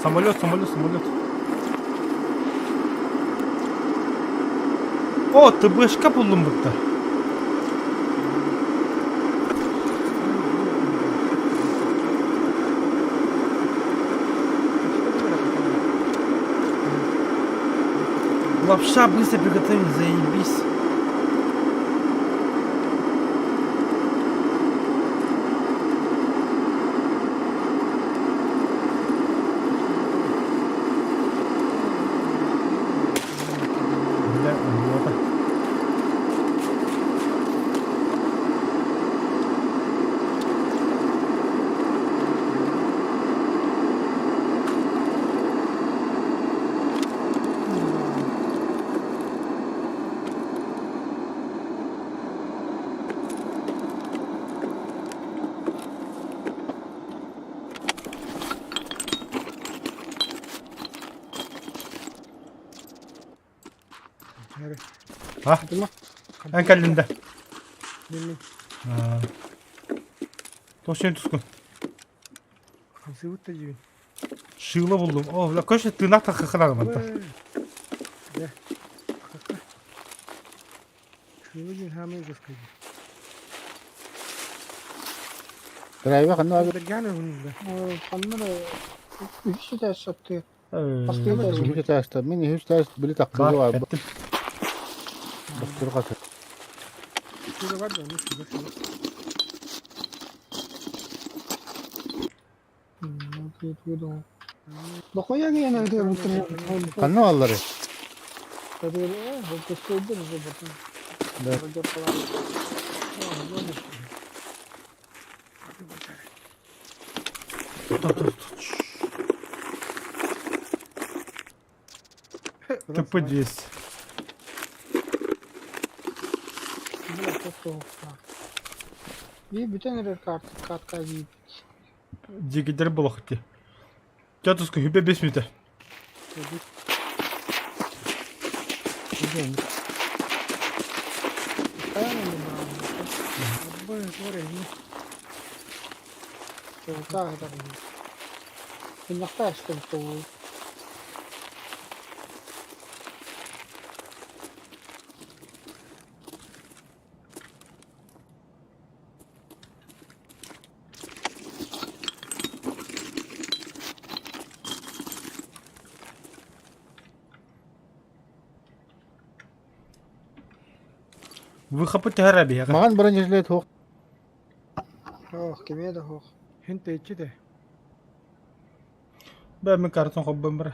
Самолет, самолет, самолет. О, ТБшка буллум бутта. Лапша быстро приготовить, заебись. Бля, вот. А? Эн кэллинде. Тосен тускун. Хамсыбыт да дьибин. Шыла буллум. О, бля, көше тыынах таххаханагы манта. Дэ. Шыла диэн хаамай жескайды. Драйва ханна Берганы хунда. Ханна үһүс этээс саттыы. Үһүс этээстэ. Мин үһүс этээс били таккыга бар. Бактырга. Шыла бар да, ну шыла шыла. Дохуя я это бутылку. Ханна аллары. Да. Тупо 200. Бии бүтэн эрэр картка диибит. Дигидер болохти. Тетушка хүбе 5 мүтэ. Выхопы түһэр биһиэхэ. Маҕан бронежилет суох. Ох, кимиэ да суох. Хин тэйчи де. Бэ мин картон хоббун бар.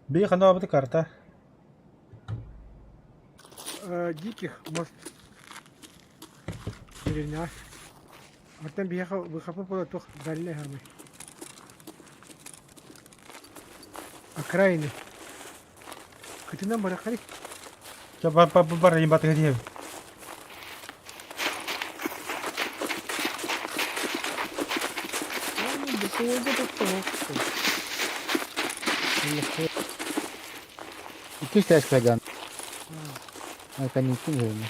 Би хана абыты карта. Диких, может, деревня. Артем биһиэхэ выхопы буола туох дальнай хармай. Окраины. Кытынан барахари. Ча бар бар бар бар батыга диэбит. Иккис тээскэ дьон. Каникул үһүнэ.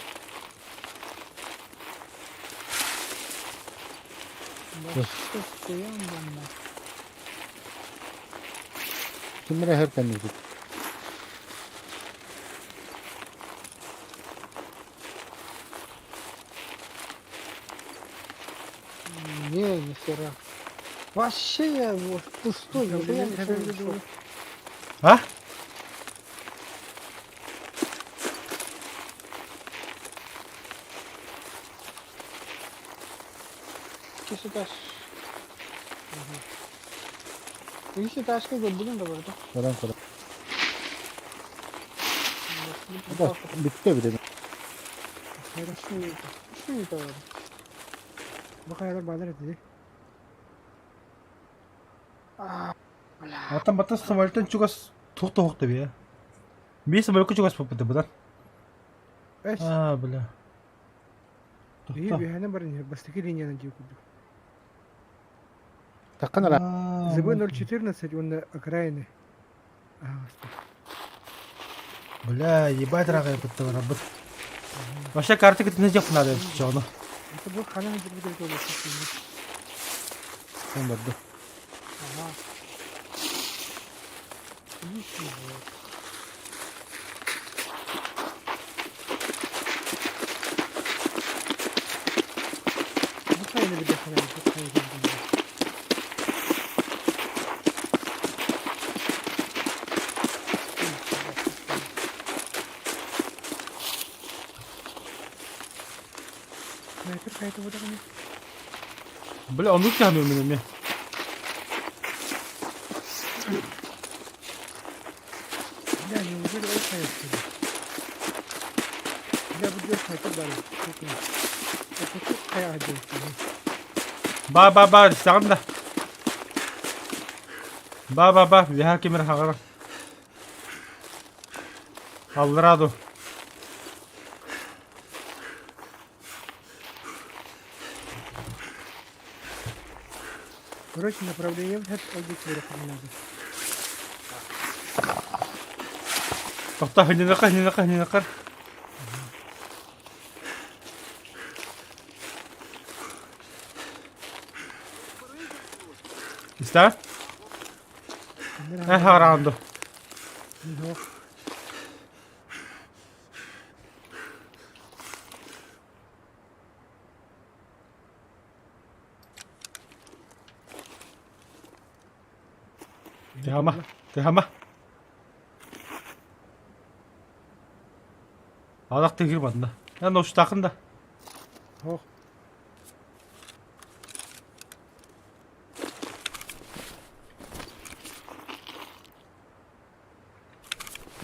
Ким эрэ иһэр кэнники. Не, нихера. Вообще я вот пустой, нихуя ничего не нашел. А? Иккис этаж. Иккис этажка көрбүтүм да барда. Баран көрө. Бүттэ бүтэ. Үчүгэй бар. Бу хайалар баалар этэ. Аттан баттас самолеттан чугас туох туох да Биир самолекка чугас поппута быдан. Эс. А, бля. Биһи биһэнэ баран иһэр бастакы линиянан дии курдук. Таккан ара. ЗБ-014 уонна окраины. Аһаҕастар. Бля, ебать рагай бытта барабыт. Вообще карта кытына дьох надо чону. Это бу хана дьирбит эбит буолуохтаах. Эн барды. Ага. Ничего. Бу хайаны билиэххэ наада, бу хайа диэн. Снайпер хайата буоллаҕына. Бля, оннук тяну мин эмиэ. Бля, неужели ол хайа Бля, бу диэн снайпер баар эбит. Ортоку хайаҕа диэн. Ба ба ба, истэҕин да. Ба ба ба, виһа кимир хаҕара. Аллара ду. Короче, направление в ол диэки барыахха наада. Тохто, хынньынакар, хынньынакар, хынньынакар. Истэҕин? Эн хараҕын ду. Суох. Тыһама, тыһама. Алах тыгыр манна. Эн устаахын да. Суох.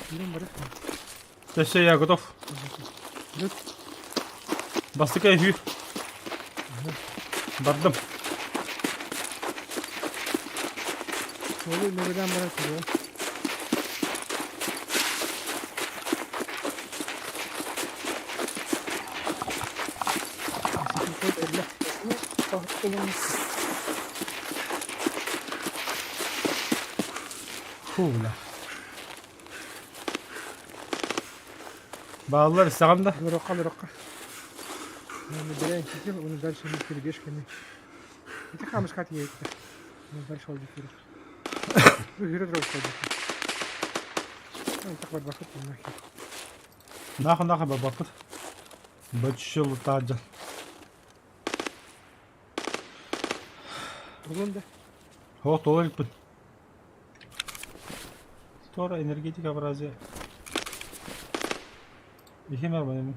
Киирэн барар. Все, я готов. Бастакы үһү. Бардым. Суолу нөрүлээн баран көрүөм. Ситим кэллэ. Фу, бля. Бааллар истэҕин да? Нырыкка, нырыкка. Набираем сетил, он дальше мы перебежками. Это хамышка едет. Ну, дальше он будет. Ну, гиро дров ходит. Ну, так вот бахыт нахер. Нахуй нахуй бабапыт. Баччы лутаджа. Улун да. О, толик Тора энергетика абразия. Ихимер бенем.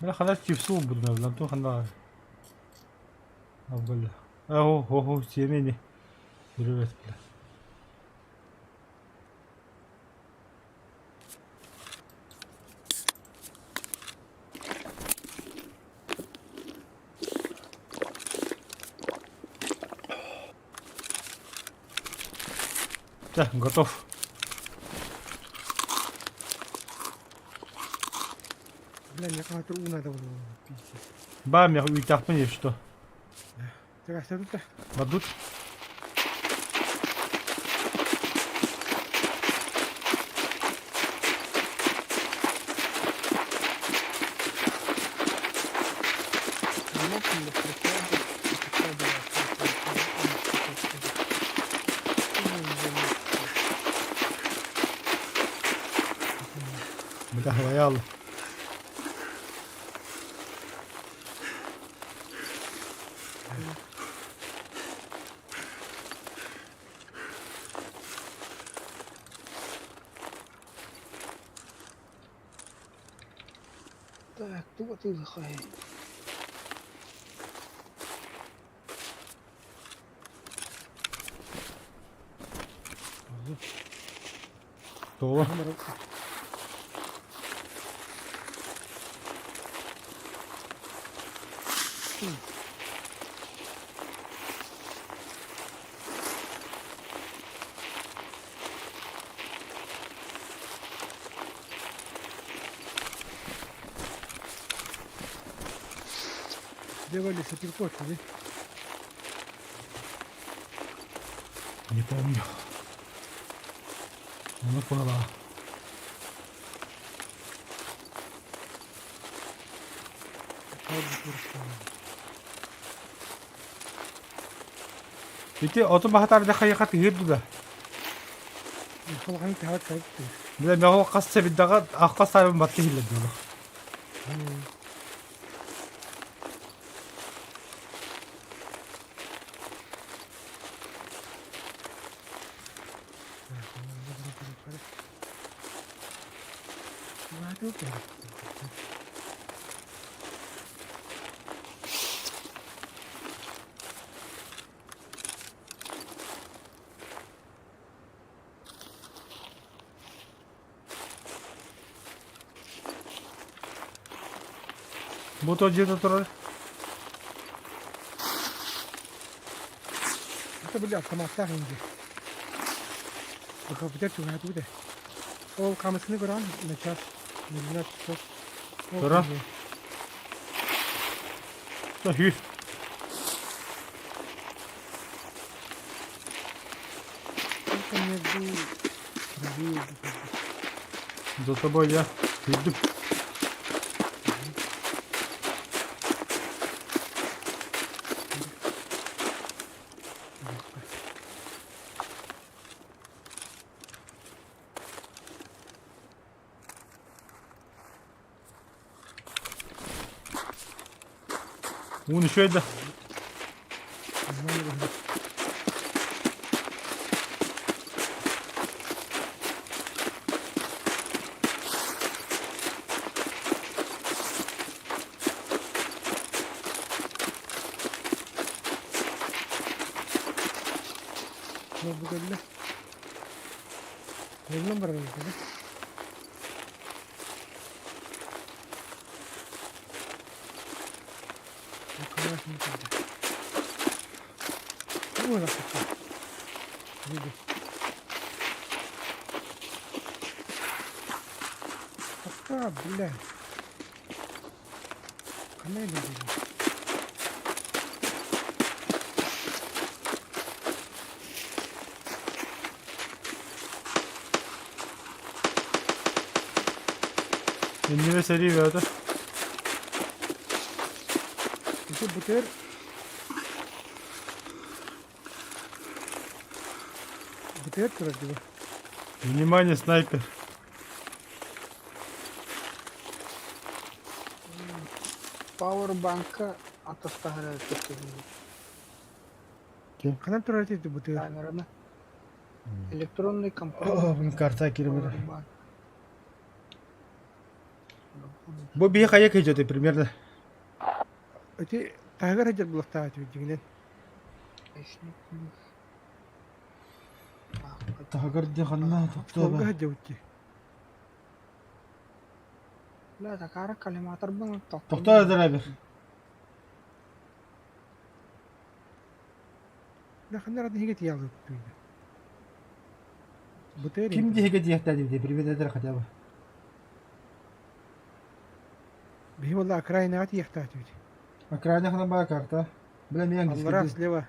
Бля, ханна чипсы булбутум эбит, онтон ханна баар. Оо, хо хо сиэмэ ини. Үрүбэт бля. Так, готов. Бля, миэхэ хатыр уу наада буолуо пиздец. Баа миэхэ үүтээхпин и что? Тыгастабыт да? Бардут? Бля, лоял. Так, туга тыылхай. Тоҕо? Где лесопилка, где? Не помню. Ну, поняла. Ити оту баһатар хайыха тыһыр да. Халахан таһат кайт. Бile меҕо хас себиддаҕа ахха сайбын батты хиллер диолох. Бу то дьиэ турар. Это были автоматтар инде. Бакапытар чугаату да. Ол камыскыны көрөн на час, на 12 часов. Тура. Да хүү. За тобой я иду. Уун үчүгэй да. Ой, нахуй. Иди. Пока, блядь. Ханна илдьэ Иннибэ сэрии бөҕөтө. Ити бутер Бутер турар дии. Внимание, снайпер. Пауэрбанка атастаһар эбит Ханан турар ити бутер? Камераны. Электронный О, компромат. блин, карта киирбит. Пауэрбанк. Бу биһи хайа кыдьыты примерно. Ити таһыгар сылдьар буолуохтаах этибит дьиҥинэн. Таһыгар дии ханна Суолга сылдьабыт дии. Бля, такара коллиматорбын Тохтоо драйвер. Бля, ханна эрэ биһиги тиийэ Бутер Ким диэки диэхтээ диэбитэ привет этэр хотя бы. Биһи буолла окраинаҕа тиийиэхтээх этибит. Окраина ханан баар карта. Бля, мен Аллара слева.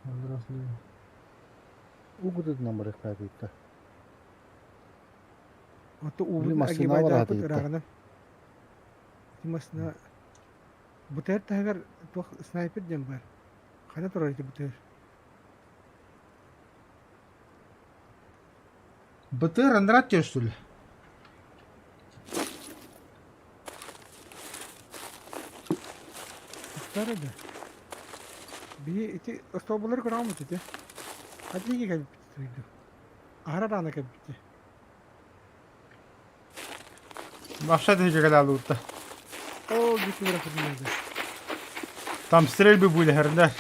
Аллара слева. Угутутунан барыахтаах ыытта. Ото Били уубут массыына бараата агибайдааппыт ыытта. ырааҕынан. Ити массыына Бутер таһыгар туох снайпер диэн баар. Ханна турар ити бутер? БТР Андрат что ли? Тохтоор да. Биһи ити остуолбалары көрөҕүм ити. Хатыыга кэлбит дойду. Аһара даҕаны кэлбит. Вообще ты кэлэ Оо, бүтүгүрэ кырдьыга. Там стрельбы были, да?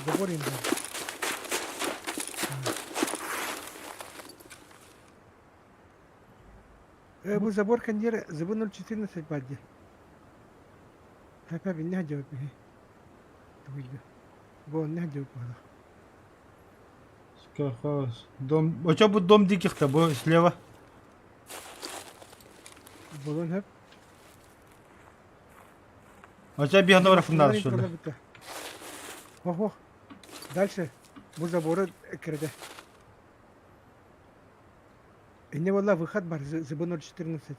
Забор им был. Бу забор кондер ЗБ 014 баар дии. Хэпэ бинне сылдьыбыт биһи. Тугуйда. Бу онно сылдьыбыт буолар. Дом. А что будет дом диких-то? Бу слева. Буолуон сөп. А что бегноров надо, что ли? Ох, ох. Дальше. Бу заборы кирде. Инне буолла выход бар ЗБ 014.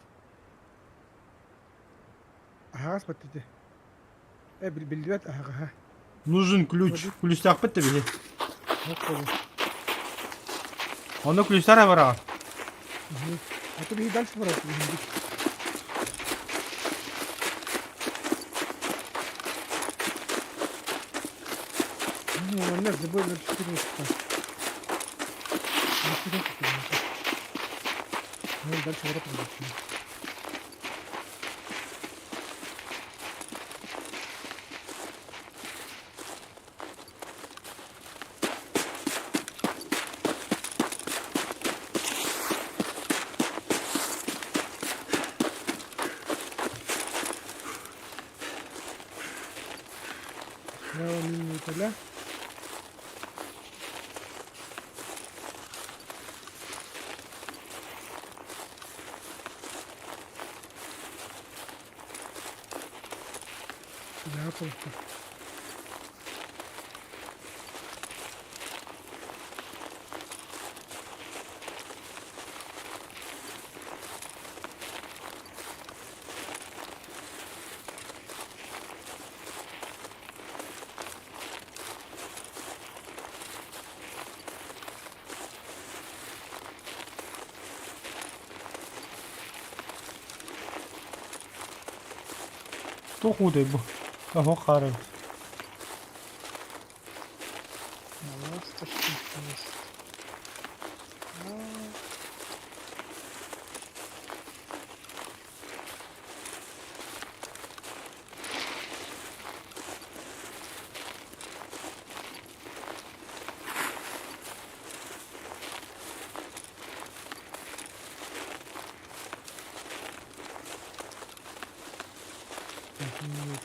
Аһаҕас баттыты. Э биллибэт аһаҕаһа. Нужен ключ. Ключтаахпыт да биһи. Ох буолуо. Ону ключтара бараҕа. А то биһи дальше барабыт. Ну, манна ЗБ 014. Ну, дальше ворота будут. Справа минные поля. Да, просто. Туох уудай бу? Оһох хаарын. Ласточкин хвост.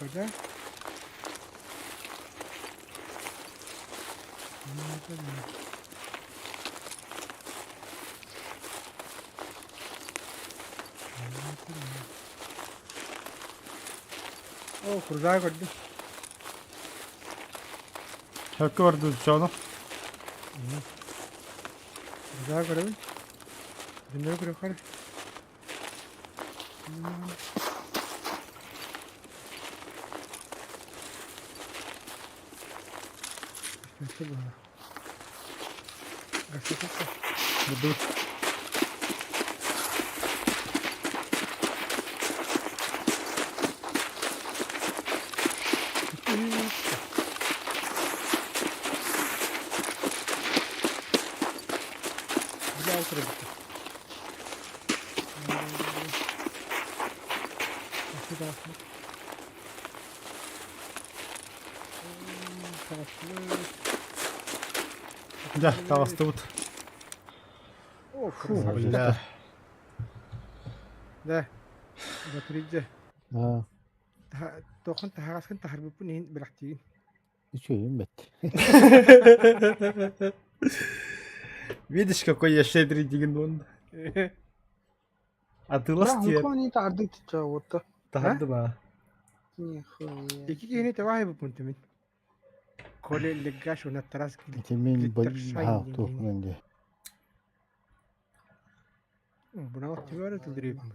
Вода. Ну, это да. Ну, это да. О, крузак көрдүм. Хөккө барды чону. Крузак көрөбүн. Дөннөрү көрүөххэ. Буду. Бля, утро Дьэ, таҕыстыбыт. О, Фу, красавчик. бля. Да. Батырыйда. Аа, Тохон таһаҕаскын таһарбыппын иһин бэлэхтиигин. үчүгэйим бэт. Видишь, какой я щедрый дигин Бля, Атыылас диэн Хонконг таһырдык вот. таһырдым аа. Нихуя. Ики киһини тэбаһайбыппын түмүн. Коля Легаш уонна Тарас Ити мин Глиттершайн haa диэн туох киһини. гынан дии. Бунага түбәрі тылдырыйбын.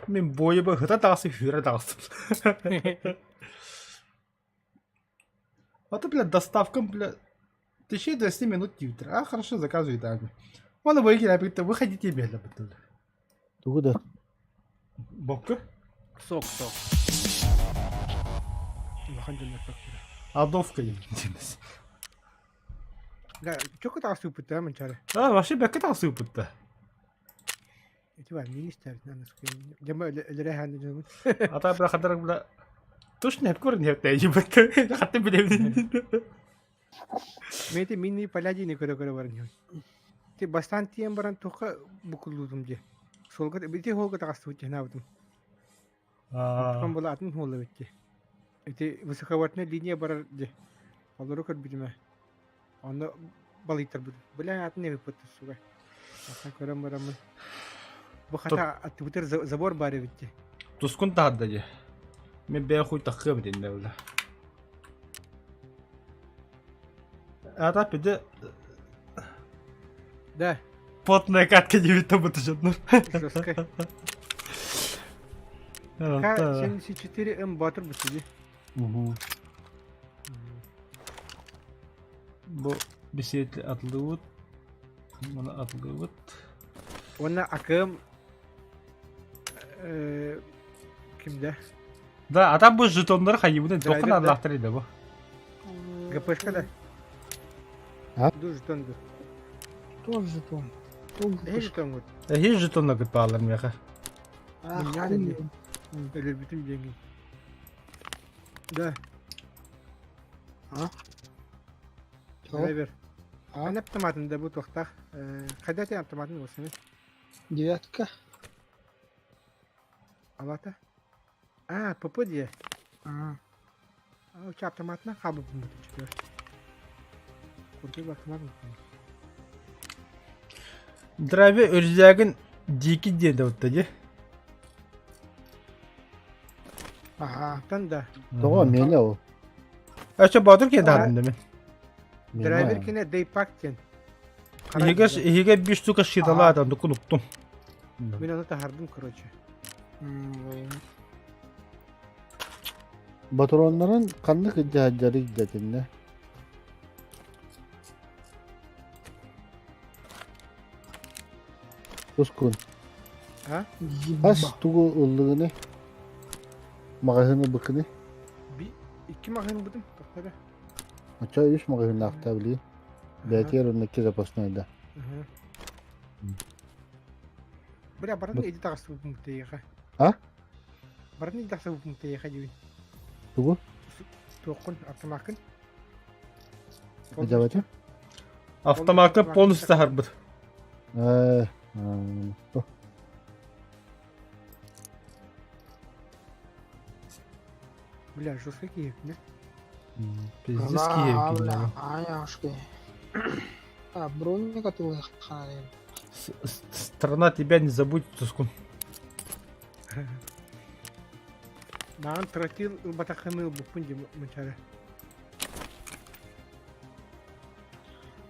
Мин бойба хыта таҕысы хүрэ таҕыстым. А то, бля, доставка, бля, 1200 минут утра. А, хорошо, заказывай так. Он выкинь, выходите, бля, бля. Тугу да Бокка. Сок, сок. Улахан дьоннор сок. Адовка им. Да, чөкө таҕыс ыыппыттара манчаары. А, вообще бэккэ таҕысы ыыппытта. Ити бар министр, дьама өлөрө хааны дьонун. А та бля хадарак бля Точно хепкор не хептэй Хатты билебин. Мен мини палядини көрө-көрө баран иһэбин. Ти бастаан тиийэн баран туохха букуллуутум дии. Суолга ити суолга таҕыстыбыт дии санаабытым. Онтон була атын суол эбит дии. Ити высоковольтная линия барар дии. Олору көрбүтүм ээ. Онно балыйтарбытым. Бля атын эбиппит сука. Атын көрөн бараммын. Бу хата аттыбытыгар забор баар эбит дии. Тускун таһарда дии. Мен бэйэ хуй таххыам диннэ бля. Ата пиде Да, потная катка диэбиттэн бутушатнар. жесткая. К-74М Батыр бу дии. Угу. Бу бисиэти атылыбыт. Маны атылыбыт. Уонна АКМ кимдэ? Да, а там бу жетоннары хайыбыны Драйвер, тоқын да. арлахтар еді бу. ГПшка да? А? Ду жетон ду. Тоже жетон. Эһи жетон гут. Эһи жетонна кытпаалар меха. Меняли Өлөрбүтүм диэҥҥин. Да. А? Драйвер. А? Эн автоматын да бу туохтаах. Хайда ти автоматын уосаны? Девятка. Алата. А, ПП дии. А, А, автоматына хаалбыппын бу Курдук автомат. Драйвер үрдәгин дики диэн да дии. ага. Антан да. Тоҕо миэнэ ол. Өссө Боотур киэн таһардым да мин. Драйвер кине Дейпак диэн. Иһигэ иһигэ бир штука шиталаатан дукун уктум. Мин ону таһардым, короче. Батроннарын ханнык илдьэ дэтиннэ? Тускун. А? Хас тугу ыллыгыны? Маҕаһыыны быкыны? Би икки маҕаһыын бутум тохтоо эрэ. Оччо үс маҕаһыыннаахта билии. Бээтигэр уонна икки запасной да. Бля, баран иди таҕыстыбыппын тэйиэхэ. А? Баран иди тахсыбыппын тэйиэхэ диибин. Тугу? Туоххун, автомаккын? Дьабача? Автомакка полностью таһарбыт. Э, Бля, жестко киһи, не? Пиздец киһи Бля, аяшки. А, броник атылыхханайын. Страна тебя не забудет, Тускун. Маҕан тротил ылбатаххын ылбыппын дии мунчаары.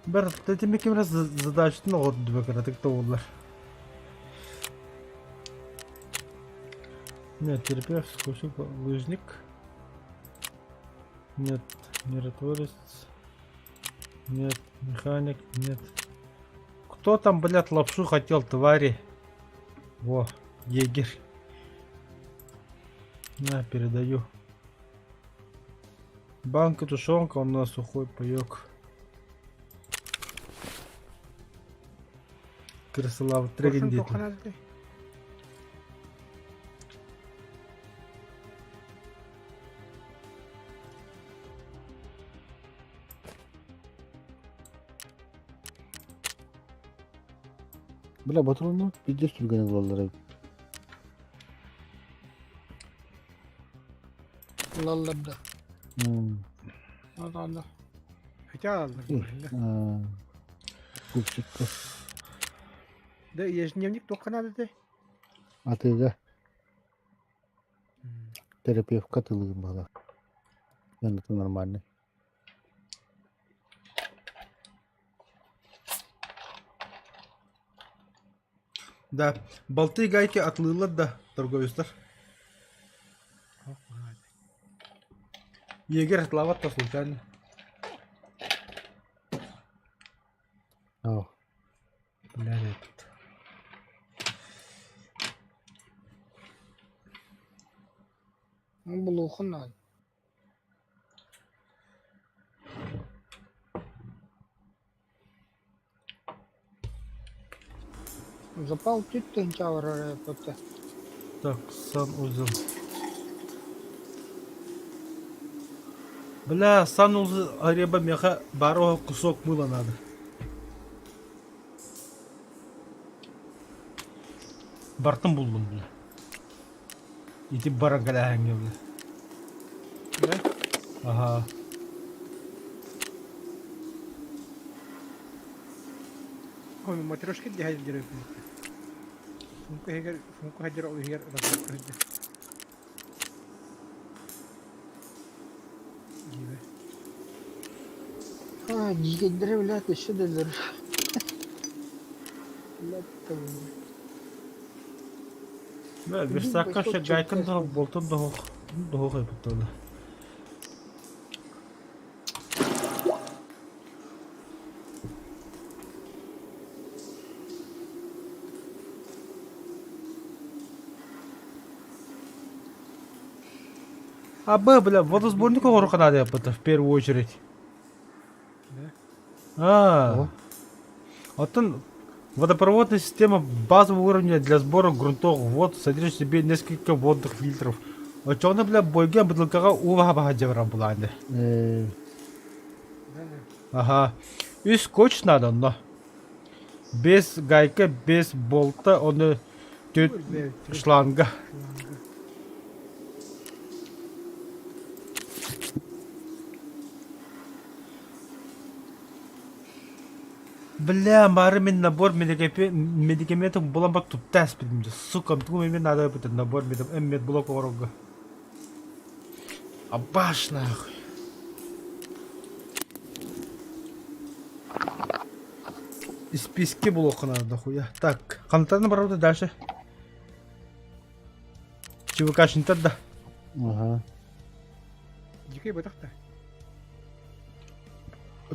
Бэр, тэтими ким раз задачатын оҕордубэ кыратык да буоллар. Нет, терапевт, скучок, лыжник. Нет, миротворец. Нет, механик, нет. Кто там, блядь, лапшу хотел, твари? Во, егерь. На, передаю. Банка тушенка, у нас сухой паек. Крысолав Коршун трегендит. туохханаадый? Бля, батронну пиздец түргэнэ булаллар эбит. Ылаллар да. М. Ада. Хотя аллар. Аа. Купчикка. Да, ежедневник туохханаадый? Атыыга терапевтка атыылыыр баҕалаах. Это нормально. Да, болты и гайки отлылар да, торговецтар. Егерь отлават то случайно. Оо. Бля, этот. Булуохун наада. Запал түттэн чаврара это. Так, санузел. Бля, санузел ареба меха барого кусок мыла надо. Бартын буллум, бля. Ити баран кэлээһэҥҥэ, бля. Да? Аха. Ой, матрешка дьэ дьэрэ Сумка иһигэр, сумка сылдьар ол иһигэр разведка сылдьар. Дьиибэ. А, дьиикэйдэрэ блядь, өссө да өлөр. Блядь, там. Бля, верстакка ще гайкын да болтун да хоох да хоох эбит А Б, бля, водосборник оҕоруха надо это в первую очередь. Да? А. Оттон водопроводная система базового уровня для сбора грунтовых вод содержит в себе несколько водных фильтров. Очоҕуна, бля, бойга бытылкаҕа уу баһа дьабара булааны. Э, Да, да. Ага. И скотч надо, но. Без гайка, без болта, он шланга. Шланга. Бля, мары мин набор медикаментов булан бар туптас билим. Сука, тугу мен надо этот набор медблок оҥорорго. Абаш нахуй. Исписки булуохха надо дохуя. Так, хантан барабыт дальше. ЧВКшниктар да. Ага. Дикэй бытах да.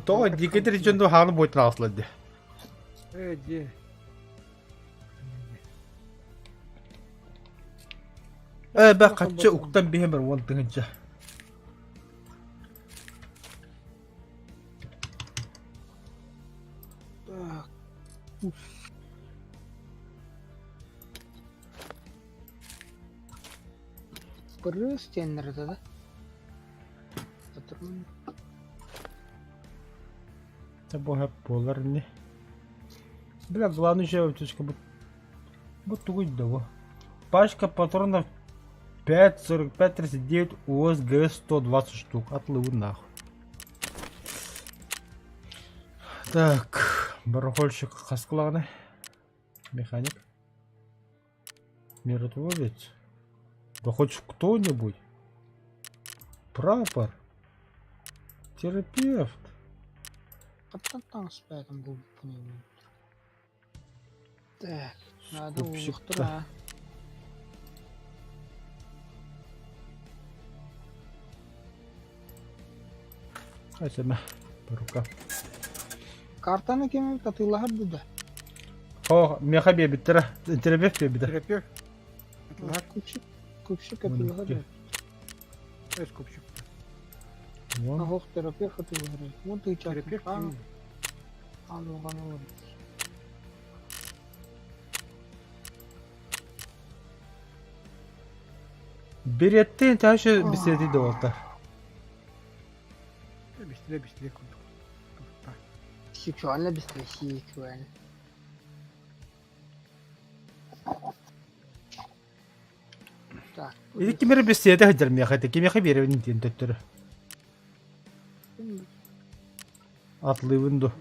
Тоҕо дикэтэр дьон хааны буойтун аҕыслар дии. Э, дьиэ. Э, бэ хаччы уктан биһэн бар уон тыһынча. Так. Пырыс диэннэр да? Патрон. Бу буолар ини. Бля, главный же аптечка бу. Бу тугуй да бу. Пачка патронов. 5, 45, 39, УСГ 120 штук. Отлывы нахуй. Так, барахольщик хас главный? Механик. Миротворец. Да хоть кто-нибудь. Прапор. Терапевт. Хаттан таҥас бэйэтин булбуппун Так, надо Скупщик-то. улуктура. Айсема, по рука. Картаны ким татыылаһар да? О, меха биэбиттэрэ. Терапевт биэбитэ. Терапевт. Атылаһар. Купщик, купщик атыылаһар да. Өс купщик. Вон. Ох, терапевт атыылаһар. Вот ты Терапевт. Аны Береттен ташы бисети долтар. Бистиле бистиле курдук. Сексуально быстрее, сексуально. Так. Ити кимер бисети хадер меха, кимеха беребин тиен төттөрө. Атлыбын ду.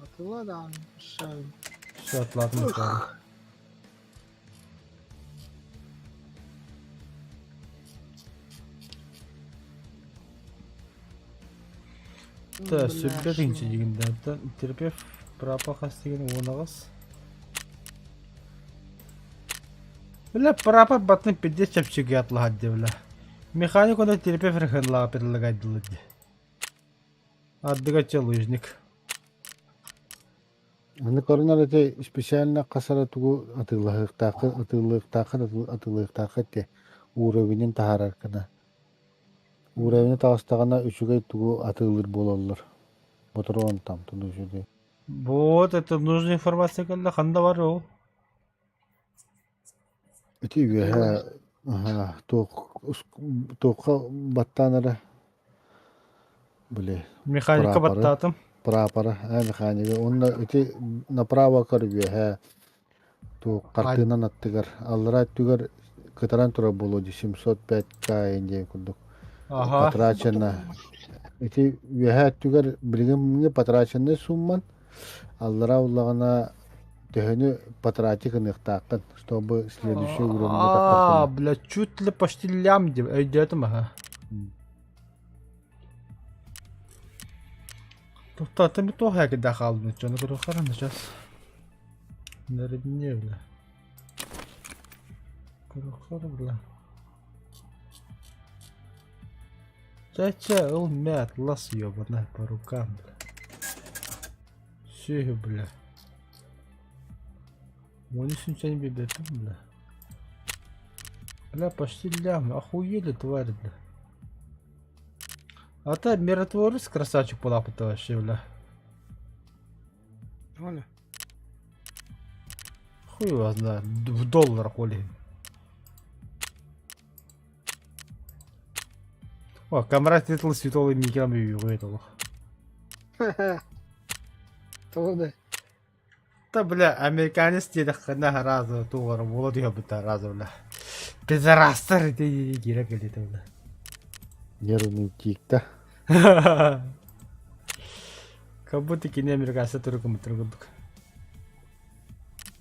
Атыла да, Все атлатым. Та сүрбэ тыһыынча дигин да терапевт прапа хас деген уон аҕыс. Бля, прапа батын пиздец чэпчэки атлаһар дии бля. Механик онно терапевт рехенлаҕа предлагайдылар дии. Ардыга чэ лыжник. Аны көрүнэр ити специально хас эрэ тугу атыылаһыахтааххын атыылыахтааххын атыылыахтааххын этэ уровенин таһаарар гына. Уровены таҕыстаҕына үчүгэй тугу атыылыыр буолаллар. Ботуруон там туда-сюда. Вот это нужная информация кэллэ ханна бар ол? Ити үөһэ аһаа туох туохха баттаан эрэ били Механика прапоры баттаатым. прапора ээ механига уонна ити направо көр үөһэ туох хартыынан аттыгар аллараа өттүгэр кытаран турар буолуо дии 705 к диэн курдук Аха. потрачено ити үөһээ өттүгэр билигин потраченный сумман аллараа уллаҕына төһөнү потратить гыныахтааххын чтобы следующий уровеньга Аа, тахсаргына бля, чуть ли почти лям деп өйдөөтүм аха. Тоқтатым туох кида хаалбыт дьону көрүөххэ сейчас. Нэрибне бля. Көрүөххэ бля. Чэ-чэ, ыл мэ атлас ёбана по рукам, бля. Сүһү, бля. Оны сүнсән бибеппин, бля. Бля, почти лям, охуели твари, бля. А та миротворец красавчик полапать вообще, бля. Нормально. Хуй его знает, в долларах оли. О, камрад титул световый микром и Того да. Та, бля, американец диэтэххинэ разово туох эрэ буола түһэрбит разово, бля. Пидорастар дии киирэ кэлиитэ, бля. Нервный тик да. Как будто кини американцы туру курдук.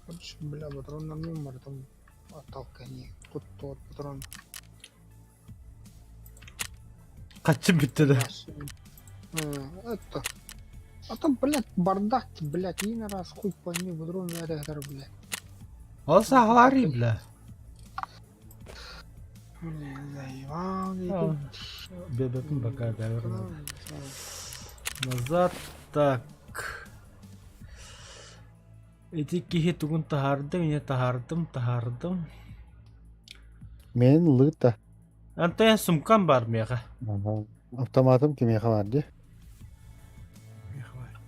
Короче, бля, патрон на номер там отталкани. Тут тот патрон. Хаччы бүттэ да. Это. А там, блядь, бардак, блядь, и на раз хуй пойми, патрон это, блядь. Ол сахалари, бля. Бля, заебал. Бебепин пока, наверное. Назад, так. Ити киһи тугун таһаардым, инэ таһаардым, таһаардым. Мин лыта. Антон сумкам бар миэхэ. Автоматым кимиэхэ баар дии. Миэхэ баар.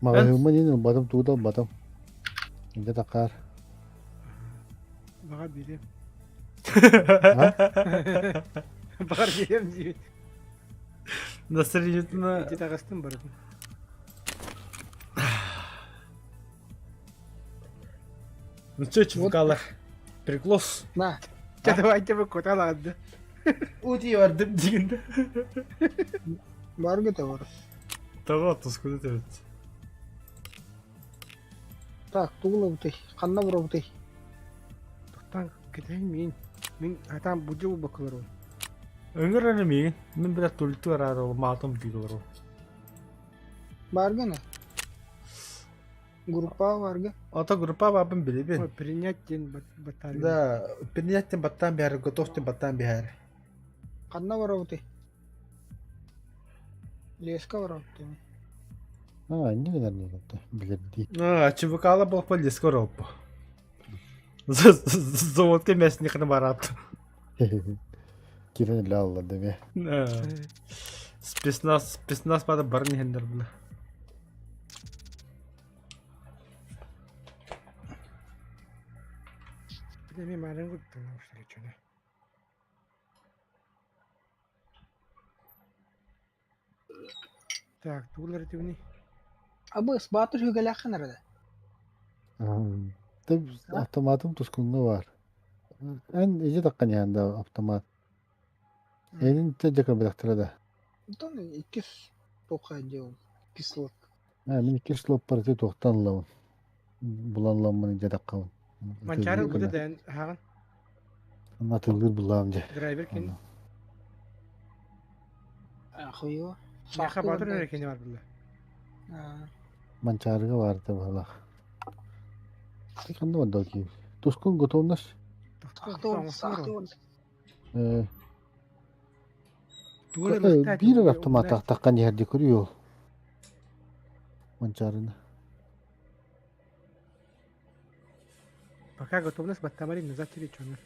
Маҕаһыыммын иин ылбатым, тугу да ылбатым. Инде такаар. Баҕар биэриэм. А? Баҕар биэриэм диибин. Настроениетына Ити таҕыстым барытын. Ну что, чувакалар, приглос. На. Чэ давайте вы куталаҕын. Ути бардым дигин. Барга да бар. Тоҕо тускуну төрүт. Так, тугулабытый? Ханна барабытый? Тохтоон кэтэһин миин. Мин хатаан будьу булбаккалар ол. Ыҥыр эрэ миигин. Мин бile тулту араары ол маатым диир олору. Баргана? Группа барга? Ото группа бабын билибин. Ой, принять диэн батарея. Да, принять тем баттаан биһэр, готов тем баттаан биһэр. Ханна барабытый? Леска барабытый. А, не гынар не гынар билэрдии. А, ЧВК-ла буолпа леска ороппу. Заводка мясниканы барат. Кирен ля деме. Спецназ, спецназ бада барын иһэннэр бile. Бile мен марын куттан уштар. Так, тугулар этибини. Абыс, Баатыр үгэлээххин эрэ. Тэп автоматым тускуҥҥа баар. Эн iji таххан иһэн да автомат. Энин те дьэ көрбөтөхтөрө да. Онтон иккис туохха делал? Кислот. Э, мин иккис слоппар ити туохтан ылабын. Булан ыламмын илдьэ таххабын. Манчаары ылбыта дээн аһаҕын. Атыллыыр буллаам дьэ. Драйвер кин. Ахуйу. Миэхэ Баатыр эрэ кини бар булла. Манчаарыга баар да баһылаах. Ханна барда киһи? Тускун готовность? Э, биир автомат таххан иһэрди көрүө ол. Манчаарыны. Пока готовность баттамарин назад тебе чону.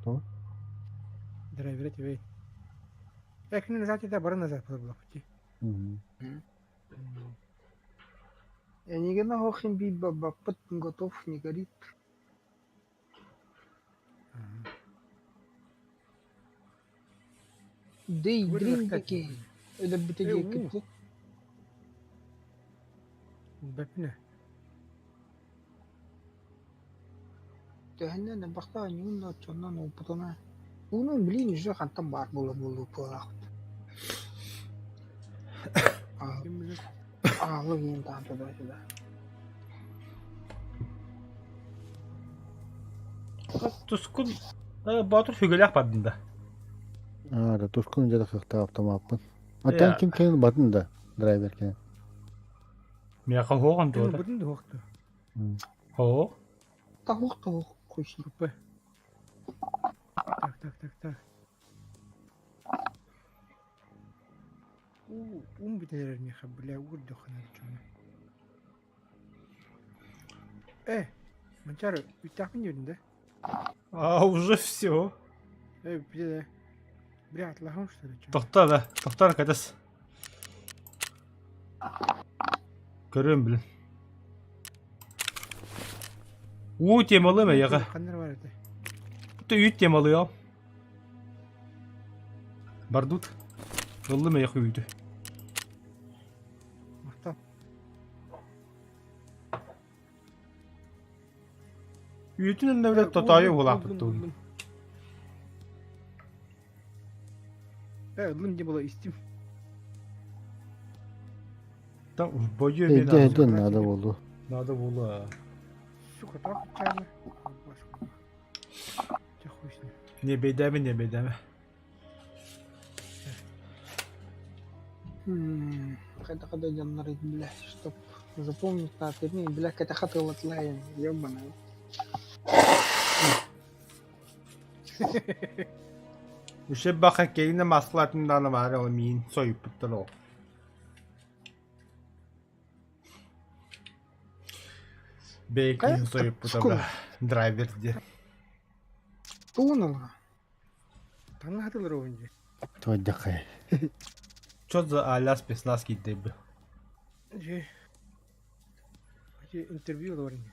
Что? Драйвера тебе. Я к назад это бары назад было пути. Энигена хохин би баппыт готов не горит. Дей дрин таки. Өлөрбүтэ диэккит. Бэппинэ. Төһөннөн элбэхтэ оонньуун да оччонон уопутуна. Ууну блин уже хантан баар буола буолуо буолаахпыт. Аалы диэн таан туда сюда. Тускун Боотур сүгэлээх бардын да. Аа, да тускун дьэ тахсыахтаах автомаппын. Оттон ким кэлин батын да драйвер кэлин. Миэхэ уһуоҕун дуо? Бутун дуохту. Оо. Тахух тахух хуйсин. Так, так, так, так. Ум бүтэн эрэр миэхэ, бля, уурдуххана чону. Э, Манчары, үттэхпин диэбитин да? А, уже все. Э, бля, бля, отлахам что ли, чё? Тохтоо да, тохтоор кэтэс. Көрүөм билин. Уу темалыам эйиэхэ. Ханнар бар этэ? Үүт темалыам. Бардут. Ыллым эйиэхэ үүтү. Махтал. Үүтүн онно билэ тотоойу уһулаахпыт тугун. Э, ыллым не было истим. Там бойу Эйдэ эйдэ надо буолуо. Надо буолуо. Сука, тоох чаана. Чэ хуй с ним. Не бэйдээбин, не бэйдээбэ. Хайда-хайда дьоннор, бля, чтоб запомнить надо, бля, кэтэхэ тыллатлайын, ёбаный. Үше баха кейинэ маслатын даана баара ол миин сойуппуттар ол. Бэйкин сойуппута бля драйвер диэн. Тугун ылла? Таҥна хатылар уһун дии. Туойдахай. Чё за а-ля спецназ киирдэй бу? Дьэ. Ити интервью ылар ини.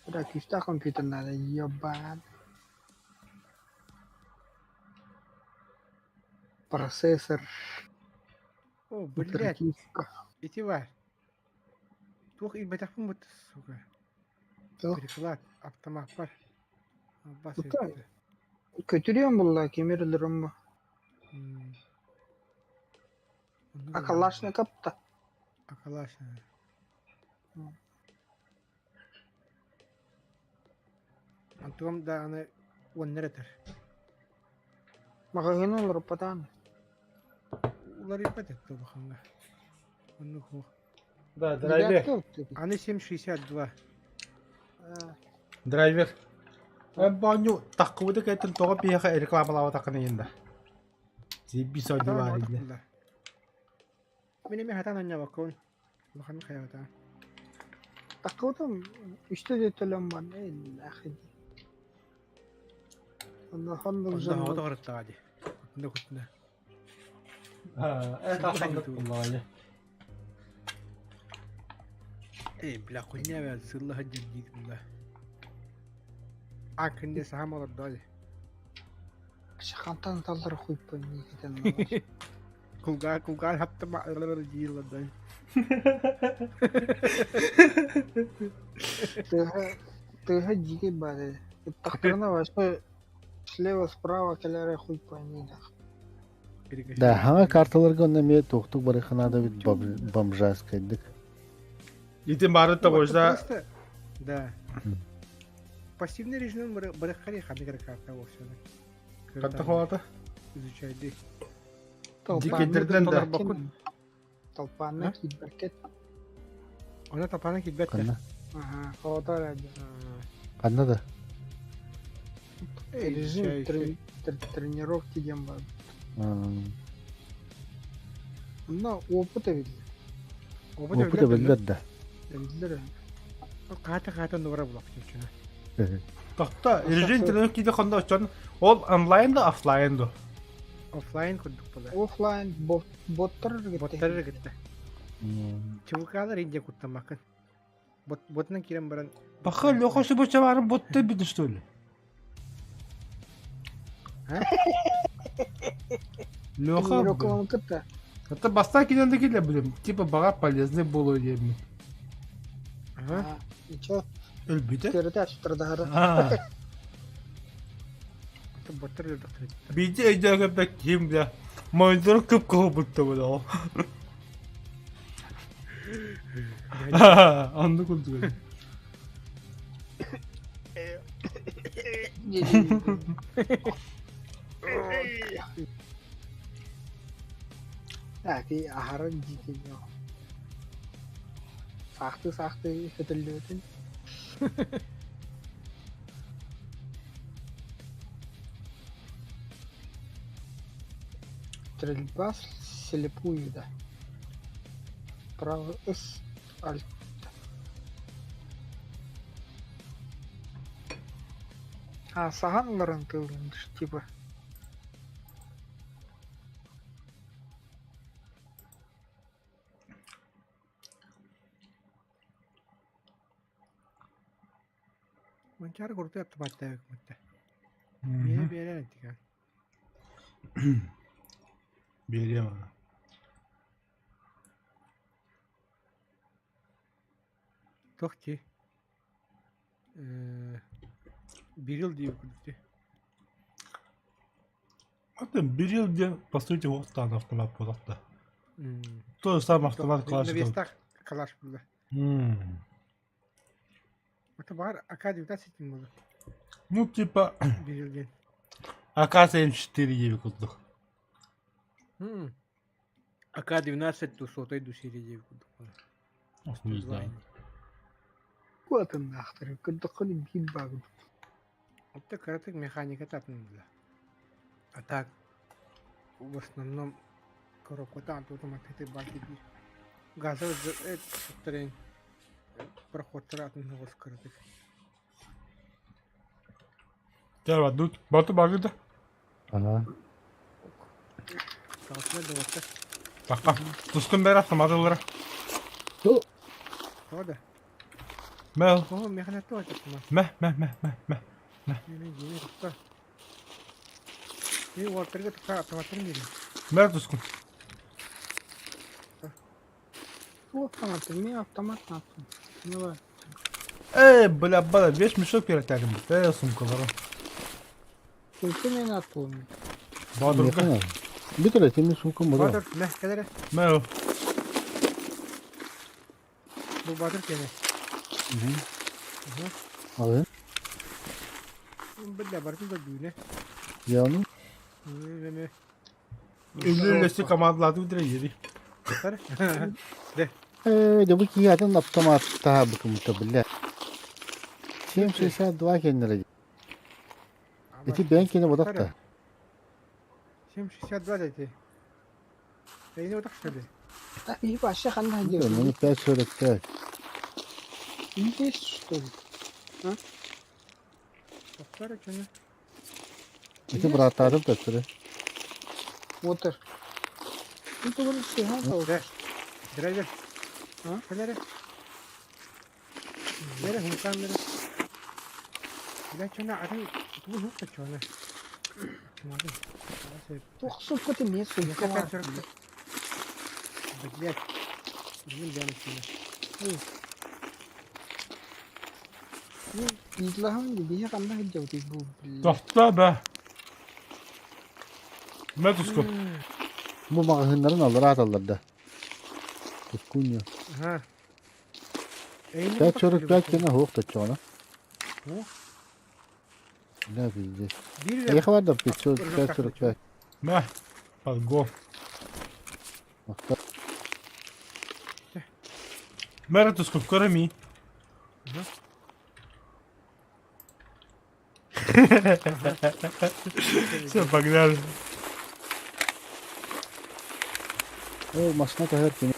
Бля, күүстээх компьютер надо, ебан. Процессор, О, блядь, оперативка. ити бар. Туох илбэтэхпин бут, сука. Туох? Переклад, автомаппар. Албас Бука ыыппыта. көтүрүөн булла кимир өлөрөммө. М. Оннук А ыллаҕа. Калашников та. А Калашников. Антон даҕаны уоннар этэр. Маҕаһыын олоруппатаан. Уларыйбат этэ улахаҥҥа. Оннук суох. Да, драйвер. Аны 7.62. Драйвер. Эн баанньу таххыбыты кэттин тоҕо биһиэхэ рекламалаабатаххына иһин да. Сибби содьулаар инне. Мин эмиэ хатан анньабаккын. Улахан хайабата. Таххыбытым үстэ да төлөм барна иллаах иди. Онно хоннук Онно дьон оҕото барыттаҕа дии. Кутуна кутуна. Эй, бля, хуйня бля, сылла сылдьар диир була. А күнде саһам олордо дии. Хантан таллар хуйппын никитен Кулгаа кулгаа хаптама диир олордо. Тыаһа тыаһа дьиикэй баар ээ. Ыттахтарына вообще слева справа кэлээрэ хуй пойми нах. Да, хаҥа карталарга онно эмиэ туохтук барыха наада эбит бомжарскайдык. Ити бары тоҕойса Да. Пассивный режим барыххари ханнык эрэ карта буолсаны. Хатта хоата? Изучайды. Дикейдерден да. Толпаанна киирбэккэ. Она толпаана киирбэт Ханна? Аха, хоото эрэ. Ханна да? Режим тренировки диэн баар. Онно опыт эбиллэр. Опыт эбиллэр да. Эбиллэр. Хаата-хаата нуора булак чучуна. Тохто, режим тренировки киирдэ хонно очон ол онлайн да офлайн да? Офлайн курдук буолар. Офлайн боттар Боттар эргитте. Чубукаалар индия куттаммаккын. Бот ботунан киирэн баран Баха Леха Субачавары ботта бит что ли? Леха Тренировкаламмыккыт Это баста киден да киле блин, типа бага полезный болу диэммин. Ага. Ничего. Өлбүтэ? Көрөтө астырдаһара. Боттар өлбөхтөр. Биирдэ өйдөөгөппөт киһим бля монитор кып-кыһыл бутта бля. Оннук курдук. Ати аһаран дьиитин Саахтыы-саахтыы сөтөллүбүтүн Стрельба вслепую да. Право С Альт. А саһан ыларын тылын типа. Манчаары курдук автоматтаабыкмытта. Миэнэ биэрэр этигэ. Биэриэм аны. Туох дии? Э, Бирил дии курдук дии. Это Бирил диэн по сути уохтаан автомат буолахта. То же самое автомат Калашников. Навестах калаш була. Это бар АК-19 было. Ну типа Бирил диэн. АК-74 диэби курдук. АК-12 ду сотай ду серия диэби курдук. Не знаю. Куатыннаахтары көрдөххүнэ биир баар Это кыратык механика татын А так, в основном коробката автоматты бар дии. Газовый трен проходтара атын оҕус кыратык. Дьэ, бардут. Барту баргыта. Ага. Саҕатына доҕоттор. Тахха. Тускун бэр автомат ыллара. Тоҕо да? Мэ, Тоҕо механатты очоттума. мэ, мэ, мэ, мэ, мэ. Мэ, дьиэ тутта. Мен уолтарга тутта автоматтарын берем. Мэ тускун. Туох саҥата, эмиэ автомат наада. Давай. Э, бля, бля, весь мешок перетягнем. Э, сумкалара. Сумка мен атылым. Баадырга. Бүтэр этими сумкам була. Баатыр, мэ, кэлэрэ. Мэ. Бу Баатыр киэнэ. Алын. Бля, барытын көрдүүнэ. Яны. Эме. Үллэсти командалааты бүтэрэ ири. Э, да бу киһи атын автомат таһаабыкымыта биллэ. 7,62 кэннэрэ. Ити бэйэҥ киэнэ бодох да. 7,62 дети. Эйни отах что ли? И вообще ханна Ну, 5,45. Не есть что ли? А? Повторю, что не? Ити бырааттаатым төттөрү. Мотор. Ну, ты говоришь, что я Да. Драйвер. А? Кэлэрэ. Бэрэ хункаан бэрэ. Бля, чона атын тугу хук чона. Туох сука ты мне сумка бар. Блять. Блин, я не Излагам биһи ханна сылдьабытый бу блин. Тохтоо бэ. Мэ туску. Бу маҕаһыыннарын аллара аталлар да. Тускунья. Ага. 5.45 гына суох точчоҕуна. Да, пиздец. Эйиэхэ бар да 545. Мэ. Подго. Мэр туску корми. Все, погнали. О, машина таһар кини.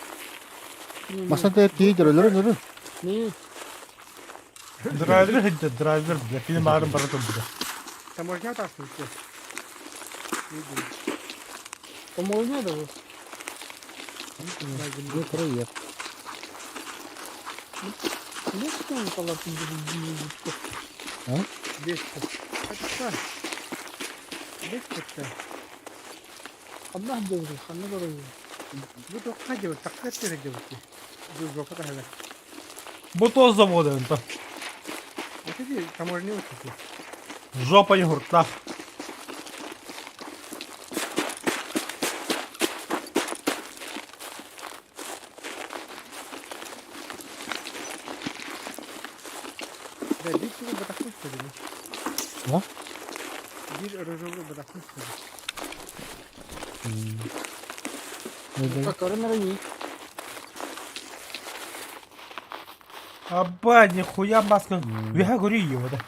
Машина таһар киһи дөрөлөрүн өрүн. Не, Драйвер хидде, драйвер, бля, кини маарым бара турбута. Таможня тастын все. по-моему, да вот. Бу проект. Есть он палату А? Бес. Это что? Бес это. Одна девушка, одна дорога. Бу тоққа делать, таққа делать. Бу жопа тахала. Бу тоз завода это. Вот эти таможни вот эти. Жопа йогуртах. Да, бир кило батахны что ли? А? Бир рожовый батахны что ли? Который на районе. Аба, нихуя маска. Веха гори его, да.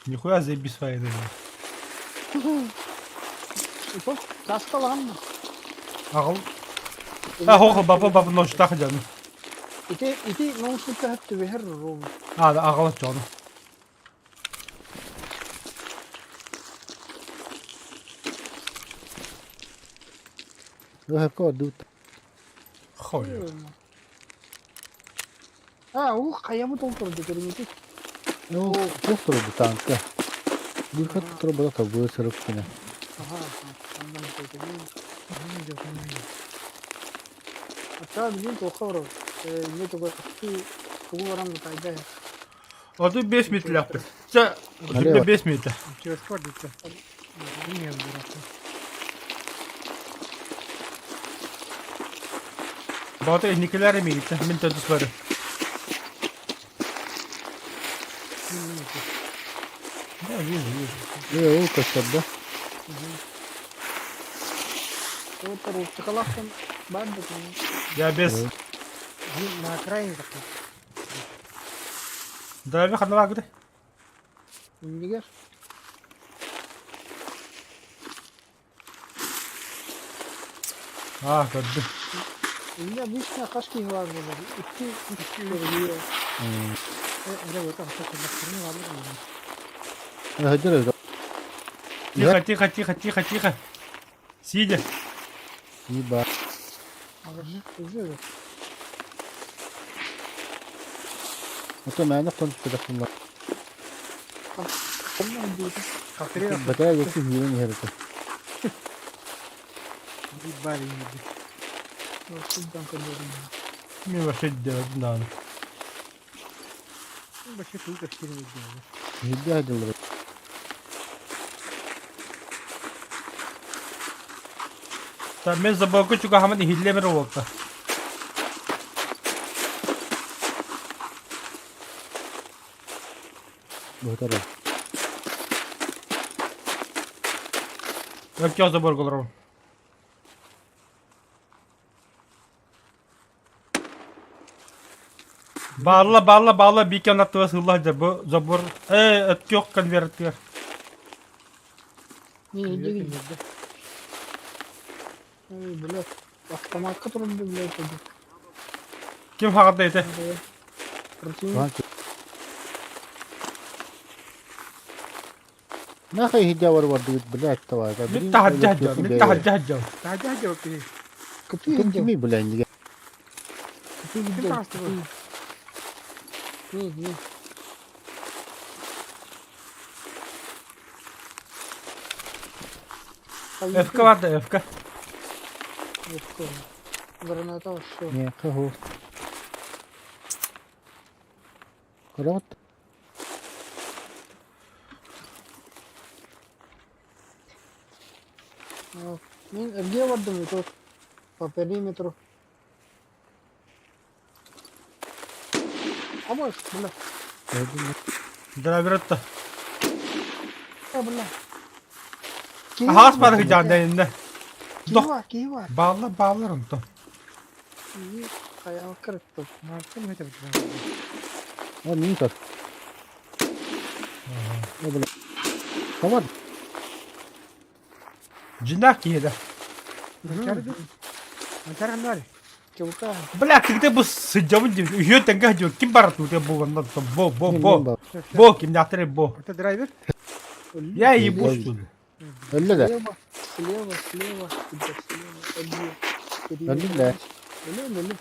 Нихуя заебись свои Ito, таскалан. Ағыл. А, хоха, баба, баба, ночь так дяну. Ити, ити, наушникка түбэһэр ром. А, да, ағыл чону. Өһөккө ордубут. Хой. А, ух, хайабы толтурду көрүҥүтү. Ну, туох турду танка. Быыхат тура бара табыа сырып гына. Ага, андан Ачаа билин туохха барар. Не туга тугу баран тайда. А ты 5 метр Чэ, Налево. 5 метр. Через квадрица. Не, дурак. Бата никелер мигитте, мин төдүс бары. Да, вижу, вижу. Э, ол көстөр да. Тотору чакалахтан бар да. Я без. На окраине такой. Драйвер ханна багды. Нигер. А, көрдүм. Инде обычно кашки бар булар. Икки икки көрүлүө. Э, вот там что-то Э, Тихо, тихо, тихо, тихо, тихо. Сидя. Еба. Уже. Ото мээнэ хон түспэтэх Бэтэрээ диэки киирэн иһэр этэ. Ебали, ебали. Сылдьан көрдөрүм. Мен вообще делать надо. Вообще тугу кэпсиирин өйдөөбөт. Иһирдьэ дьыллар. Та мен заборга чугаһаман иһиллэмэр уолта. Быһытар. Өккө заборга олоробун. Баалла, баалла, баалла, биикэн аттыга сыылла сылдьар бу забор ээ өттүөх конвертыгар. Не, иди. Ой, блядь, автоматка турду, блядь, иди. Ким хаҕарда ити? Противник. Нахай иһирдьэ бар бардыбыт, блядь, давай. Мин таһырдьа сылдьабын, мин таһырдьа сылдьабын. Таһырдьа сылдьабыт киһи. Кытыы Ким кимий, бля, иннигэ? Кытыы Ким таҕыста бу? Не, не. ФК бар да, ФК. ФК. Граната вообще. Не, кого? Көрөҕүт? Мин эргийэ бардым тут по периметру. А можешь, бля. Драйвератта. А, бля. Аһаас бары сыдьаан иннэ. Киһи бар, киһи бар. Бааллар, бааллар онтон. Киһи хайаан кырыттым. Мартын өтө А, мин көр. О, бля. Хабар. Дьиҥнээх киһи да. Манчары Чулка. Бля, когда бу сыдьабын диэн үһүөн тэҥҥэ сылдьыбыт ким барар туутуйа буоланна бо бо бо бо кимнээхтэрий бо. Это драйвер? Я ебу что ли? Өллө да. Слева, слева, слева, слева, өллө. Өллүм да. Өллүм, өллүм.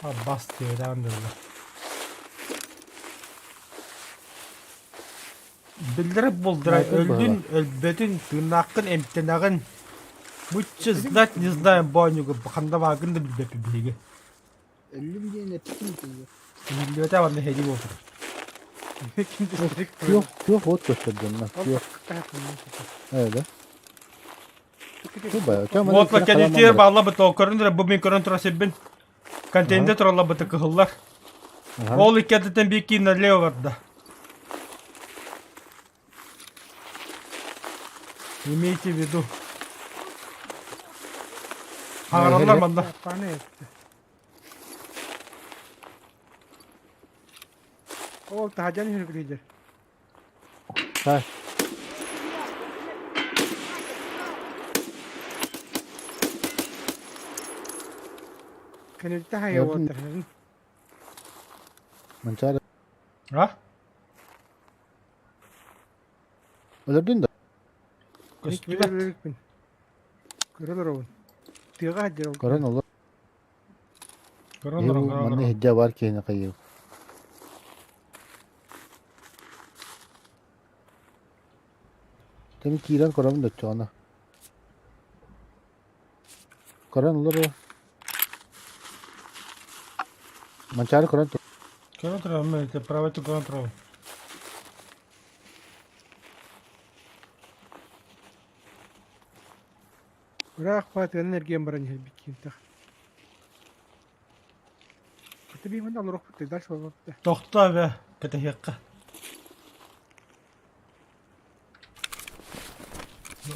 А бас диэбэтэҕин да Биллэрэ булдара өллүн, өлбөтүн, тыыннааххын эмтэнэҕин. Бучча знать не знаем боонньугу ханна бааргын да билбэппит биһиги. Өллүм диэн эппитим тиийэ. Иһиллибэтэ манна һэри буолар. Күөх, күөх уот көстөр дьонно. Күөх. Ээ да. Уотла кэлитиэр баалла быт көрөн эрэ бу мин көрөн тура сирбин. Контейнер тураллар быты кыһыллар. Ол иккиттэн биир киин налево барда. Имейте в виду. Хаҥараллар манна. Ол таһдьан иһэр Ха. Кэнэлтэ хайа уоттар. Манчаары. А? Өлөрдүн да? Көстүбэт. Көрөн олоробун. Тыаҕа сылдьар ол. Көрөн олор. Көрөн олорон, көрөн Манна олорон. иһирдьэ бар киһини хайыы. Тэн киирэн көрөбүн да оччоҕуна. Көрөн олору. Манчаары көрөн тур. Көрөн турабын, это правый көрөн турабын. Ыраах баатыганан эргийэн баран иһэр биккиинтэх. Это биһимэн олоруохпут дальше олоруохпут. Тохтоо бэ, кэтэһиэххэ.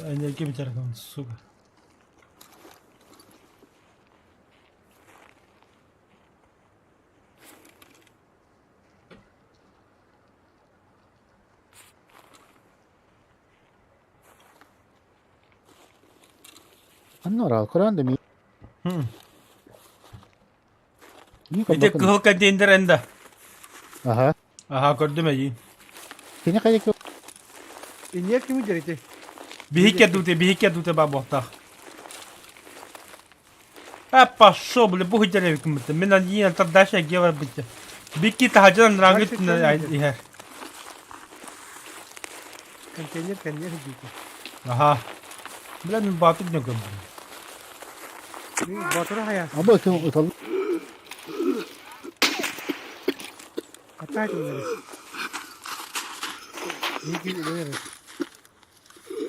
Энергия бүтэр, сука. Анна орал көрөн да ми. Ити кыһыл контейнер энда. Аха. Аха көрдүм эйиин. Кини хайа Инньэ кими дэрити? Биһикке дуте, биһикке дуте ба буохтаах. А пошел, бля, бу хидеребикмит. Мин аньиин дальше гевар битте. Бикки таһажан рангыт иһэр. Контейнер контейнер диити. Аха. Бля, мин баатык нөкөм. Боотуру хайаас. Аба ытын ытал. Хатаа кинилэри. Биир өлөн эрэр.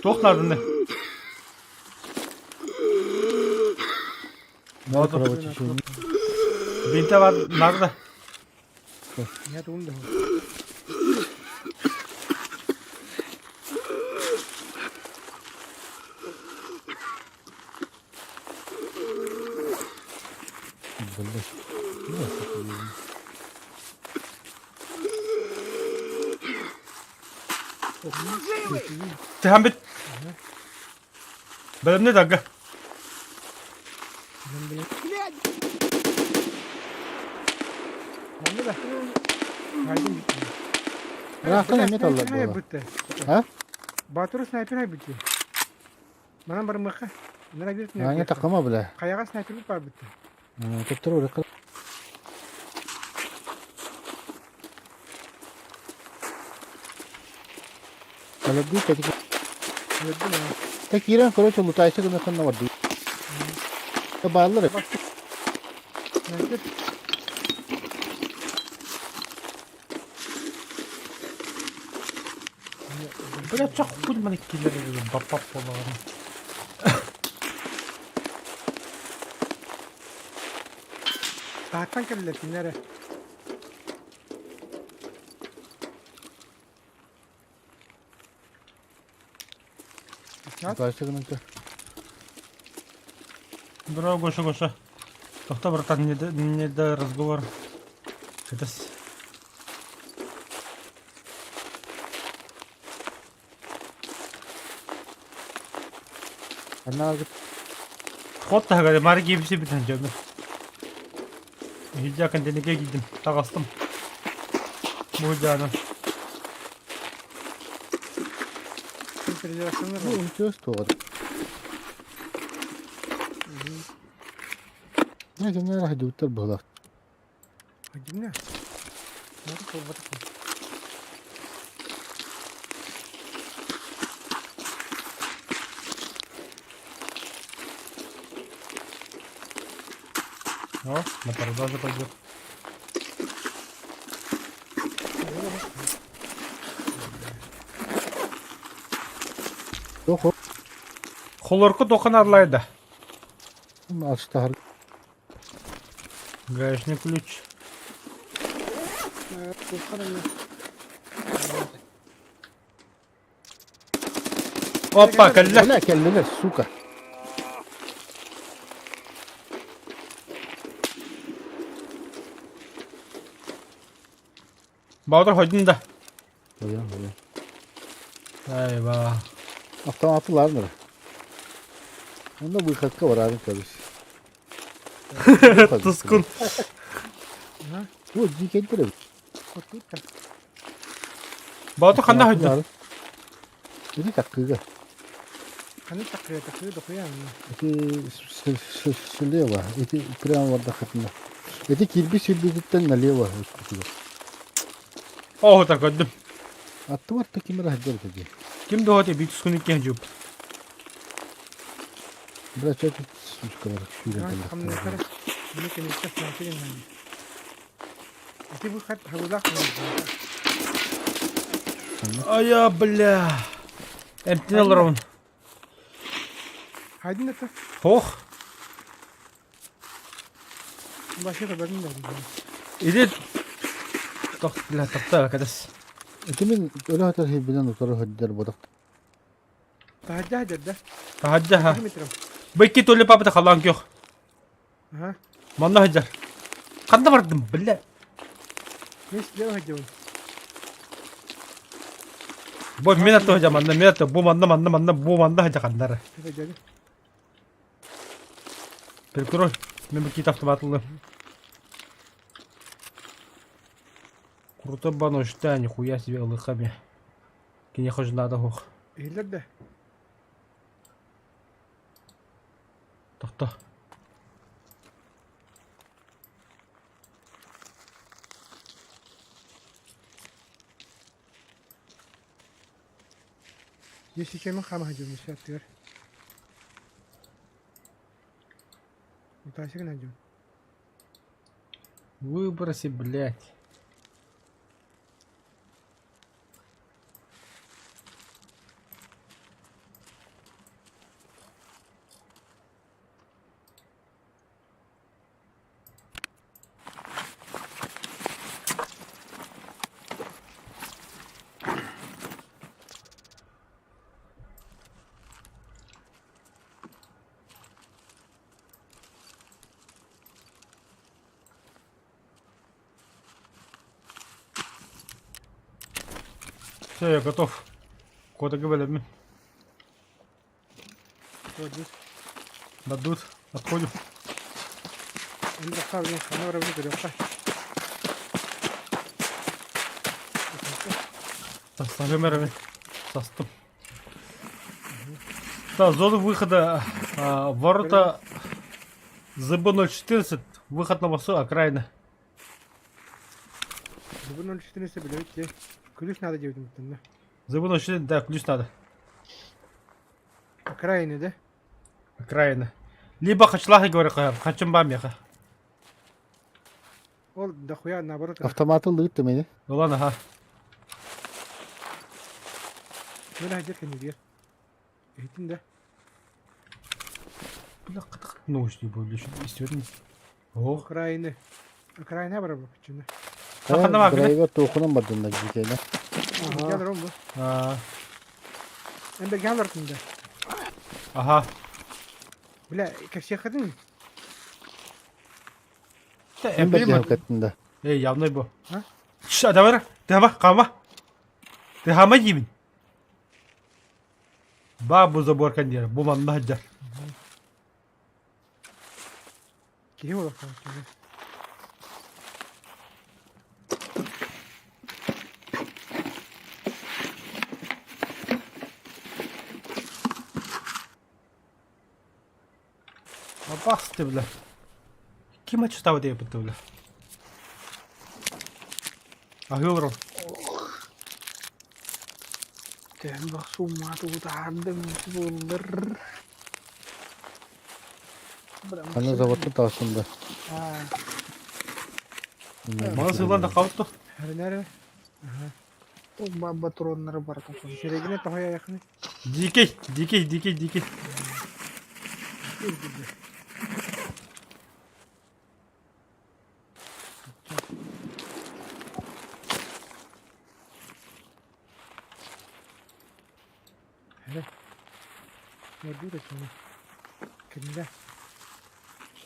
Туох нааданы? Надо кровотечение. Бинте бар надо. Я тугум да. Блять. Тэһэн бит. Бэлэмне дагга. Манна да. Хайдын Ыраахтан эмиэ таллар буола. А? Баатыры снайпер айбыт. Манан барымыахха. Нара бир Аня такама бля. Хайаҕа снайпербит баар битте. Төттөрү урукка Алардыы кэтик Үөрдүм аа. Та киирэн короче лутайсы гына ханна бардыы. Бааллар Снайпер. Бля, чах хуй маны киллер баппап болоҕун. Таһаттан кэллилэр кинилэр эрэ. Лутайсы гынан көр. Здорово, Гоша, Гоша. Тохто, братан, не до, не до разговор. Это с... Анна Ход таһыгар мары киипси бүтэн дьөмү. Иһирдьэ контейнергэ киирдим, таҕыстым. Бу дьааны. Бу МТС туоҕар. Не кимнэр хаҗыбыттар быһылаах. Хадьымна. О, на продажу пойдет. Yok Холорку тохан арлайды. Ачтахар. Гаечный ключ. Опа, кэллэ. Бля, кэллилэр, сука. Баатыр хойдун да. Ойон, ойон. Айба. Автоматы ларныр. Онда выходка барарын кабис. Тускун. Бу дикендер. Баатыр ханна хойдун? Ити таккыга. Ханна таккыга таккыга дохуя. Ити слева, ити прямо вардахатына. Ити кирби сирбититтен налево. Оо, так көрдүм. Аттыбар та ким раһдер таги. Ким доҕо бит тускун икки жуп. Бля, чё тут сучкалар сүүрэн Ая, бля. Эмтин олоробун. Хох. Иди. Тох, бля, тохто, кадас. Ити мин өлө хатар хибинен утары хөддер бодак. Тахаджа. Бэкки толли папа халан көх. Манна хаджар. Ханна бардым, бля. Бу мен аты хаджа манна, мен аты бу манна манна манна бу манна хаджа ханнары. Прикрой. Мен бу кит автоматлы. Круто баношта, нихуя себе лыхами. Кине хож надо хох. Тохто. Мутасик найдем. Выброси, блядь. Все, я готов. Кода говорят. Дадут. Дадут. Отходим. Састым. Да, зона выхода, ворота ЗБ-014, выход на мосту, окраина. ЗБ-014 билэбит Ключ надо диэбитим да? ЗБ-014, да, ключ надо. Окраины, да? Окраина. Либо хачлахи, говорю, хачым бамеха. Ол дохуя наоборот. Автоматы лыытты мени. Ну ладно, ага. Мен хадер кенигер. Иһитин да. Бля, наушник был, еще Ох. Окраины. Окраина бар бу чуна. Драйвер туохунан бардыннар дикене. Гялар ол бу. Эмбе гялар кунда. Ага. Бля, ко всех один. Эмбе кеттинде. Эй, явный бу. Ша, давай, давай, кама. Ты хама дибин. Бабу забор кондер, бу манна хаджар. Киһи олох Абас ты, бля. Ким ачтабы деп бітті, бля. Ахылров. Төһөн сумма тутаардым буллар. Аны заводта тасында. Мана сылан да калыпты. Хәрнәре. Ба патроннары бар Серегине тохая якын. Дикий, дикий, дикий, дикий. Мордура кини. Кимде?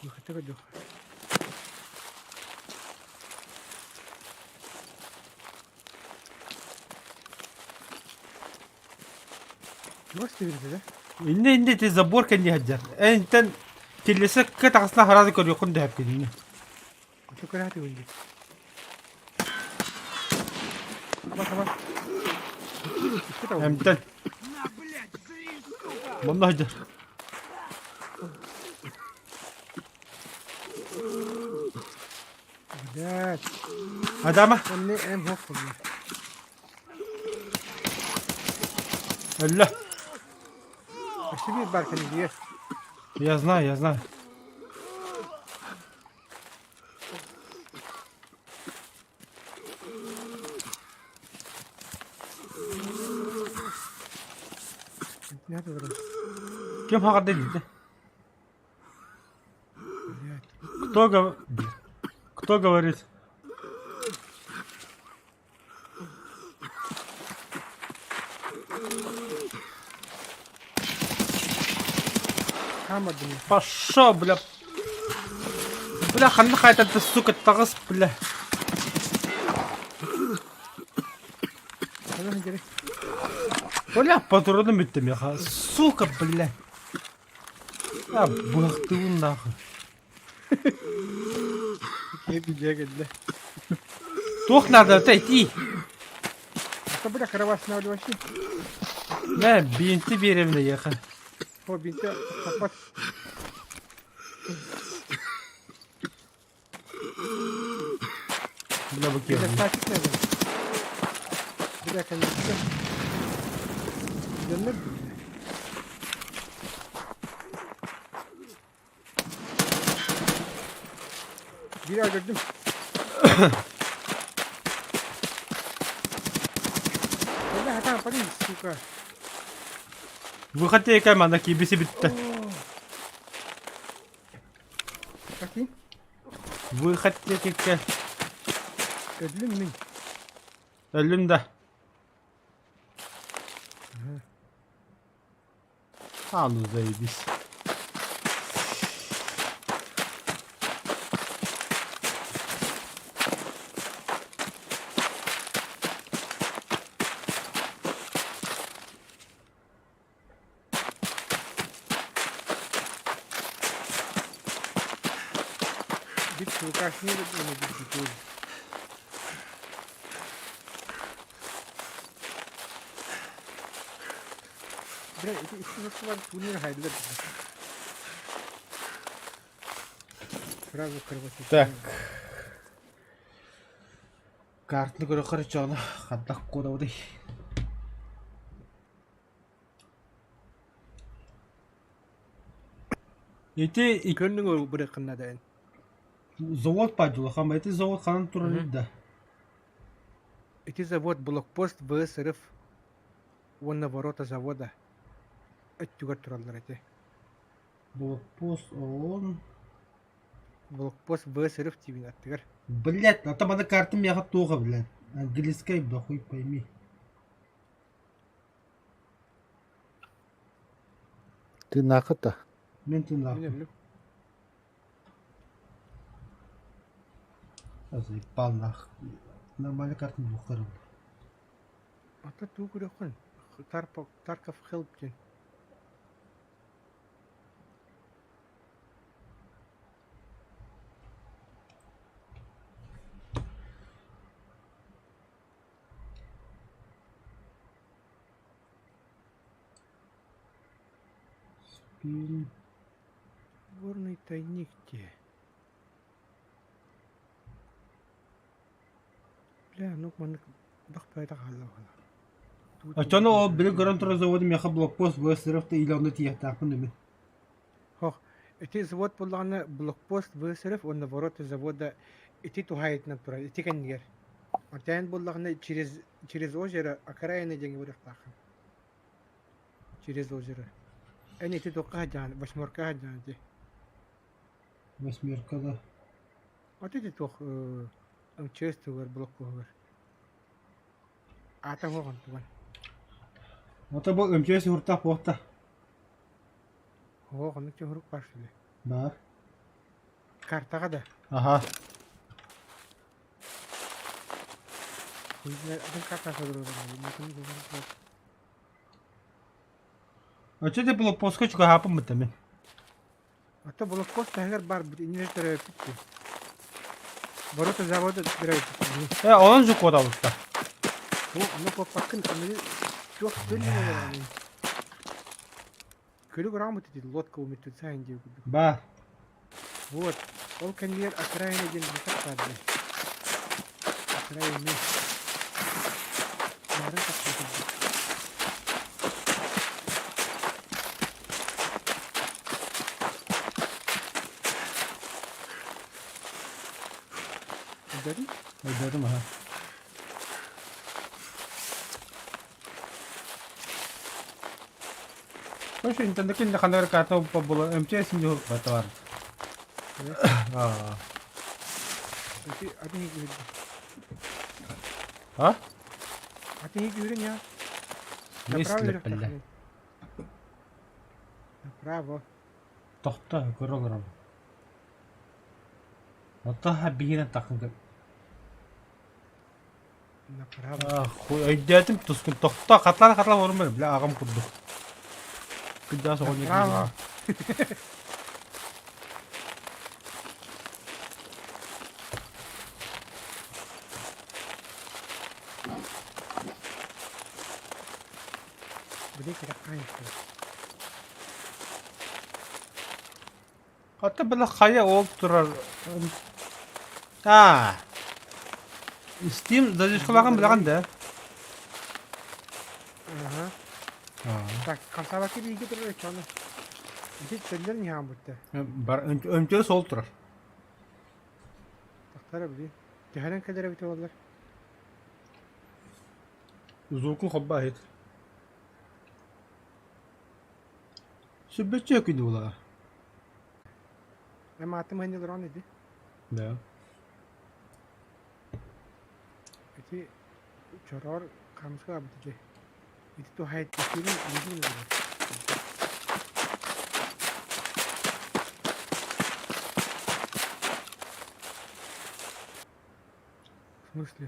Выхода көдөх. Бас тибирде да? Инне инне те забор кенди хаджар. Энтен телесе катасна харазы көрү кун деп кенди. Ото көрәти үлди. Аба аба. Эмтен. Манна хаджар. Блядь. Адама. Онны эм хок булла. Алла. Ашиби бар кенди. Я знаю, я знаю. Не надо Кем хагарды дейді? Кто гов... Кто говорит? Пошел, бля. Бля, ханна хайта ты, сука, тагыс, бля. Бля, патроны бүттім я. Сука, бля. А, бахтыбын нахуй. Тух надо отойти. Это бля каравас на вообще. Мә, бинти беремне яха. О, бинти капат. Бля, бу кем. Бля, конечно. Дөннөр. Биир өлөрдүм. Бля, хатаан пари, сука. Выход тиэкэ манна киирбиси бүттэ. Какие? Выход диэкиккэ. Өллүм мин. Өллүм да. А ну заебись. Бит руках не будет. Бля, ити икки турнир хайдылар. Сразу кровотечение. Так. Картаны көрөхөр чоно хантах кодабыдый. Ити Көннүң бырыкынна да завод паджулахан, ити завод ханан турар да. Ити завод блокпост ВСРФ уонна ворота завода өттүгэр тураллар ити. Блокпост ООН. Блокпост ВСРФ диибин аттыгар. Блять, а там ана карта миэхэ туоха, блядь. Английскай, да хуй пойми. Тыыннааххыт да? Мин тыыннаахпын. Мин өллүм. Заебал нах. Нормальный картаны булкарым. Ата туу көрөххүн. Тарков Хелп диэн. Спин. Горный тайник те. Бля, ну маннык бахпайта хаалла баҕала. Оччону ол били көрөн турар заводу миэхэ блокпост ВСРФ-та или онно тиийиэхтээхпин дэмин. Хох, ити завод буоллаҕына блокпост ВСРФ уонна ворота завода ити туһаайытынан турар, ити кэннигэр. Оттон буоллаҕына через через озеро окраина диэҥҥэ барыахтааххын. Через озеро. Эн ити туохха сылдьаҕын, восьмерка сылдьаҕын дии. Восьмерка да. Вот ити туох МЧС тугар блокпоһугар. Аата уоҕун туган. Ото бу МЧС уһуртаах буолта. Оо, оннук чуһурук баар сүлэ. Баар. Картаҕа да. Аха. Атын карта Оччо да блокпостка чугаһааппын бытта мин. Ата блокпост таһыгар баар бит иннинэ төрөөппүт дии. Ворота завода төрөөппүт. Э, онон же куотабытта. Бу онно куоппаккын аныгы туох көннү буолаҕыный? Көлүк ырааммыт ити лодка умертвецаин диye курдук. Баар. Вот. Ол кэннигэр окраина диэн бутах баар дии. Окраина. Баарын тахсыбыт. Өйдөөтүҥ? Өйдөөтүм аха. Короче, интернетке ханнык карта була МЧС не бар. Аа. Атын А? Атын жүрүн я. Мысли, бля. Направо. Тохто, көрө олором. Оттоха биһинэн тахын Направо. Хуй өйдөөтүм тускун тохто хатлаан хатлаан орумар бля аҕам курдук. Кырдьаҕас оҕонньор Направо. Били кыра Хата били хайа ол турар. Аа. Steam задержкалааҕын билэҕин да? Ага. Так, хамсаабакка бииргэ турар оччоҕуна. Ити төннөр ньаан бутта. Бар өмчө сол турар. Тара билин. Түһэрэн кэлэр эбитэ буоллар. Звукун холбоо иһит. Сүрбэччэ күн буолаа. Эм аатым ханньаларон иди. Да. Ити чороор хаамыска бабыт ити. Ити туһайт киирин илиитин ылар. В смысле?